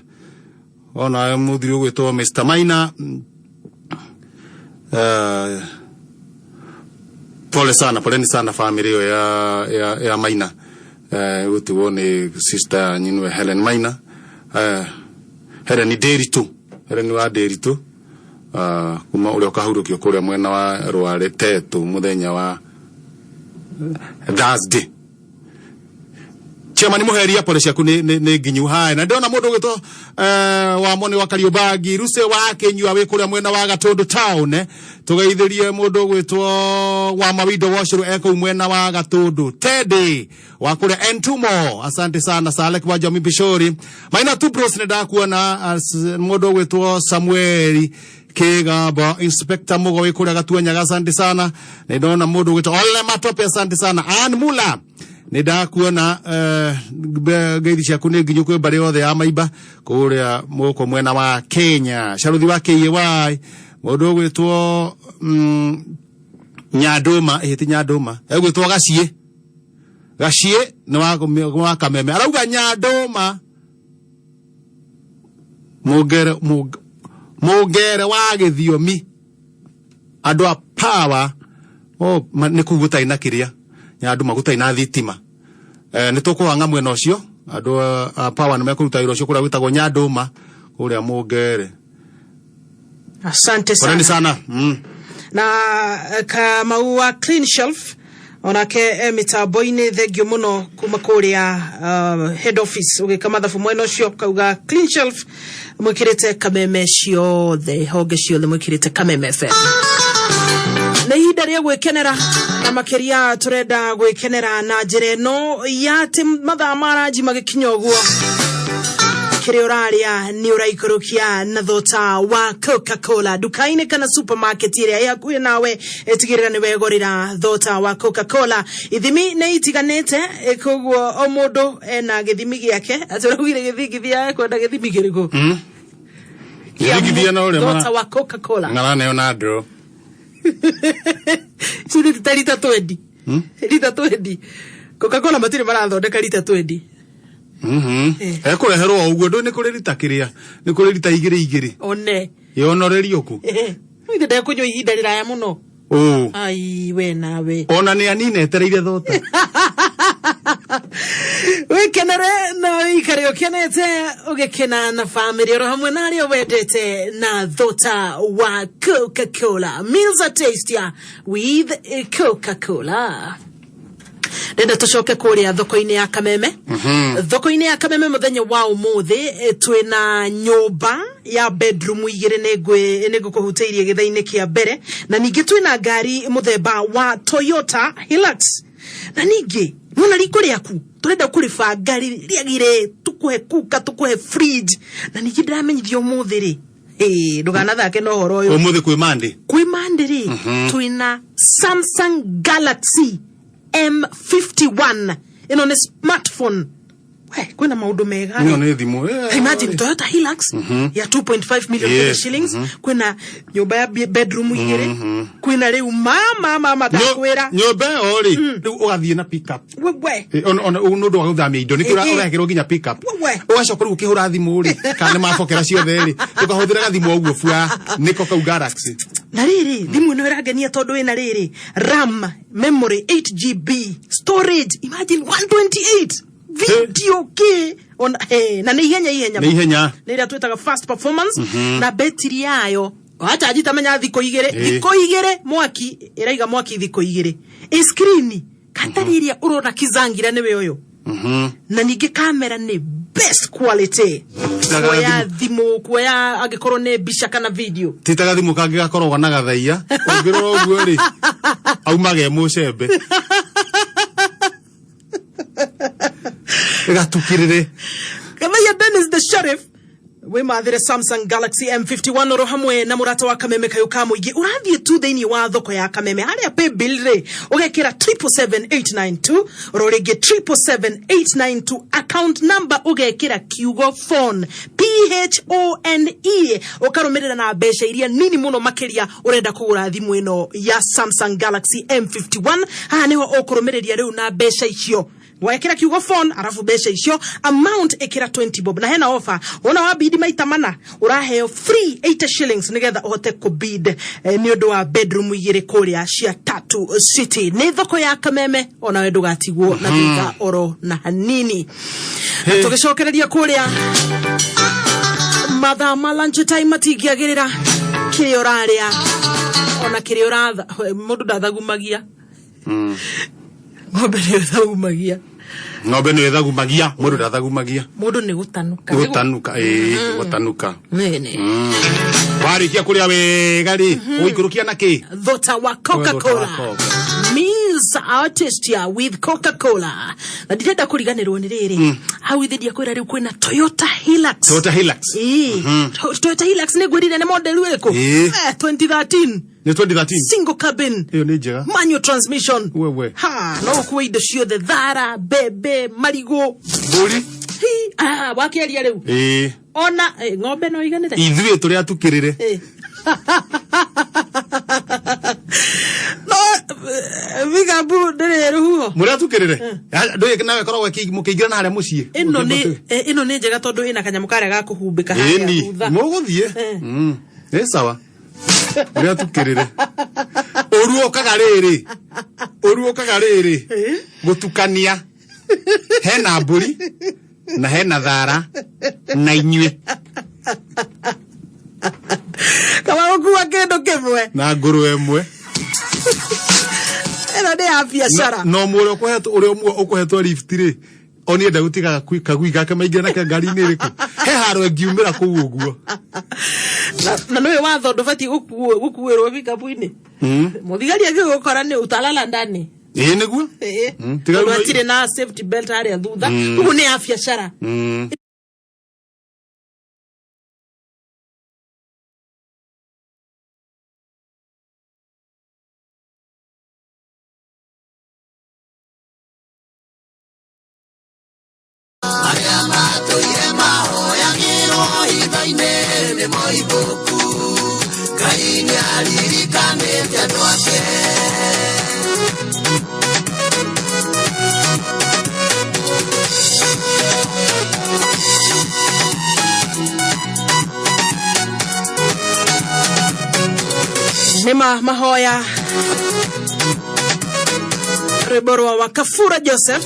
Ona mũthuri ũgwĩtwo Mr Maina, pole sana, poleni sana family ĩyo ya Maina, gũtigwo nĩ sister yanyu nĩwe Helen Maina, Helen Ndĩritũ, Helen wa Ndĩritũ, kuma ũrĩa ũkahurũkio kũrĩa mwena wa Rware Tetu mũthenya wa Thursday. Chairman Muheria, pole ciaku nĩ nginyu. Haya, na ndĩrona mũndũ ũgwĩtwo wa Moni wa Kariũmbangi, Ruse wa Kĩnyua wĩ kũrĩa mwena wa Gatũndũ town, tũgeithĩrie mũndũ ũgwĩtwo wa Mawindo Wacũrũ e kũu mwena wa Gatũndũ, Teddy wa kũrĩa Entumo, asante sana. Salek wa Jami Bishori, Maina tu bros, nĩ ndakuona. Mũndũ ũgwĩtwo Samueli Kĩgamba, Inspector Mugo wĩ kũrĩa Gatuanyaga, asante sana. Nĩ ndona mũndũ ũgwĩtwo Ole Matope, asante sana. Ann Mula, nĩ ndakuona, ngeithi ciaku nĩ nginyu kwĩ mbarĩ yothe ya Maimba kũrĩa mũkũ mwena wa Kenya. Caruthi wa KAY, mũndũ ũgwĩtwo Nyandũma, ĩhĩti Nyandũma, egwĩtwo Gaciĩ, Gaciĩ nĩ wa Kameme, arauga Nyandũma mũngere mũngere wa gĩthiomi, andũ a power, oh, nĩ kũu gũtarĩ na kĩrĩa Nyandũma, gũtarĩ na thitima, nĩ tũkũhanga mwena ũcio. Andũ a power nĩ mekũruta wĩra ũcio kũrĩa gwĩtagwo Nyandũma kũrĩa Mũngere. Asante Poleni sana. Sana. Na Kamau wa Clean Shelf onake mĩtambo-inĩ, thengio mũno kuma kũrĩa head office ũgĩka mathabu mwena ũcio, kauga Clean Shelf mwĩkĩrĩte kameme ciothe, honge ciothe mwĩkĩrĩte Kameme FM. Nĩ ihinda rĩa gwĩkenera, na makĩria tũrenda gwĩkenera na njĩra ĩno ya atĩ mathaa ma ranji magĩkinya ũguo, kĩrĩa ũrarĩa nĩ ũraikũrũkia na thota wa Coca-Cola nduka-inĩ kana supermarket ĩrĩa ĩ hakuhĩ nawe. Ĩtigĩrĩra nĩ wegũrĩra thota wa Coca-Cola. Ithimi nĩ itiganĩte, koguo o mũndũ ena gĩthimi gĩake. Atĩ ũraugire gĩthingithia ekwenda gĩthimi kĩrĩkũ? Gĩthingithia na ũrĩa thota wa Coca-Cola. Maraneo na ndro. Ici ta rita 20, rita 20. Coca-Cola matirĩ marathondeka rita 20. Ekũreherwo o ũguo, ndũ nĩ kũrĩ rita kĩrĩa, nĩ kũrĩ rita igĩrĩ igĩrĩ. One. Yonorerio kũ? Ithe ndekũnyua ihinda rĩraya mũno. Ũ. Ai, we nawe. Ona nĩ anine etereire thota. Wikenere na wikare ukenete, ugikena na family oro hamwe na aria wendete na thota wa Coca-Cola. Meals are tastier with Coca-Cola. Ndenda tucoke kuria thoko-inĩ ya Kameme. Thoko-inĩ ya Kameme muthenya wa umuthi, twina nyumba ya bedroom igĩrĩ, nĩ ngũkũhutĩirie gĩtha-inĩ kĩa mbere, na ningĩ twina ngari mũthemba wa Toyota Hilux, na ningĩ nona riko rĩaku tũrenda kũrĩbanga rĩagĩre, tũkũhe kuka, tũkũhe fridge, na ningĩ ndĩramenyithia ũmũthĩ rĩ, ndũganathake na ũhoro ũyũ. Ũmũthĩ kwĩ mande. Kwĩ mande. Monday rĩ, twĩna Samsung Galaxy M51. Ĩno nĩ smartphone. We, kwĩna maũndũ mega. Ĩno nĩ thimũ. Imagine Toyota Hilux ya 2.5 million Kenya shillings. Kwĩna nyũmba ya bedroom igĩrĩ. Kwĩna rĩu mama mama ndakwĩra. Nyũmba ĩyo rĩ, rĩu ũgathiĩ na pick up. Wewe. Ona nĩ ũndũ wa gũthamia indo nĩkĩo ũrekĩrwo nginya pick up. Wewe. Ũgacoka rĩu ũkĩhũra thimũ rĩ, kana nĩ mabokera ciothe rĩ, ũkahũthĩra gathimũ o ũguo bua, nĩko kau Galaxy. Na rĩrĩ, thimũ ĩno ĩrangenia tondũ ĩna rĩrĩ RAM memory 8 GB, storage imagine 128, video k ona he, na nĩ ihenya ihenya. Nĩ ihenya. Nĩ ĩrĩa twĩtaga fast performance. Na betiri yayo wachanji tamenya thikũ igĩrĩ. Thikũ igĩrĩ mwaki ĩraiga mwaki thikũ igĩrĩ. Ĩ screen katarĩ ĩrĩa ũrona kizangira nĩwe ũyũ. Na ningĩ kamera nĩ best quality. Titaga Kuoya thimũ, kuoya angĩkorwo nĩ mbica kana video. Ti ta gathimũ kangĩ gakoragwo na gathaiya ũngĩrora ũguo rĩ, aumaga e mũcembe gatukĩrĩre. Gathaiya Dennis the Sheriff, wĩmathĩre Samsung Galaxy M51 oro hamwe na mũrata wa Kameme kayũ ka mũingĩ. Ũrathiĩ tu thĩinĩ wa thoko ya Kameme harĩa paybill rĩ, ũgekĩra 777892 oro rĩngĩ 777892, account number ũgekĩra kiugo phone, PHONE, ũkarũmĩrĩra na mbeca iria nini mũno makĩria ũrenda kũgũra thimũ ĩno ya Samsung Galaxy M51. Haha nĩho ũkũrũmĩrĩria rĩu na mbeca icio. Wekĩra kiugo phone arabu mbeca icio amount ĩkĩra 20 bob. Na hena offer, wona wa bid maita mana ũraheo free 80 shillings nĩgetha ũhote kũbid nĩ ũndũ wa bedroom igĩrĩ kũrĩa cia Tatu City. Nĩ thoko ya Kameme, onawe ndũgatigwo na thutha oro na hanini. Na tũgĩcokereria kũrĩa mathaa ma lunch time matingĩagĩrĩra kĩrĩa ũrarĩa ona kĩrĩa ũratha. Mũndũ ndathagumagia, ng'ombe nĩyo ĩthagumagia. Ng'ombe nĩyo ĩthagumagia, mũndũ ndathagumagia. Mũndũ nĩ gũtanuka. Gũtanuka, ĩĩ, gũtanuka. Nene. Warĩkia kũrĩa wega rĩ, ũikũrũkia na kĩ? Thota wa Coca-Cola. Meals are tastier with Coca-Cola. Na ndirenda kũriganĩrwo nĩ rĩrĩ, hau ithe ndiakwĩra rĩu kwĩna Toyota Hilux. Toyota Hilux. Ĩĩ. Toyota Hilux nĩ ngwĩrire nĩ model ĩrĩkũ? Ĩĩ. 2013. Nĩ 2013. Single cabin. Ĩyo nĩ njega. Manual transmission. Wewe. Ha, no ũkue indo ciothe, thara, mbembe, marigũ. Mbũri. Hi, ah, wakĩaria rĩu. Ĩĩ. Ona ng'ombe no iganĩre. Ithuĩ tũrĩa tukĩrĩre. No bigambu ndĩrĩ rũhuho. Mũrĩa tukĩrĩre. Ndũĩ nawe koragwo mũkĩingĩra na harĩa mũciĩ. Ĩno nĩ njega tondũ ĩna kanyamũ karĩa ga kũhumbĩka harĩa Ĩni thutha. Mũgũthiĩ. Nĩ sawa. Mũrĩa tukĩrĩre. Ũru ũkaga rĩrĩ. Ũru ũkaga rĩrĩ. Gũtukania. Hena mbũri na hena thara na inyuĩ. Kaba gũkua kĩndũ kĩmwe. Na ngũrwe ĩmwe. Ĩno nĩ ya biacara. No mũrĩa ũkũhetwo, ũrĩa ũmwe ũkũhetwo lift rĩ, onie ndagũtiga kagui gake maingĩra nake ngari-inĩ ĩrĩkũ, he haro ĩngiumĩra kũu ũguo. Na nĩũĩ watho ndũbatiĩ gũkuĩrwo bikabu-inĩ. Mũthigari angĩgũkora nĩ utalala ndani. Ĩĩ, nĩguo. Ĩĩ. Tiga Tondũ rĩu- hatirĩ na safety belt harĩa thutha. Ũguo nĩ ya biacara. Arĩa matũire mahoyagĩrwo hitho-inĩ nĩ moimbũku, Ngai nĩ aririkanĩte andũ ake. Nĩma mahoya rwĩmbo rwa Wakafura Joseph.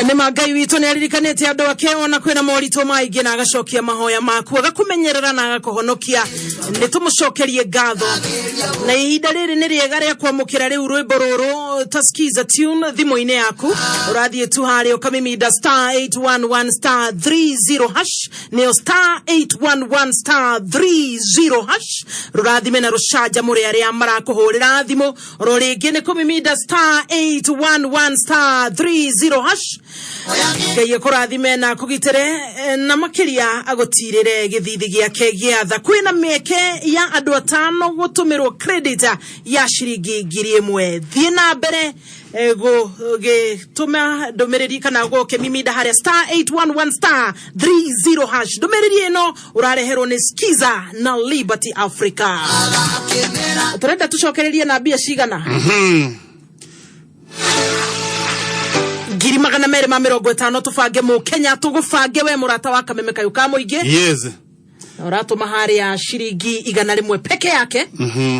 Nĩ ma Ngai witũ nĩ aririkanĩte andũ ake ona kwĩna moritũ maingĩ, na agacokia mahoya maku, agakũmenyerera na agakũhonokia. Nĩ tũmũcokerie ngatho na ihinda rĩrĩ nĩ rĩega rĩa kwamũkĩra rĩu rwĩmbo rũrũ taskiza tune thimũ-inĩ yaku. Ũrathiĩ tu harĩa ũkamĩminda star 811 star 30 hash, nĩyo star 811 star 30 hash. Rũrathime na rũcanjamũre arĩa marakũhũrĩra thimũ. Oro rĩngĩ nĩ kũmiminda star 811 star 30 hash. Ngai akũrathime na akũgitĩre, na makĩria agũtirĩre gĩthithi gĩake gĩa tha. Kwĩna mĩeke ya andũ atano gũtũmĩrwo credit ya ciringi 1,000. Thiĩ na mbere gũgĩtũma ndũmĩrĩri kana gũkĩmiminda harĩa star 811 star 30 hash. Ndũmĩrĩri ĩno ũrareherwo nĩ Skiza na Liberty Africa. Tũrenda tũcokererie na mbia cigana? 250,000. Tũbange mũkenya, tũgũbange we mũrata wa Kameme kayũ ka mũingĩ. Yes. Na ũratũma harĩa ciringi 100 peke yake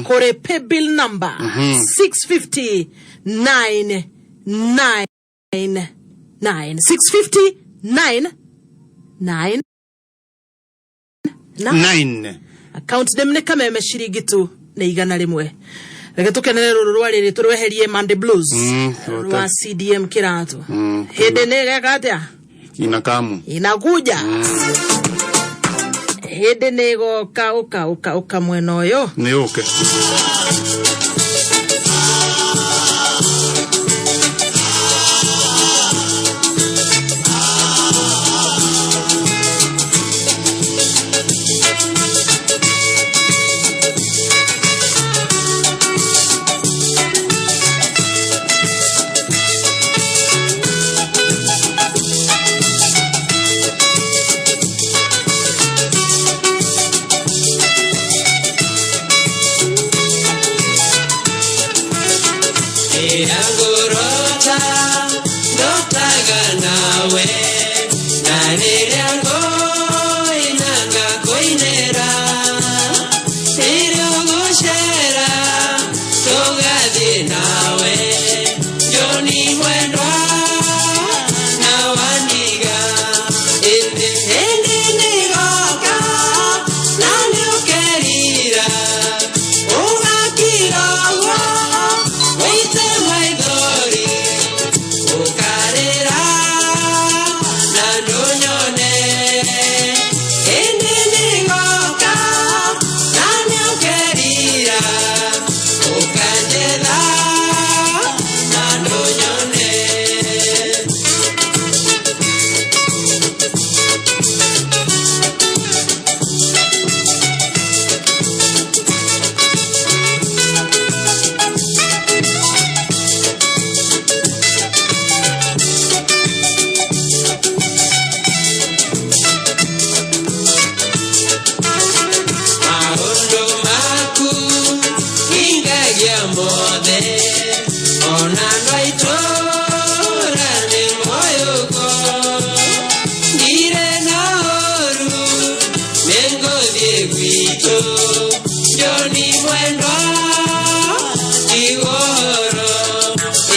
kũrĩ paybill number 650 9 9 9 650 9 9 9. Nine. Account name nĩ Kameme, ciringi tu nĩ 100. Reke tũkenere rũrũ rwa rĩrĩ, tũrweherie Monday Blues rwa CDM Kĩratũ. Hĩndĩ nĩ geka atĩa? Inakamu. Inakuja hĩndĩ nĩ ĩgoka. Ũka ũka ũka mwena ũyũ. Nĩ ũke. Ngurota ndotaga nawe na rĩrĩa ngũina ngakũinĩra, rĩrĩa ũgũcera tũgathiĩ nawe, Joni mwendwa na wandiga. Ĩndĩ hĩndĩ nĩgoka na nĩũkerira, ũgakira ũguo wĩite maithori, ũkarĩra na ndũnyone. Hĩndĩ nĩgoka na nĩũkerira, ũkanjetha na ndũnyone. Maũndũ maku hingagia mothe, ona andũ a itũũra nĩ moĩ ũguo. Ndirĩ na ũũru, nĩngũthiĩ gwitũ, Joni mwendwa, tigwo ũhoro.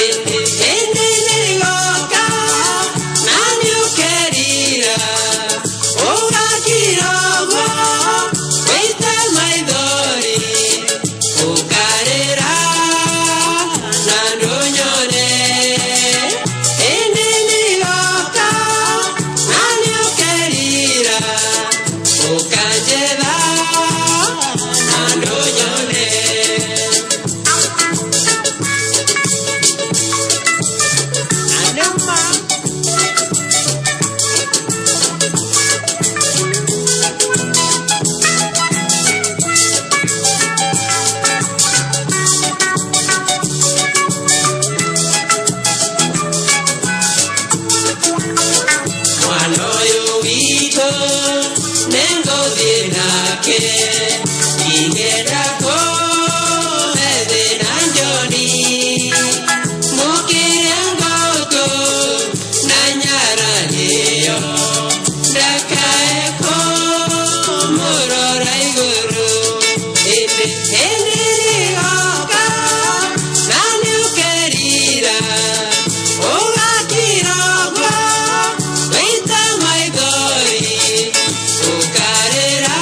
Ĩndĩ hĩndĩ nĩgoka na nĩũkerira, ũgakira ũguo wĩite maithori, ũkarĩra na ndũnyone. Hĩndĩ nĩgoka na nĩũkerira, ũkanjetha na ndũnyone. Na nĩma. Mwana ũyũ witũ nĩngũthiĩ nake, ingĩenda kũhe thĩna Njoni. Mũkĩrĩa ngũkũ na nyaranĩyo, ndakae kũmũrora igũrũ. Ĩndĩ hĩndĩ nĩgoka na nĩũkerira, ũgakira ũguo wĩite maithori, ũkarĩra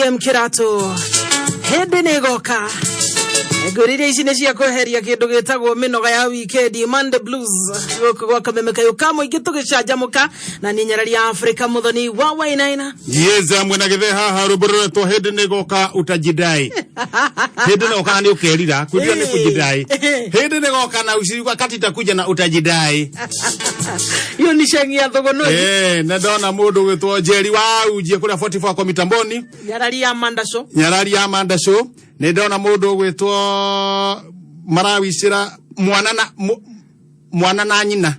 Ephraim Kĩratũ hĩndĩ nĩ ĩgoka. Ngwĩrĩria ici nĩ cia kweheria kĩndũ gĩtagwo mĩnoga ya wikendi, Monday Blues, gũkũ gwa Kameme Kayũ ka mũingĩ tũgĩcanjamũka na niĩ Nyarari ya Afrika Mũthoni wa Wainaina. Yes, mwena githe haha rwĩmbo rũretwo hĩndĩ nĩ goka utajidai. Hĩndĩ nĩ goka nĩ ũkerira, kwĩrira nĩ kujidai. Hĩndĩ nĩ goka na usiku wakati itakuja na utajidai. Iyo ni shengi ya thogonoi. Eh, na ndona mũndũ gwĩtwo Njeri wa Unjie kũrĩa 44 kwa mitamboni. Nyarari ya Mandasho. Nyarari ya Mandasho. Nĩ ndona mũndũ gwĩtwo marawicĩra mwana na mwana na nyina.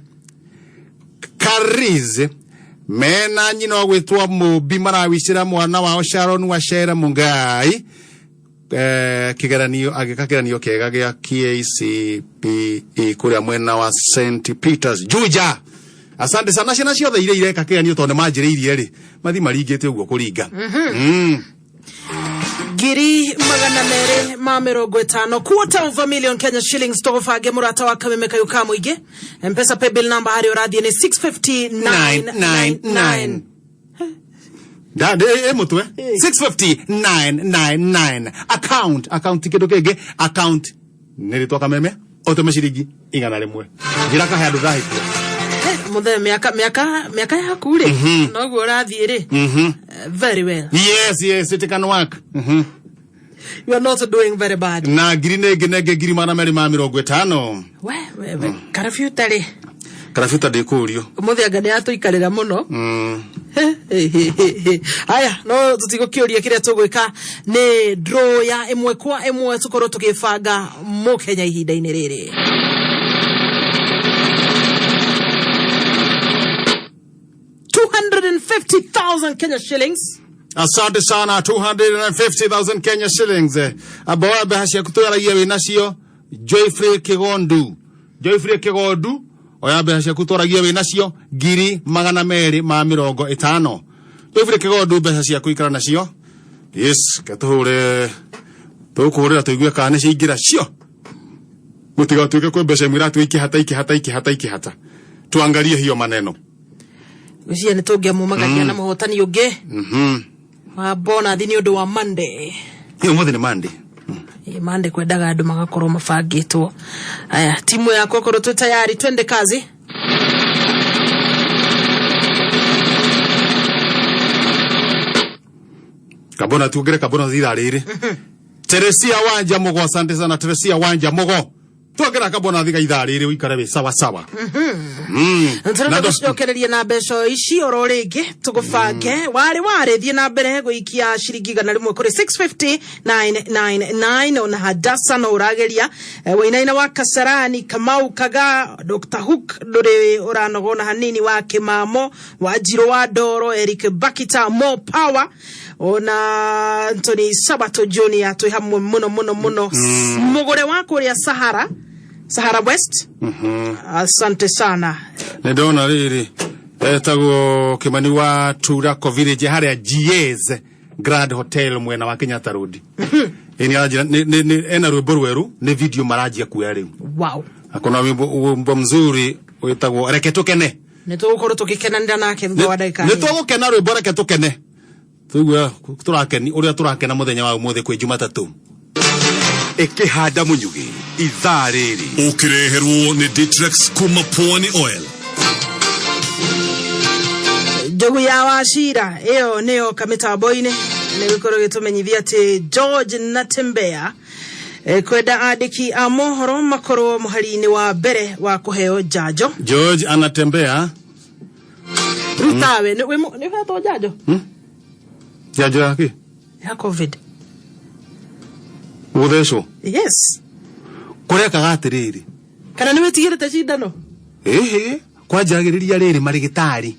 Kariz mena nyina wa gwĩtwo Mũmbi marawicĩra mwana wao Sharon Wacera Mungai kigeranio agĩka kĩgeranio kĩega gĩa KCPE kũrĩa mwena wa St Peters Juja. Asante sana ciana ciothe iria ireka kĩgeranio tondũ nĩmanjĩrĩirie rĩ mathi maringĩte ũguo kũringa. 250,000, quarter of a million Kenya shillings, tũgũbange mũrata wa Kameme Kayũ ka mũingĩ. Mpesa paybill number harĩa ũrathiĩ nĩ 65999. Da, de, e mutwe 65999 account kindu kingi account nĩ rĩtwa Kameme ũtũme ciringi 100 njĩra kahe andũ ndahĩtia. Mũthee, mĩaka yaku rĩ, noguo ũrathiĩ rĩ, very well. Yes, it can work. You are not doing very bad. Na ngiri nĩ nge 250,000. We we we, karabiuta rĩ? Karabiuta ndĩkũrio. Ũmũthĩ anga nĩ yatũikarĩra mũno. Aya, no tũtigũkĩũria kĩrĩa tũgwĩka nĩ draw ya ĩmwe kwa ĩmwe tũkorwo tũgĩbanga mũkenya ihinda-inĩ rĩrĩ. 250,000 Kenya shillings. Asante sana, 250,000 Kenya shillings. Amba mbeca ciaku twaragia wĩ nacio. Joyfrey Kigondu. Joyfrey Kigondu, oya mbeca ciaku twaragia wĩ nacio 250,000. Joyfrey Kigondu, mbeca ciaku ikara nacio. Yes, ke tũhũre tũkũhũrĩra tũigue kana nĩ ciaingĩra cio. Mũtigatuĩke kwĩ mbeca imwe iratue ikĩhata ikĩhata ikĩhata ikĩhata. Tuangalie hiyo maneno. Gwĩciria nĩ tũngĩamumagaria na mũhotani ũngĩ wa bonathi nĩ ũndũ wa Monday. Ĩ, ũmũthĩ nĩ Monday. Ĩ, Monday kwendaga andũ magakorwo mabangĩtwo. Aya, timu yakwa korwo twĩ tayari, twende kazi. Kabona tuongere kabona thira rĩrĩ. Teresia Wanja Mugo, asante sana Teresia Wanja Mugo. Tuongera kabona thiga ithaa rĩrĩ ũikare wĩ sawa sawa. Tũrenda gũcokereria na mbeca ici oro rĩngĩ tũgũbange warĩ thiĩ na mbere gũikia ciringi 100 kũrĩ 65999 ona Hadasa no ũrageria. Wainaina wa Kasarani, Kamau Kaga, Dr Hook ndũrĩ ũranogona hanini, wa Kĩmamo wa Njirũ wa Ndoro, Eric Bakita, Mo Power, ona Anthony Sabato Junior twĩ hamwe mũno mũno mũno. Mũgũre wa kũrĩa Sahara West, asante sana. Nĩ ndona rĩrĩ etagwo Kĩmani wa Turako Village harĩa GAs Grand Hotel mwena wa Kenyatta Road. Ĩ, nĩ aranjĩra ena rwĩmbo rwerũ, nĩ video maranjia kuoya rĩu. Akona wimbo mzuri wĩtagwo Reke Tũkene. Nĩ tũgũkorwo tũgĩkenanĩra nake thutha wa ndagĩka Nĩ nini. tũgũkena rwĩmbo Reke Tũkene. Tũigue tũrakeni ũrĩa tũrakena mũthenya wa ũmũthĩ kwĩ Jumatatũ. Ĩkĩhanda mũnyugĩ ithaa rĩrĩ. Ũkĩreherwo nĩ Ditrex kuma Pwani Oil. Njogu ya Wacira ĩyo nĩyo kamĩtambo-inĩ nĩ gũkorwo gĩtũmenyithia atĩ George Natembeya kwenda andĩki a mohoro makorwo mũhari-inĩ wa mbere wa kũheo njanjo. George anatembea. Rĩu tawe nĩ ũhetwo njanjo? Njanjo ya kĩ? Ya COVID. Gũthecwo? Yes. Kũrekaga atĩrĩrĩ. Kana nĩ wĩtigĩrĩte cindano? Ĩhĩ, kwanjagĩrĩria rĩrĩ marĩgĩtarĩ.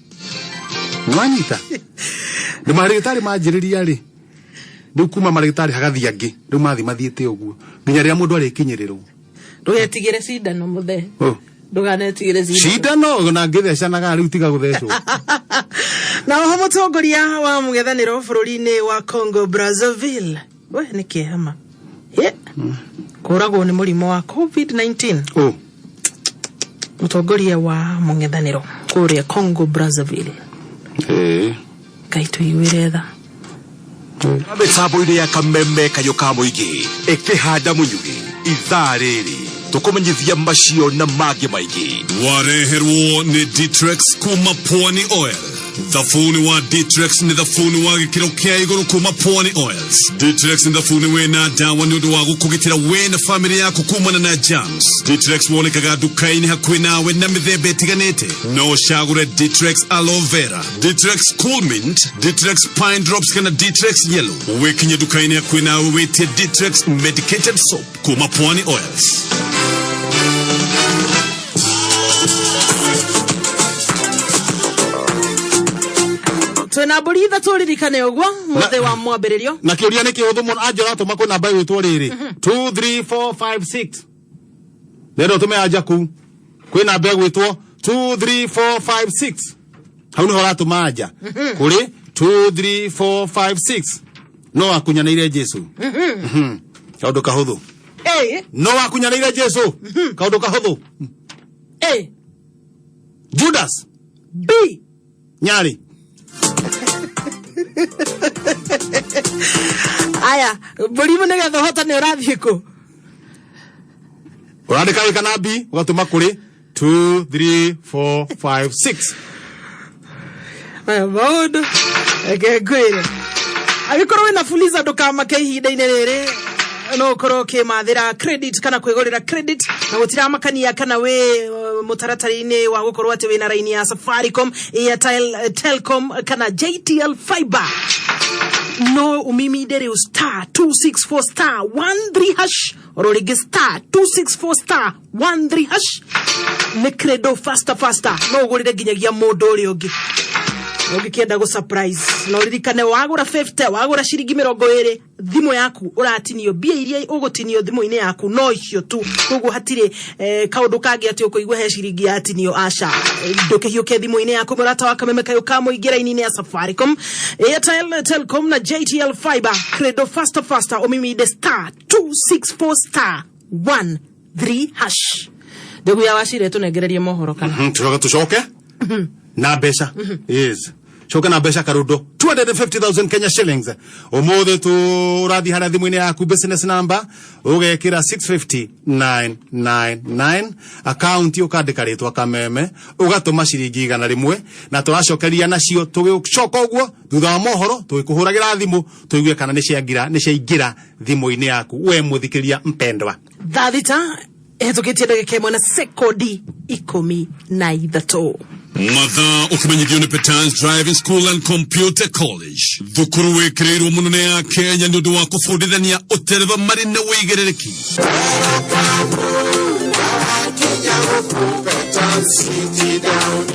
Nĩwanyita? Nĩ marĩgĩtarĩ manjĩrĩria rĩ. Rĩu kuma marĩgĩtarĩ hagathiĩ angĩ. Rĩu mathi mathiĩte ũguo. Nginya rĩrĩa mũndũ arĩkinyĩrĩrwo. Ndũgetigĩre cindano mũthee. Oh. Ndũganetigĩre cindano. Cindano na ngĩthecanaga rĩu tiga gũthecwo. Na oho mũtongoria wa mũng'ethanĩro bũrũri-inĩ wa Congo Brazzaville. We nĩ kĩama. Ye. Kũragwo nĩ mũrimũ wa COVID-19. Oh. Mũtongoria wa mũng'ethanĩro kũrĩa Congo Brazzaville. Ngai tũiguĩre tha. Mĩtambo-inĩ ya kameme kayũ ka mũingĩ ĩkĩhanda mũnyugĩ ithaa rĩrĩ tũkũmenyithia macio na mangĩ maingĩ. Wareherwo nĩ Ditrex kuma Pwani Oil. Thabuni wa Ditrex nĩ thabuni wa gĩkĩro kĩa igũrũ kuma Pwani Oils. Ditrex nĩ thabuni wĩna ndawa nĩ ũndũ wa gũkũgitĩra we na famĩlĩ yaku kumana na germs. Ditrex wonekaga nduka-inĩ hakuhĩ nawe na mĩthemba ĩtiganĩte. No ũcagũre Ditrex Aloe Vera, Ditrex Cool Mint, Ditrex Pine Drops kana Ditrex Yellow. Wĩkinye nduka-inĩ hakuhĩ nawe wĩtie Ditrex Medicated Soap kuma Pwani Oils. Twĩna mbũri ithatũ, ririkane ũguo mũthĩ wa mwambĩrĩrio. Na kä å ria nä kä å thå må no anja å ratå ma kwä namba ä gwä rä rä 2 3 4 5 6 renda å tå me anja kuu kwä namba ä gwä two 2 3 4 5 6 hau nä ho å ratå ma anja kå rä 2 3 4 5 6 no wakunyanä ire Jesu. Kaå ndå kahå thå. No wakunyanä ire Jesu, kaå ndå kahå thå. A. Judas. B. Nyarä. Aya, mbũri nĩgetha ũhotane ũrathiĩ kũ? Å randä ka kana B å gatå ma kå rä 2 3 4 5 6. Maya maũndũ, reke ngwĩre, angĩkorwo wĩna Fuliza ndũkamake, ihinda-inĩ rĩrĩ no ũkorwo ũkĩmathĩra credit kana kwĩgũrĩra credit na gũtiramakania kana wĩ mũtaratara-inĩ wa gũkorwo atĩ wĩna raini ya Safaricom, Airtel, Telcom kana JTL Fiber. No umiminde rĩu star 264 star 13 hash, oro rĩngĩ star 264 star 13 hash. Nĩ credo faster faster, no ũgũrĩre nginyagia mũndũ ũrĩa ũngĩ ũngĩkĩenda gũ surprise. Na ũririkane wagũra 50, wagũra ciringi 20, thimũ yaku ũratinio mbia iria ũgũtinio thimũ-inĩ yaku no icio tu. Koguo hatirĩ kaũndũ kangĩ atĩ ũkũigua he ciringi yatinio, aca. Ndũkĩhiũke thimũ-inĩ yaku, mũrata wa kameme kayũ ka mũingĩ, raini-inĩ ya Safaricom, Airtel, Telcom na JTL Fiber. Credo faster faster, ũmiminde star 264 star 13 hash. Ndũgu ya wacire, tũnengererie mohoro kana? Tũcoke tũcoke na mbeca, yes, coke na mbeca karundo 250,000 Kenya shillings umuthi. Tũrathiĩ harĩa thimũ-inĩ yaku, business number ũgekĩra 650999, akaunti ũkandĩka rĩtwa Kameme, ũgatũma ciringi 100 na tũracokeria nacio. Tũgĩcoka ũguo thutha wa mohoro, tũgĩkũhũragĩra thimũ tũigue kana nĩ ciaingĩra, nĩ ciaingĩra thimũ-inĩ yaku, we mũthikĩria mpendwa. Thaa 6 ĩhĩtũkĩtie ndagĩka 1 na sekondi 13. Mathaa ũkĩmenyithio nĩ Petans Driving School and Computer College, thukuru wĩkĩrĩirwo mũno nĩ ya Kenya nĩ ũndũ wa kũbundithania ũtereba marĩ na wĩigĩrĩrĩki.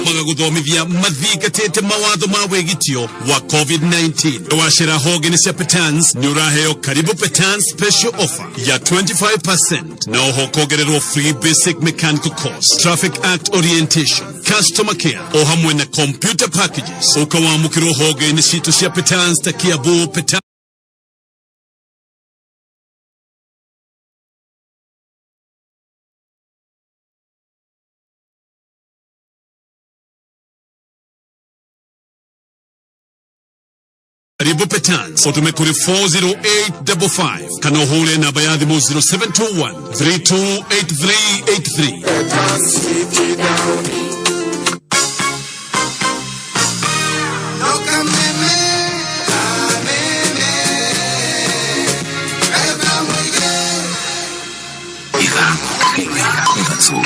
Magagũthomithia mathingatĩte mawatho ma wĩgitio wa COVID-19. Wacera honge-inĩ cia Petans nĩ ũraheo karibu Petans special offer ya 25% na oho kongererwo free basic mechanical course, traffic act orientation, customer care o hamwe na computer packages. Ũkawamũkĩrwo honge-inĩ citũ cia Petans ta Kiambu Petans. Karibu Petans, utume kuri 40855 kana ũhũre namba ya thimũ 0721 328383. 5 2 1.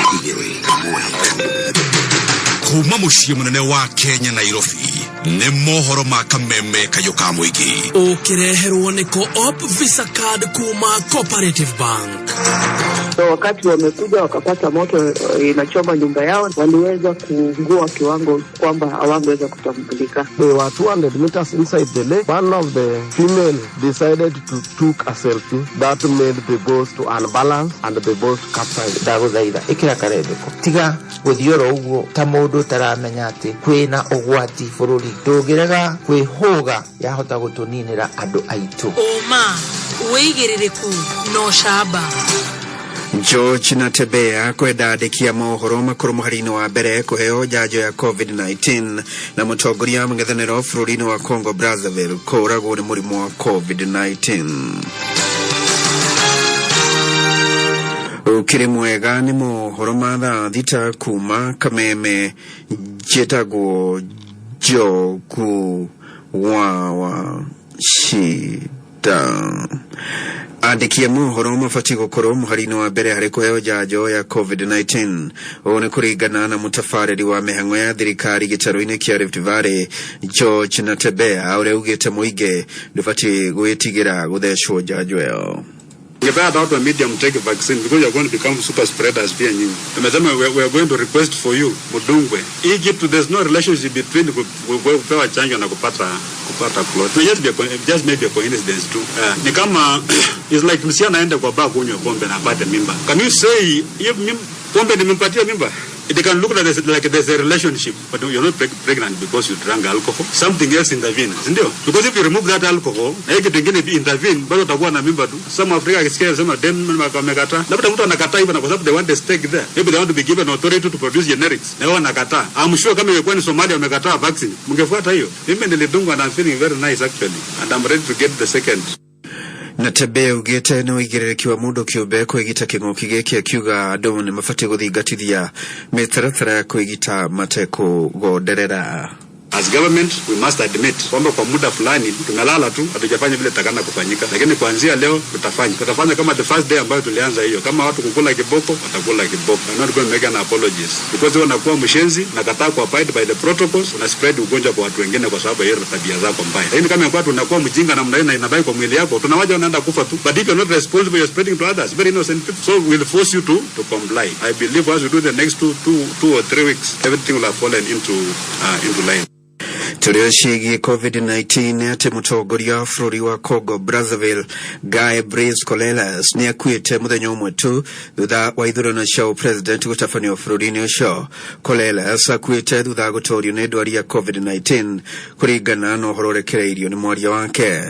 Kuma mũciĩ mũnene wa Kenya Nairobi, nĩ mohoro ma kameme kayũ ka mũingĩ. Ũkĩreherwo nĩ Co-op Visa Card kuma Cooperative Bank. So wakati wamekuja wakapata moto inachoma nyumba yao, waliweza kuungua kiwango kwamba hawangeweza kutambulika. They were 200 meters inside the lake. One of the female decided to took a selfie that made the boat to unbalance and the boat capsized. Ndagũthaitha ĩkĩra karembeko, tiga gũthiĩ oro ũguo ta mũndũ ũtaramenya atĩ kwĩna ũgwati bũrũri. Ndũngĩrega kwĩhũga, yahota gũtũninĩra andũ aitũ. Ũma, wĩigĩrĩrĩku no camba. George Natebea kwenda andĩki a mohoro makorwo mũhari-inĩ wa mbere kũheo njanjo ya COVID-19 na mũtongoria wa mũng'ethanĩro bũrũri-inĩ wa Congo Brazzaville kũũragwo nĩ mũrimũ wa COVID-19. Ũkĩrĩ mwega nĩ mohoro ma thaa 6 kuma Kameme. Njĩtagwo Njogu wa Shida. Andĩki a mohoro mabatiĩ gũkorwo mũhari-inĩ wa mbere harĩ kũheo njanjo ya COVID-19. Ũũ nĩ kũringana na mũtabarĩri wa mĩhang'o ya thirikari gĩtarũ-inĩ kĩa Rift Valley George Natebea, ũrĩa ugĩte mũingĩ ndũbatiĩ gwĩtigĩra gũthecwo njanjo ĩyo. Ningependa watu wa media mtake vaccine because you are going to become super spreaders pia nyinyi. Tumesema we are going to request for you mudungwe. Hii kitu, there's no relationship between kupewa chanjo na kupata clot. It just maybe a coincidence too. Ni kama it's like msichana aende kwa bar kunywa pombe na apate mimba. Can you say hiyo pombe nimempatia mimba? It can look like there's a relationship, but you're not pregnant because you drank alcohol. Something else intervenes, ndio? Because if you remove that alcohol, na hiyo kitu kingine intervene, bado utakuwa na mimba tu. Some Africa akisikia sema dem wamekataa. Labda mtu anakataa hivyo na kwa sababu they want the stake there. Maybe they want to be given authority to produce generics. Na wao wanakataa. I'm sure kama ingekuwa ni Somalia wamekataa vaccine, mngefuata hiyo. Mimi nilidungwa and I'm feeling very nice actually, and I'm ready to get the second. Natembea ugĩte nĩ ũigĩrĩrĩki wa mũndũ kĩũmbe kwĩgita kĩng'ũki gĩkĩ, akiuga andũ nĩ mabatiĩ gũthingatithia mĩtaratara ya kwĩgita matekũgonderera. As government we must admit kwamba kwa muda fulani tumelala tu, hatujafanya vile takana kufanyika, lakini kuanzia leo tutafanya. Tutafanya kama the first day ambayo tulianza hiyo. Kama watu kukula kiboko, watakula kiboko. I'm not going to make an apologies because wewe unakuwa mshenzi na kataa ku abide by the protocols, una spread ugonjwa kwa watu wengine kwa sababu ya hiyo tabia zako mbaya. Lakini kama ingekuwa tunakuwa mjinga namna hiyo na inabaki kwa mwili yako, tunawaja unaenda kufa tu. But if you're not responsible, you're spreading to others, very innocent people. So we'll force you to comply. I believe as we do the next 2 or 3 weeks, everything will have fallen into line. Tũrĩ ciĩgiĩ COVID-19 atĩ mũtongoria wa bũrũri wa Congo Brazzaville Guy Brice Colelas nĩ akuĩte mũthenya ũmwe tu thutha wa ithurano cia ũpresident gũtabanio bũrũri-inĩ ũcio. Colelas akuĩte thutha wa gũtorio nĩ ndwari ya COVID-19 kũringana na ũhoro ũrekereirio nĩ mwaria wake.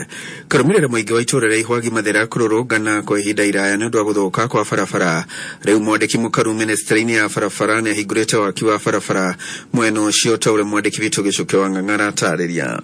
Karũmĩrĩra mũingĩ wa itũũra rĩa Ihwagi Mathĩra kũrũrũngana kwa ihinda iraya nĩ ũndũ wa gũthũka kwa barabara. Rĩu mwandĩki mũkaru ministry-inĩ ya barabara nĩ ahingũrĩte waki wa barabara mwena ũcio, ta ũrĩa mwandĩki witũ Gĩcũke wa Ng'ang'ara atarĩria.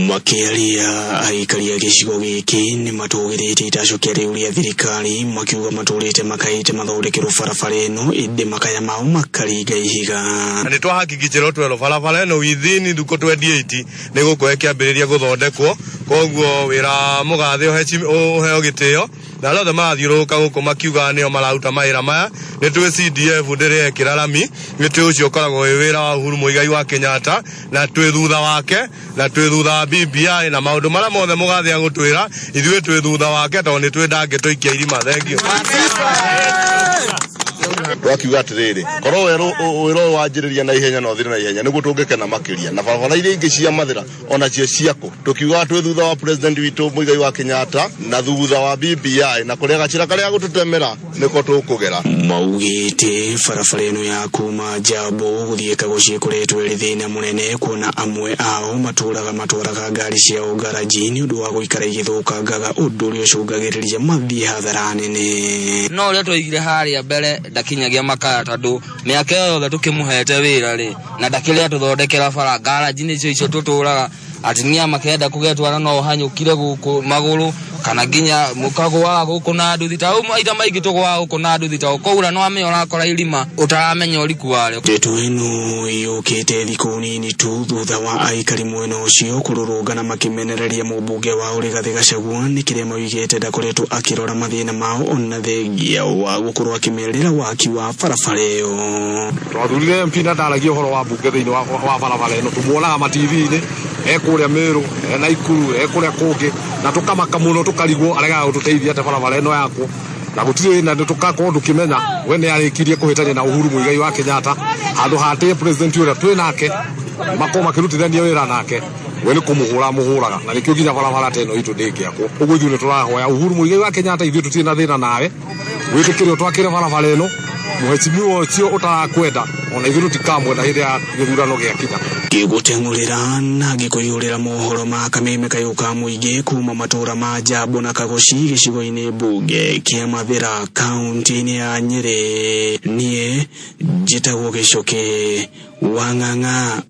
Makĩaria, aikari a gĩcigo gĩkĩ nĩ matũgĩrĩtie itacũkia rĩu rĩa thirikari, makiuga matũrĩte makaĩte mathondekerwo barabara ĩno, ĩndĩ makaya mao makaringa ihiga. Na nĩ twahakikicĩrwo twerwo barabara ĩno within thukũ 28 nĩ gũkorwo ĩkĩambĩrĩria gũthondekwo. Koguo wĩra mũgathe ũheo gĩtĩo na arĩa othe marathiũrũrũka gũkũ makiugaga nĩo mararuta mawĩra maya. Nĩ twĩ CDF ndĩrekĩra rami, nĩ twĩ ũcio ũkoragwo wĩ wĩra wa Uhuru Muigai wa Kenyatta, na twĩ thutha wake na twĩ thutha wa BBI na maũndũ marĩa mothe mũgathe agũtwĩra, ithuĩ twĩ thutha wake tondũ nĩ twĩ ndangĩtũikia irima. Thengio. Twakiuga atĩrĩrĩ, korwo werũ wĩra ũyũ wanjĩrĩria na ihenya na ũthire na ihenya, nĩguo tũngĩkena makĩria, na barabara iria ingĩ cia Mathĩra onacio ciakwo. Tũkiugaga twĩ thutha wa president witũ Muigai wa Kenyatta na thutha wa BBI, na kũrĩa gacĩra karĩa gũtũtemera nĩko tũkũgera. Maugĩte barabara ĩno ya kuma Njambo gũthiĩ Kagoci ĩkoretwo ĩrĩ thĩna mũnene, kuona amwe ao matũraga matwaraga ngari ciao ngaraji nĩ ũndũ wa gũikara igĩthũkangaga, ũndũ ũrĩa ũcũngagĩrĩria mathiĩ hathara nene. No ũrĩa twaigire harĩa mbere ndakinyagia makaya, tondũ mĩaka ĩyo yothe tũkĩmũhete wĩra rĩ, na ndakĩrĩ atũthondekera bara. Ngaraji nĩcio icio tũtũraga atumia makenda kũgetwara no ũhanyũkire gũkũ magũrũ kana nginya mũkagũaga gũkũ na nduthi ta ũũ. Maita maingĩ tũgũaga gũkũ na nduthi ta ũkwaura no amenya ũrakora irima ũtaramenya ũriku warĩo. Ndeto ĩno yũkĩte thikũ nini tu thutha wa aikari mwena ũcio kũrũrũngana makĩmenereria mũmbunge wao Rigathĩ Gachagua nĩ kĩrĩa maugĩte ndakoretwo akĩrora mathĩna mao, ona thengia wa gũkorwo akĩmerĩra waki wa barabara ĩyo. Twathurire MP na ndaragia ũhoro wa mbunge thĩinĩ wa barabara ĩno. Tũmuonaga matithi-inĩ e kũrĩa Meru, e Naikuru, e kũrĩa kũngĩ, na tũkamaka mũno, tũkarigwo aregaga gũtũteithia atĩa barabara ĩno yakwo na gũtirĩ na tũkakorwo tũkĩmenya we nĩ arĩkirie kũhĩtania na Uhuru Muigai wa Kenyatta. Handũ hatĩe president ũrĩa twĩ nake makorwo makĩrutithania wĩra nake, we nĩ kũmũhũra mũhũraga, na nĩkĩo nginya barabara ta ĩno itũ ndĩngĩakwo. Ũguo ithuĩ nĩ tũrahoya Uhuru Muigai wa Kenyatta, ithuĩ tũtirĩ na thĩna nawe, wĩtĩkĩre ũtwakĩre barabara ĩno. Mũhecimiwa ũcio ũtarakwenda Ona ithuĩ tũtikamwenda hĩndĩ ya gĩthurano gĩakinya. Ngĩgũteng'ũrĩra na ngĩkũiyũrĩra mohoro ma kameme kayũ ka mũingĩ kuma matũra ma Njambo na Kagoci gĩcigo-inĩ mbunge kĩa Mathĩra kaunti-inĩ ya Nyĩrĩ. Niĩ njĩtagwo Gĩcũkĩ wa Ng'ang'a.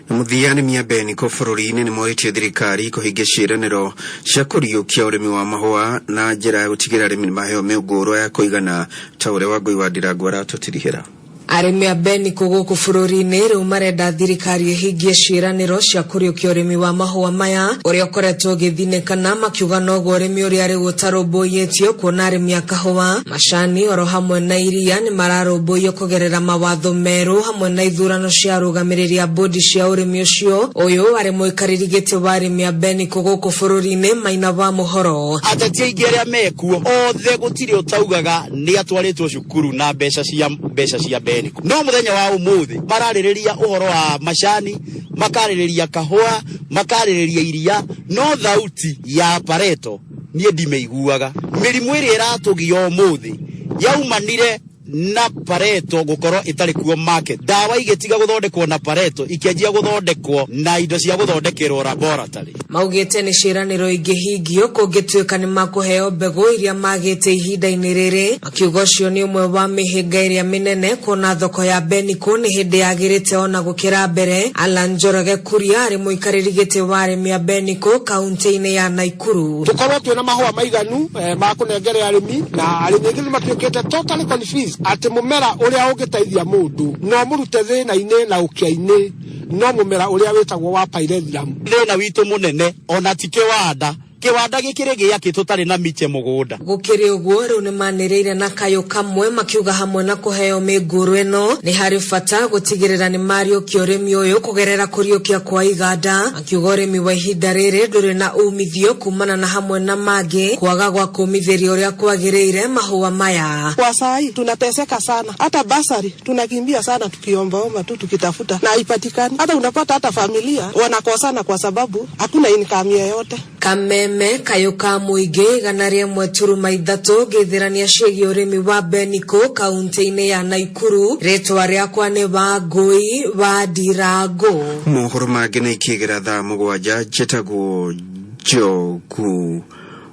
Mũthia nĩ mĩambeniko bũrũri-inĩ nĩ morĩtie thirikari kũhingia ciĩranĩro cia kũriũkia ũrĩmi wa mahũa na njĩra ya gũtigĩrĩra arĩmi nĩ maheo mĩũngũrwa ya kũigana ta ũrĩa Wangũi wa Ndirangu aratũtirihĩra. Arĩmi a Beniko gũkũ bũrũri-inĩ rĩu marenda thirikari ĩhingie ciĩranĩro cia kũriũkia ũrĩmi wa mahũa maya ũrĩa ũkoretwo ũgĩthinĩkana, makiuga noguo ũrĩmi ũrĩa rĩu ũtarũmbũiyĩtio, kuona arĩmi a kahũa, macani oro hamwe na iria nĩ mararũmbũiyo kũgerera mawatho merũ hamwe na ithurano cia arũgamĩrĩri a bodi cia ũrĩmi ũcio. Ũyũ arĩ mũikarĩri gĩtĩ wa arĩmi a Beniko gũkũ bũrũri-inĩ, Maina wa Mũhoro. Ateti aingĩ arĩa mekuo othe gũtirĩ ũtaugaga nĩ atwarĩtwo cukuru na mbeca cia mbeca cia Beniko, no mũthenya wa ũmũthĩ mararĩrĩria ũhoro wa macani, makarĩrĩria kahũa, makarĩrĩria iria, no thauti ya Pareto niĩ ndimĩiguaga. Mĩrimũ ĩrĩa ĩratũgia ũmũthĩ yaumanire na Pareto gũkorwo ĩtarĩ kuo market. Ndawa igĩtiga gũthondekwo na Pareto, ikĩanjia gũthondekwo na indo cia gũthondekerwo laboratory. Maugĩte nĩ ciĩranĩro ingĩhingio kũngĩtuĩka nĩ makũheo mbegũ iria magĩte ihinda-inĩ rĩrĩ, makiuga ũcio nĩ ũmwe wa mĩhĩnga ĩrĩa mĩnene kuona thoko ya Beniko nĩ hĩndĩ yagĩrĩte ona gũkĩra mbere. Alan Njoroge Kuria arĩ mũikarĩri gĩtĩ wa arĩmi a Beniko kaunti-inĩ ya Naikuru. Tukorwo twĩna mahũa maiganu ma kũnengere arĩmi, na arĩmi aingĩ nĩ matuĩkĩte totally confused atĩ mũmera ũrĩa ũngĩteithia mũndũ no mũrute thĩna-inĩ na ũkĩa-inĩ no mũmera ũrĩa wĩtagwo wa pyrethrum. Thĩna witũ mũnene ona ti kĩwanda, kĩwanda gĩkĩrĩ gĩakĩ tũtarĩ na miche mũgũnda. Gũkĩrĩ ũguo rĩu nĩ manĩrĩire na kayũ kamwe makiuga hamwe na kũheo mĩngũrũ ĩno nĩ harĩ bata gũtigĩrĩra nĩ mariũkia ũrĩmi ũyũ kũgerera kũriũkia kwa iganda, makiuga ũrĩmi wa ihinda rĩrĩ ndũrĩ na umithio kumana na hamwe na mangĩ kwaga gwa kũmithĩria ũrĩa kwagĩrĩire mahũa maya. Kwa saa hii tunateseka sana, hata basari tunakimbia sana tukiombaomba tu tukitafuta na haipatikani. Hata unapata hata familia wanakosana kwa sababu hakuna income yoyote. Kameme kayũ ka mũingĩ 103.3 ngĩthĩrania ciĩgiĩ ũrĩmi wa Beniko kaunti-inĩ ya Naikuru. Rĩtwa rĩakwa nĩ Wangũi wa Ndirangu. Mohoro mangĩ nĩ ikĩgera thaa 7. Njĩtagwo Njogu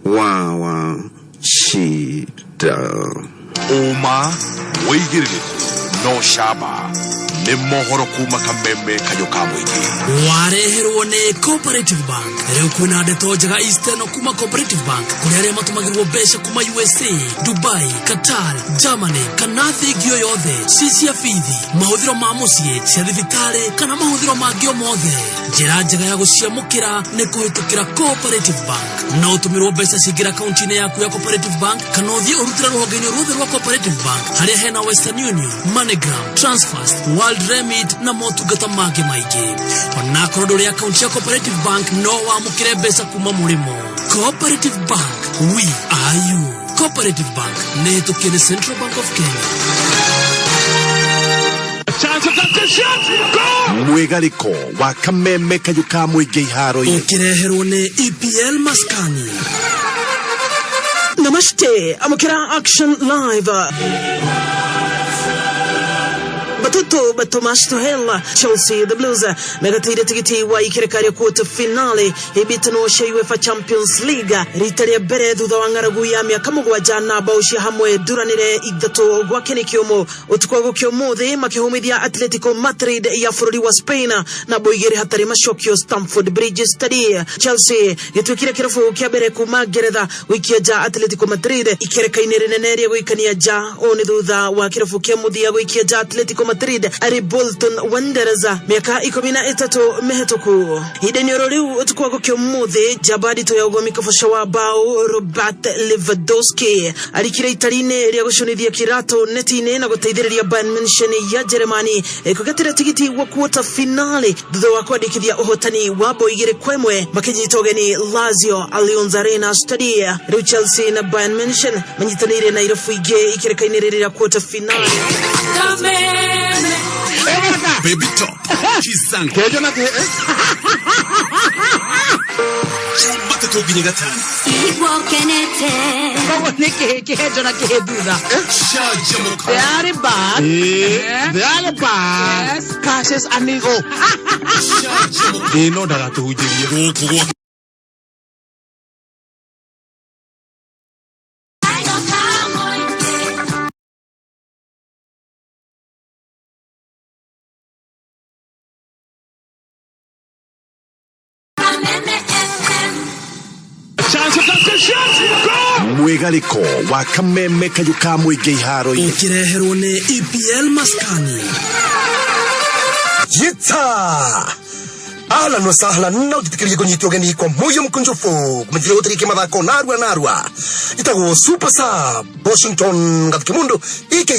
wa Wachira. Ũma wĩigĩrĩrĩku no camba nĩ mohoro kuma kameme kayũ ka mũingĩ. Wareherwo nĩ Cooperative Bank. Rĩu kwĩna ndeto njega Eastern kuma Cooperative Bank kũrĩ arĩa matũmagĩrwo mbeca kuma USA, Dubai, Qatar, Germany kana thĩ ĩngĩ o yothe, ci cia bithi, mahũthĩro ma mũciĩ, cia thibitarĩ kana mahũthĩro mangĩ o mothe. Njĩra njega ya gũciamũkĩra nĩ kũhĩtũkĩra Cooperative Bank. No ũtũmĩrwo mbeca cingĩra akaunti-inĩ yaku ya Cooperative Bank kana ũthiĩ ũrutĩre rũhonge-inĩ ruothe rwa Cooperative Bank harĩa hena Western Union, MoneyGram, Transfast, World Remit na motungata mangĩ maingĩ. Onakorwo ndũrĩ akaunti ya Cooperative Bank no wamũkĩre mbeca kuma mũrĩmo. Cooperative Bank, we are you. Cooperative Bank nĩ hĩtũkie nĩ Central Bank of Kenya. Mwĩgarĩko wa kameme kayũ ka mũingĩ iharo-inĩ. Ũkĩreherwo nĩ EPL Maskani. Namaste, amukira Action Live. Batuto Thomas Tuchel, Chelsea the Blues megateire tigiti wa ikereka rĩa quarter finale ibitano cia UEFA Champions League rita rĩa mbere thutha wa ng'aragu ya mĩaka 7 na bao cia hamwe nduranĩre 3 gwa kĩũmũ ũtukũ wa gũkĩa ũmũthĩ makĩhũmithia Atletico Madrid ya bũrũri wa Spain na bao 2 hatarĩ macokio Stamford Bridge Stadium. Chelsea gĩtuĩkire kĩrabu kĩa mbere kuma Ngeretha gũikia nja Atletico Madrid ikereka-inĩ rĩnene rĩa gũikania nja. Ũũ nĩ thutha wa kĩrabu kĩa mũthia gũikia nja Atletico Madrid arĩ Bolton Wanderers mĩaka 13 mĩhetũku. Ihinda-inĩ oro rĩu ũtukũ wa gũkĩa ũmũthĩ njamba nditũ ya ũgomi kũboco wa bao Robert Lewandowski arikire itari-inĩ rĩa gũcũnithia kĩratũ neti-inĩ na gũteithĩrĩria Bayern Munchen ya Jeremani kũgetĩra tigiti wa quarter finale thutha wa kwandĩkithia ũhotani wa bao 2-1 makĩnyita ũgeni Lazio Allianz Arena Stadium. Rĩu Chelsea na Bayern Munchen manyitanĩire na irabu ingĩ ikereka-inĩ rĩrĩ rĩa quarter finale. Baby Top Chisango. Kejo na ke Jumatatũ nginya gatano. Igwokenete. Koguo nĩ kĩhĩ kĩhenjo na kĩhĩ thutha. Canjamũka. They are back. They are back. Yes. Cassius Anigo. Ĩ no ndagatũhunjĩrie. Gũkũ gwa Mwĩgarĩko wa kameme kayũ ka mũingĩ iharo-inĩ. Ũkĩreherwo nĩ EPL Maskani. Yita ahlan wa sahlan na ũjĩtĩkĩrie kũnyitwo ũgeni kwa moyo mkunjufu kũmenyithia gũtarĩkia mathako narua narua njĩtagwo super sub Washington Gathikimundu aka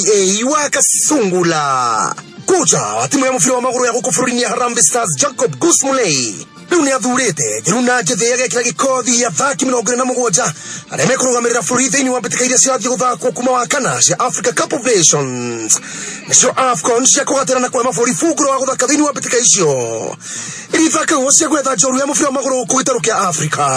wa Kasungula kocha wa timu ya mũbira wa magũrũ ya gũkũ bũrũri-inĩ ya Harambee Stars Jacob Gus Mulei rĩu nĩ athurĩte njeru na njĩthĩ agekĩra gĩkothi athaki 47 arĩa mekũrũgamĩrĩra bũrũri thĩinĩ wa mbĩtĩka iria cirathiĩ gũthakwo kuma wa kana cia Africa Cup of Nations nĩcio AFCON cia kũgatĩra na kũhe mabũrũri bunguro wa gũthaka thĩinĩ wa mbĩtĩka icio iria ithakagwo cia gwetha njorua ya mũbira wa magũrũ gũkũ gĩtarũ kĩa Africa.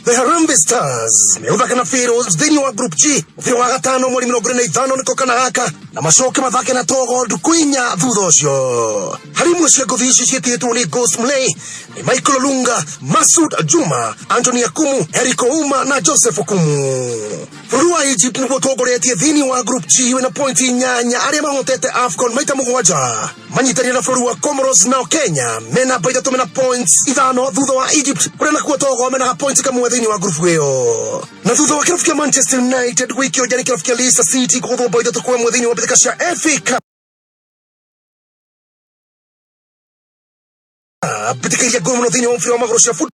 The Harambee Stars megũthaka na Pharaohs thĩinĩ wa Group G mũbira wa gatano mweri 25 nĩko kana gaka na macoke mathake na Togo ndukũ inya thutha ũcio. Harĩ imwe cia ngũthi ici ciĩtĩtwo nĩ Ghost Mulee nĩ Michael Olunga, Masud Juma, Anthony Akumu, Eric Ouma na Joseph Okumu. Bũrũri wa Egypt nĩguo ũtongoretie thĩinĩ wa Group G wĩna pointi 8 arĩa mahotete AFCON maita 7 manyitanĩire na bũrũri wa Comoros nao Kenya mena namba 3 mena points 5 thutha wa Egypt kũrĩa nakuo Togo mena points 1 thĩinĩ wa group ĩyo. Na thutha wa kĩrabu kĩa Manchester United gũikio nja nĩ kĩrabu kĩa Leicester City kũgũthwo bao 3-1 thĩinĩ wa mbĩtĩka cia FA Cup mbĩtĩka iria ngũrũ mũno thĩinĩ wa mũbira wa magũrũ cia Football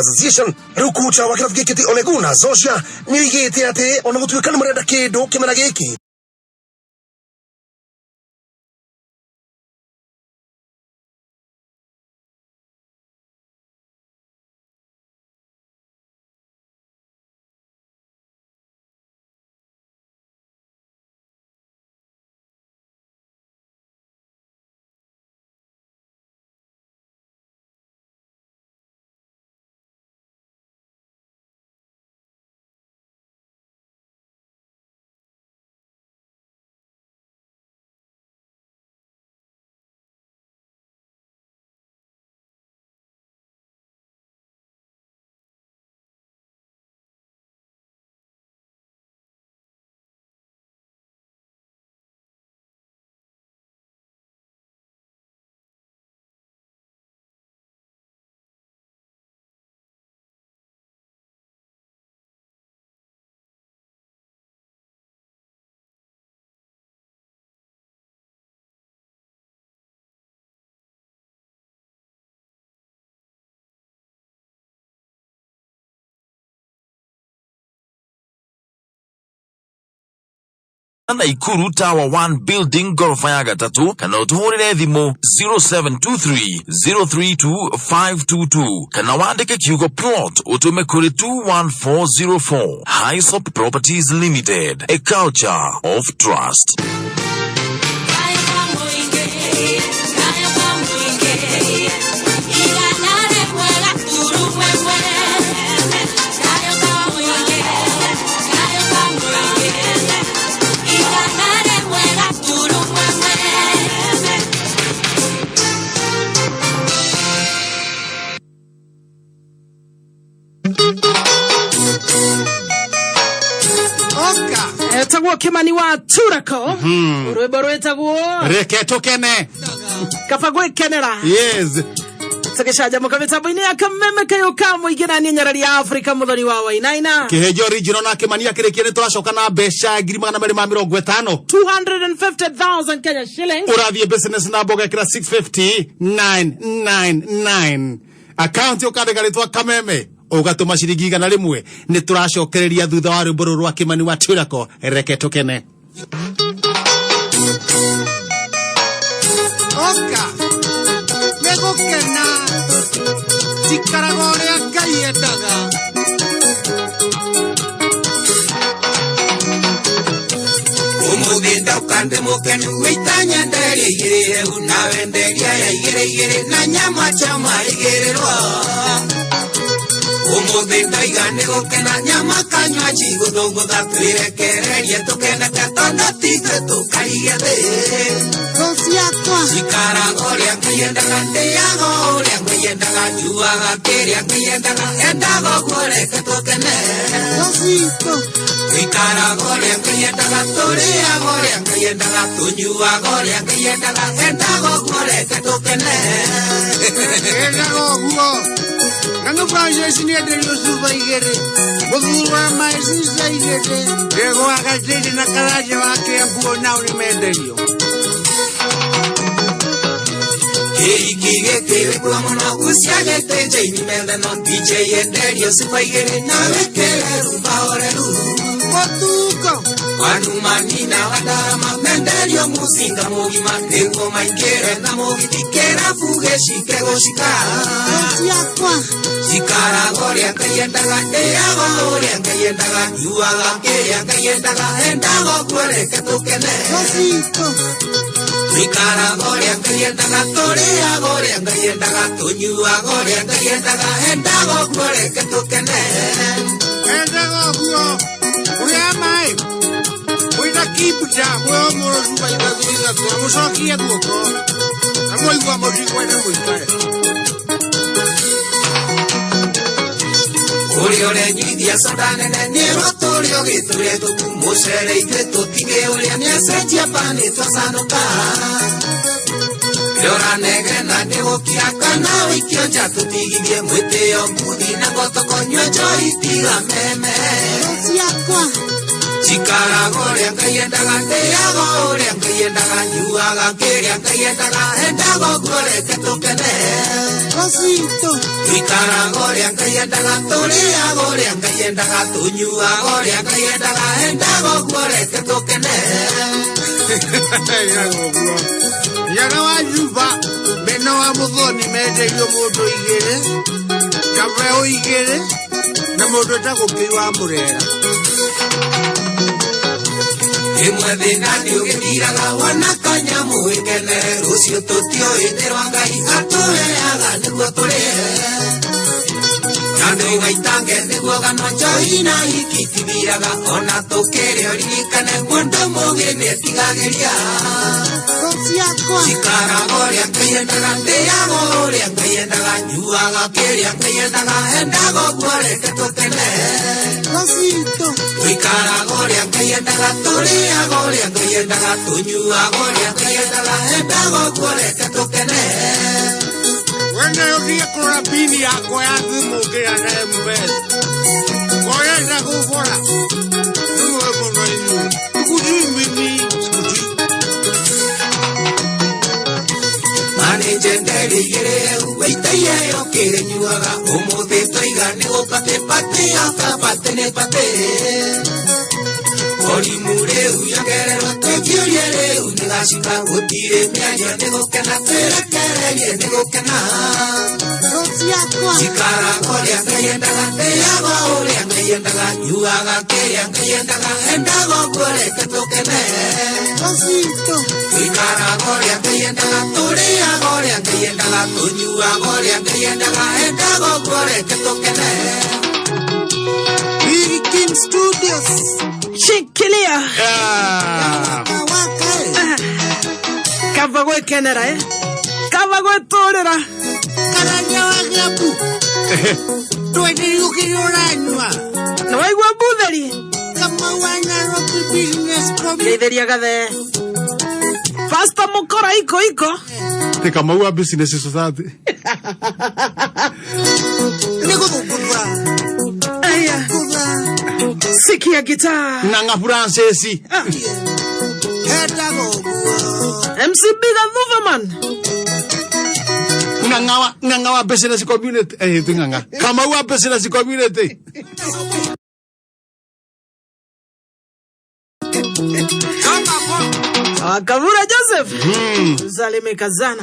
Association rĩu kocha wa kĩrabu gĩkĩ ti Ole Gunnar Solskjaer nĩ oigĩte atĩ ona gũtuĩka nĩ marenda kĩndũ kĩmera gĩkĩ Naikuru Tower 1 Building gorofa ya gatatu kana utuhurire thimu 0723 032 522 kana wandike kiugo plot utume kuri 21404. Hyssop Properties Limited, a culture of trust. Wetagwo Kimani wa Turako. Rwĩmbo rwĩtagwo Reke tũkene. Kaba gwĩkenera. Yes. Tũgĩcanjamũka mĩtambo-inĩ ya Kameme kayũ ka mũingĩ na niĩ nyarari ya Afrika mũthoni wa Wainaina. Kĩhĩnjo original na Kĩmani akĩrĩkia nĩ tũracoka na mbeca 250,000. 250,000 Kenya shillings. Ũrathiĩ business namba ũgekĩra 650999 akaunti ũkandĩka rĩtwa Kameme ũgatũma ciringi 100. Nĩ tũracokereria thutha wa rwĩmbo rũrũ rwa Kĩmani wa Turako, reke tũkene. Oka nĩgũkena njikaraga ũrĩa Ngai endaga. Ũmũthĩ ndoka ndĩ mũkenu wĩitanya nderia igĩrĩ hehu nawe nderia ya igĩrĩ igĩrĩ na nyama choma igĩrĩrwo. Ũmũthĩ ndoiga nĩ gũkena nyama kanyua cigũthũngũtha twĩrekererie tũkenete tondũ ti ithuĩ tũkaige thĩ. Njikaraga ũrĩa Ngai endaga, ndĩaga ũrĩa Ngai endaga, nyuaga kĩrĩa Ngai endaga, endaga ũguo reke tũkene. Tũikaraga ũrĩa Ngai endaga, tũrĩaga ũrĩa Ngai endaga, tũnyuaga ũrĩa Ngai endaga, endaga ũguo reke tũkene. Endaga ũguo. Na nĩ Francis nĩenderio cuba igĩrĩ, mũthuri wa my sister igĩrĩ, Ndegwa wa Gatĩndĩ na Karanja wa Kĩambu onao nĩmenderio. Kĩhiki gĩkĩ wĩkua mũno gucia gĩtĩ njaini metheno DJ enderio cuba igĩrĩ na wĩkĩre rumba horeru. Mũtungo. Wanumanina wadarama menderio mucinga mũgima nĩguo maingĩre na mũgiti kĩrabu gĩcike gũcika. Njikaraga ũrĩa Ngai endaga, ndĩaga ũrĩa Ngai endaga, nyuaga kĩrĩa Ngai endaga, endaga ũguo reke tũkene. Tũikaraga ũrĩa Ngai endaga, tũrĩaga ũrĩa Ngai endaga, tũnyuaga ũrĩa Ngai endaga, endaga ũguo reke tũkene. Endaga ũguo. Ũrĩa maĩ. Wĩna kibda, mwĩho mũrũ cuba ithatũ ithatũ, na mũcokie guoko. Na mwaigua mũtikwenda mũikare. Ũrĩa ũrenyuithia soda nene nĩrwo tũrĩ ũgĩtũrĩa tũku mũcere ithuĩ tũtingĩũrĩa nĩacenjia pani twacanũka. Ũrĩa ũranegena nĩgũkira kana ũikio nja tũtigithie mwĩtĩo nguthi na ngotoko nyua njohi tiga meme. Njikaraga ũrĩa Ngai endaga, ndĩaga ũrĩa Ngai endaga, nyuaga kĩrĩa Ngai endaga, endaga ũguo reke tũkene. Tũikaraga ũrĩa Ngai endaga, tũrĩaga ũrĩa Ngai endaga, tũnyuaga ũrĩa Ngai endaga, endaga ũguo reke tũkene. Endaga ũguo. Nyaga wa Juba mena wa Mũthoni menderio mũndũ igĩrĩ, na mbeũ igĩrĩ, na mũndũ etagwo Kĩi wa Mũrera. Rĩmwe thĩna nĩũgĩthiraga wona kanyamũ wĩkenere, rũciũ tũtiũĩ nĩ rwa Ngai atũheaga nĩguo tũrĩe. Na ndũgaitange nĩguo ganwa njohi na hiki itithiraga, ona tũkĩrĩ ũririkane mũndũ mũũgĩ nĩetigagĩria. Njikaraga ũrĩa Ngai endaga, ndĩaga ũrĩa Ngai endaga, nyuaga kĩrĩa Ngai endaga, endaga ũguo reke tũkene. Tũikaraga ũrĩa Ngai endaga, tũrĩaga ũrĩa Ngai endaga, tũnyuaga ũrĩa Ngai endaga, endaga ũguo reke tũkene. Wene ũthiĩ kũrora pini yakwa ya thimũ ngĩra na M-Pesa. Ũrenda kũbora? Nĩmũĩ mũno inyuĩ. Sikujui mimi, sikujui. Manĩnjenderi igĩrĩ wĩitaiye ũkĩrĩnyuaga, ũmũthĩ tũiga nĩ gũpatĩ patĩ after patĩ nĩ patĩ. Ũrimũ rĩu yongererwo twĩkiũrie rĩu nĩ gacika, gũtirĩ mĩario nĩ gũkena twĩrekererie nĩ gũkena. Njikaraga ũrĩa Ngai endaga, ndĩaga ũrĩa Ngai endaga, nyuaga kĩrĩa Ngai endaga, endaga ũguo reke tũkene. Tũikaraga ũrĩa Ngai endaga, tũrĩaga ũrĩa Ngai endaga, tũnyuaga ũrĩa Ngai endaga, endaga ũguo reke tũkene. Big King Studios. Shikilia. Kaba gwĩkenera, eh? Kaba gwĩtũrĩra. Karanja wa Kĩambu. Twenderio kĩrĩa ũranyua. Na waigua mbutheri. Kamau wa Nairobi Business Community. Ngeithĩria gathe Pastor Mukora iko iko Ti Kamau wa Business Society. Nĩgũthũngũtha. Aya. Sikia gitaa. Ng'ang'a Francis. Endaga ũguo. MC Big Thuverman. Ng'ang'a wa Ng'ang'a wa Business Community. Eh, ti Ng'ang'a. Kamau wa Business Community. Kavura Joseph. Zalime Kazana.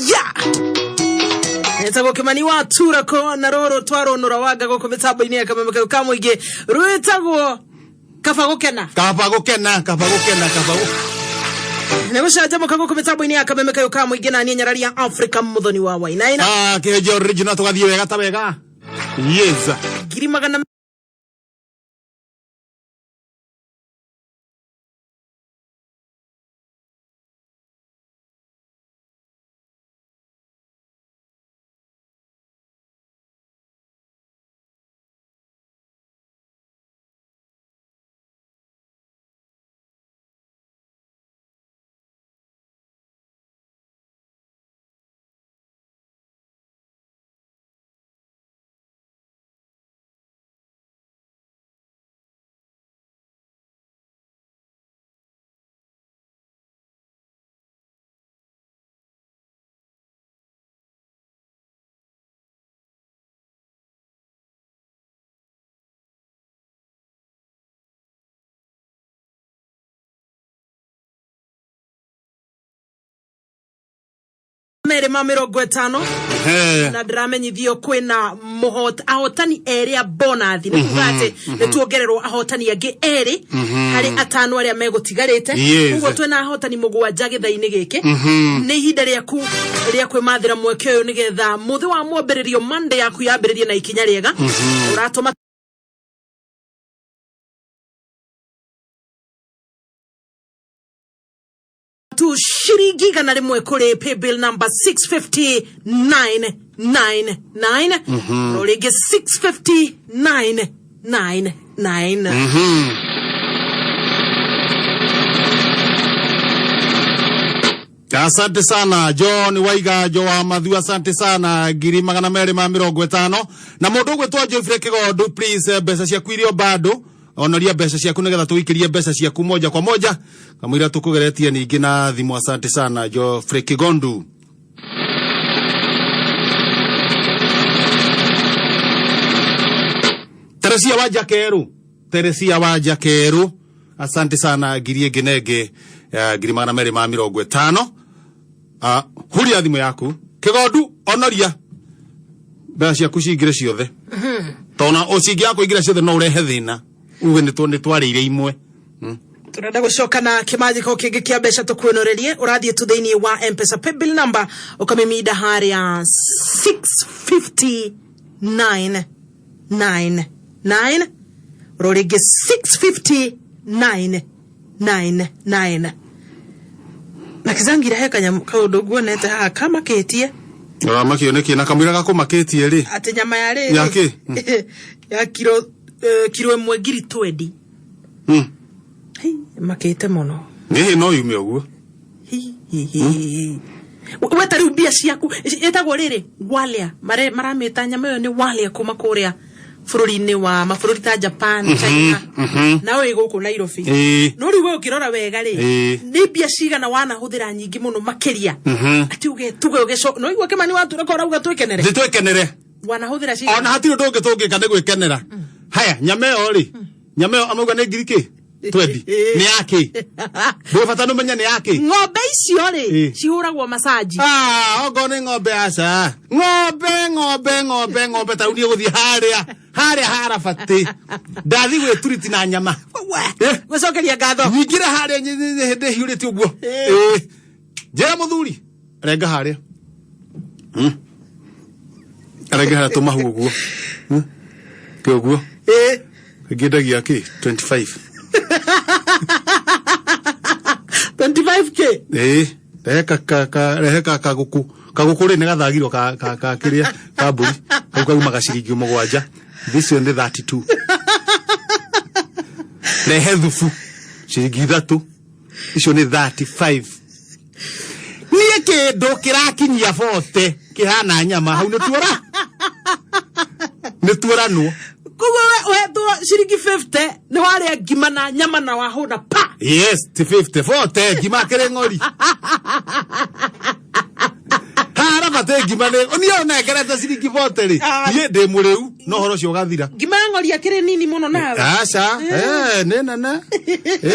Yeah. Etagwo Kimani wa Turako na rũrũ twarũnũra wanga gũkũ mĩtambo-inĩ ya kameme kau ka mũingĩ rwĩtagwo kaba gũkena. Kaba gũkena, kaba gũkena, kaba gũkena. Nĩ gũcanjamũka gũkũ mĩtambo-inĩ ya kameme kau ka mũingĩ na niĩ nyarari ya Africa mũthoni wa Wainaina. Ah, kĩhenjo original tũgathiĩ wega ta wega. Yes. 100,000 250 na ndĩramenyithio kwĩna ahotani erĩ a bonathi nĩ kuga atĩ nĩ tuongererwo ahotani angĩ erĩ harĩ atano arĩa megũtigarĩte. Yes. Ũguo twĩna ahotani 7 gĩthaa-inĩ gĩkĩ. Nĩ ihinda rĩaku rĩa kwĩmathĩra mweke ũyũ nĩgetha mũthĩ wa mwambĩrĩrio Monday yaku yambĩrĩrie na ikinya rĩega. Ũratũma tu shiringi 100 kũrĩ paybill number 65999. O rĩngĩ 65999. Asante sana John Waiganjo wa Mathu, asante sana 250,000. Na mũndũ ũgwĩtwo Geoffrey Kĩgondu, please, mbeca ciaku irio bado onoria mbeca ciaku nigetha tũikĩrie mbeca ciaku moja kwa moja kamũira tũkũgeretie ningĩ na thimũ. Asante sana Geoffrey Kĩgondu. Teresia wa Jakeru, Teresia wa Jakeru, asante sana ngiri ĩngĩ na ĩngĩ ya 250,000. Huria thimũ yaku Kĩgondu, onoria mbeca ciaku cingĩre ciothe tona ũcingĩaga kũingĩra ciothe no ũrehe thĩna uge nĩ twarĩire imwe. Turenda gucoka na kimajiko kingi kia mbeca tukwinorerie urathie tu thiini wa Mpesa paybill number ukamimida haria 65999 roringi 65999 na kizangira he kanyamu kaundu nguonete haha kamakitie. Ũramakio nĩkĩ na kamũira gakũmakĩtie rĩ? Atĩ nyama ya rĩrĩ Ya kĩ? Ya kiro 1 ngiri 20. Hei, makĩte mũno. Nĩhĩ no yume ũguo. We ta rĩu mbia ciaku ĩtagwo rĩrĩ walia maramĩta nyama ĩyo nĩ walia kuma kũrĩa bũrũri-inĩ wa mabũrũri ta Japan, China, na wĩ gũkũ Nairobi. No rĩu we ũkĩrora wega rĩ, nĩ mbia cigana wanahũthĩra nyingĩ mũno makĩria atĩ uge tuge ũgeco no igua Kĩmani watura ko ũrauga twĩkenere. Nĩ twĩkenere. Wanahũthĩra cigana? Ona hatirĩ ũndũ ũngĩ tũngĩka nĩ gwĩkenera. Haya, nyama ĩyo rĩ, nyama ĩyo amauga nĩ ngiri kĩ? 20. Nĩ yakĩ? Ndũrĩ bata nĩũmenye nĩ yakĩ? Ng'ombe icio rĩ, cihũragwo masaji. Ah, okorwo nĩ ng'ombe aca. Ng'ombe, ng'ombe, ng'ombe, ng'ombe ta rĩu niĩ gũthiĩ harĩa, harĩa harabati. Ndathiĩ gwĩturiti na nyama. Gũcokeria ngatho. Nyingĩre harĩa hĩndĩ hiũrĩte ũguo. Njĩra mũthuri, renga harĩa. Renga harĩa tũmahu ũguo. Kĩ ũguo? Ngĩendagia kĩ? 25. 25K. Ĩĩ, rehe ka ka ka rehe ka kagũkũ kagũkũ rĩ nĩ gathagirwo ka ka ka kĩrĩa ka mbũri kau kaumaga ciringi mũgwanja, icio nĩ 32. Rehe thubu ciringi 3, icio nĩ 35. Niĩ kĩndũ kĩrakinyia 40 kĩhana nyama hau nĩ tuora nĩ tuoranwo. Koguo we ũhetwo ciringi 50 nĩ warĩa ngima na nyama na wahũna pa. Yes, ti 50, 40 ngima kĩrĩ ng'ori harabate ngima nĩ niĩ ũnengerete ciringi 40 rĩ, niĩ ndĩ mũrĩu no ũhoro ũcio ũgathira. Ngima ya ng'ori akĩrĩ nini mũno nawe. Aca, nĩ nene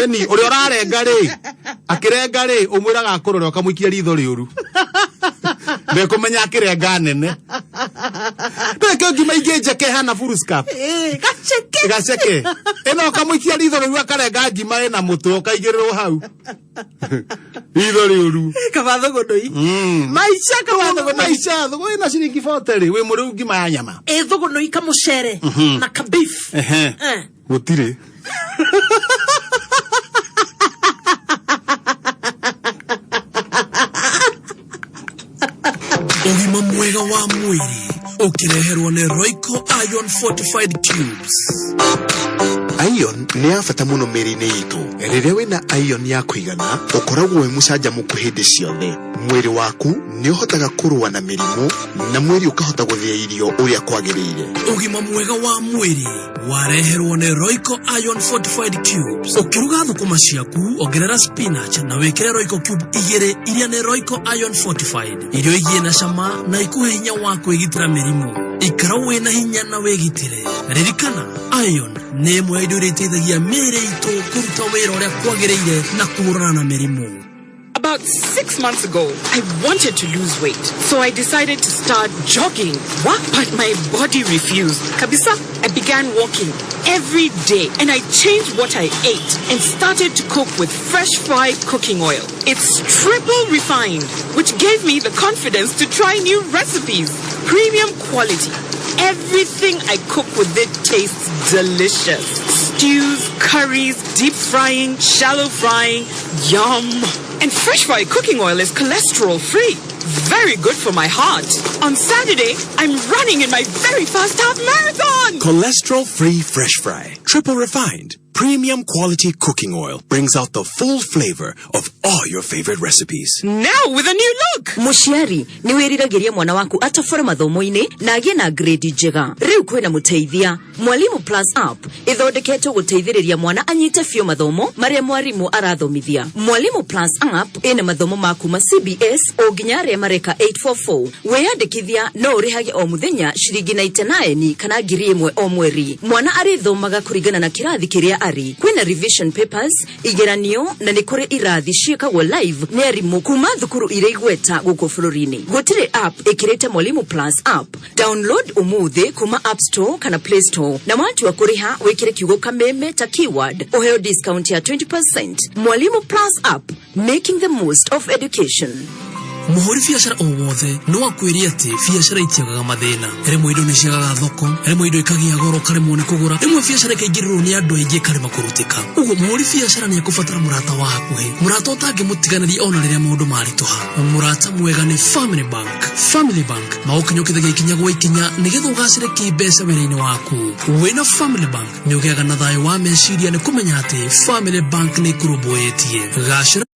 ĩni ũrĩa ũrarenga rĩ, akĩrenga rĩ, ũmwĩraga akũrore ũkamũikia ritho rĩũru, ndekũmenya akĩrenga nene ndekĩo ngima ingĩ njeke hana full-scap. Gaceke. Gaceke ĩno ũkamũikia ritho rĩu akarenga ngima ĩna mũtwe ũkaigĩrĩrwo hau ritho rĩũru. Kaba thũgũnũi. Maica kaba thũgũnũi. Maica thũgũ ĩna ciringi 40 rĩ, wĩ mũrĩu ngima ya nyama. Ĩ thũgũnũi kamũcere na ka beef. Ehe. Gũtirĩ. Ũgima mwega wa mwĩrĩ ũkĩreherwo nĩ Royco Iron Fortified Cubes. Iron nĩ ya bata mũno mĩĩrĩ-inĩ itũ. Rĩrĩa wĩna iron ya kũigana, ũkoragwo wĩ mũcanjamũku hĩndĩ ciothe. Mwĩrĩ waku nĩ ũhotaga kũrũa na mĩrimũ na mwĩrĩ ũkahota gũthĩa irio ũrĩa kwagĩrĩire. Ũgima mwega wa mwĩrĩ wareherwo nĩ Royco Iron Fortified Cubes. Ũkĩruga thũkũma ciaku, ongerera spinach na wĩkĩre Royco cube igĩrĩ iria nĩ Royco Iron Fortified. Irio igie na cama na ikuhe hinya wa kwĩgitĩra mĩrimũ. Ikara wĩna hinya na wĩgitĩre. Ririkana, iron nĩ ĩmwe ya indo iria iteithagia mĩĩrĩ itũ kũruta wĩra ũrĩa kwagĩrĩire na kũhũrana na mĩrimũ. About 6 months ago, I wanted to lose weight, so I decided to start jogging. What? But my body refused. Kabisa, I began walking every day and I changed what I ate and started to cook with Fresh Fry cooking oil. It's triple refined, which gave me the confidence to try new recipes. Premium quality. Everything I cook with it tastes delicious. Stews, curries, deep frying, shallow frying. Yum. And Fresh Fry cooking oil is cholesterol free. Very good for my heart. On Saturday, I'm running in my very first half marathon. Cholesterol free Fresh Fry, triple refined, premium quality cooking oil brings out the full flavor of all your favorite recipes. Now with a new look. Mũciari nĩ wĩriragĩria mwana waku atobore mathomo-inĩ na agĩe na grade njega. Rĩu kwĩna mũteithia Mwalimu Plus app ĩthondeketwo gũteithĩrĩria mwana anyite biũ mathomo marĩa mwarimũ arathomithia. Mwalimu Plus app ĩna mathomo ma kuma CBS o nginya arĩa mareka 844. Wĩyandĩkithia no ũrĩhage o mũthenya ciringi 99 kana 1,000 o mweri. Mwana arĩthomaga kũringana na kĩrathi kĩrĩa arĩ. Kwĩna revision papers, igeranio na nĩ kũrĩ irathi ciĩkagwo live nĩ arimũ kuma thukuru iria igweta gũkũ bũrũri-inĩ. Gũtirĩ app ĩkĩrĩte Mwalimu Plus app. Download ũmũthĩ kuma App Store kana Play Store na watua kũrĩha wĩkĩre kiugo kameme ta keyword ũheo discount ya 20%. Mwalimu Plus app, making the most of education. Mũhũri biacara o wothe no akwĩre atĩ biacara itiagaga mathĩna. Rĩmwe indo nĩ ciagaga thoko, rĩmwe indo ikagĩa goro ũkaremwo nĩ kũgũra, rĩmwe biacara ĩkaingĩrĩrwo nĩ andũ aingĩ ĩkarema kũrutĩka. Ũguo mũhũri biacara nĩ ekũbatara mũrata wa hakuhĩ, mũrata ũtangĩmũtiganĩria ona rĩrĩa maũndũ maritũha. Mũrata mwega nĩ Family Bank. Family Bank magũkinyũkithagia ikinya gwa ikinya nĩgetha ũgacĩre kĩmbeca wĩra-inĩ waku. Wĩna Family Bank nĩ ũgĩaga na thayũ wa meciria nĩ kũmenya atĩ Family Bank nĩ ĩkũrũmbũyĩtie. Gacĩra.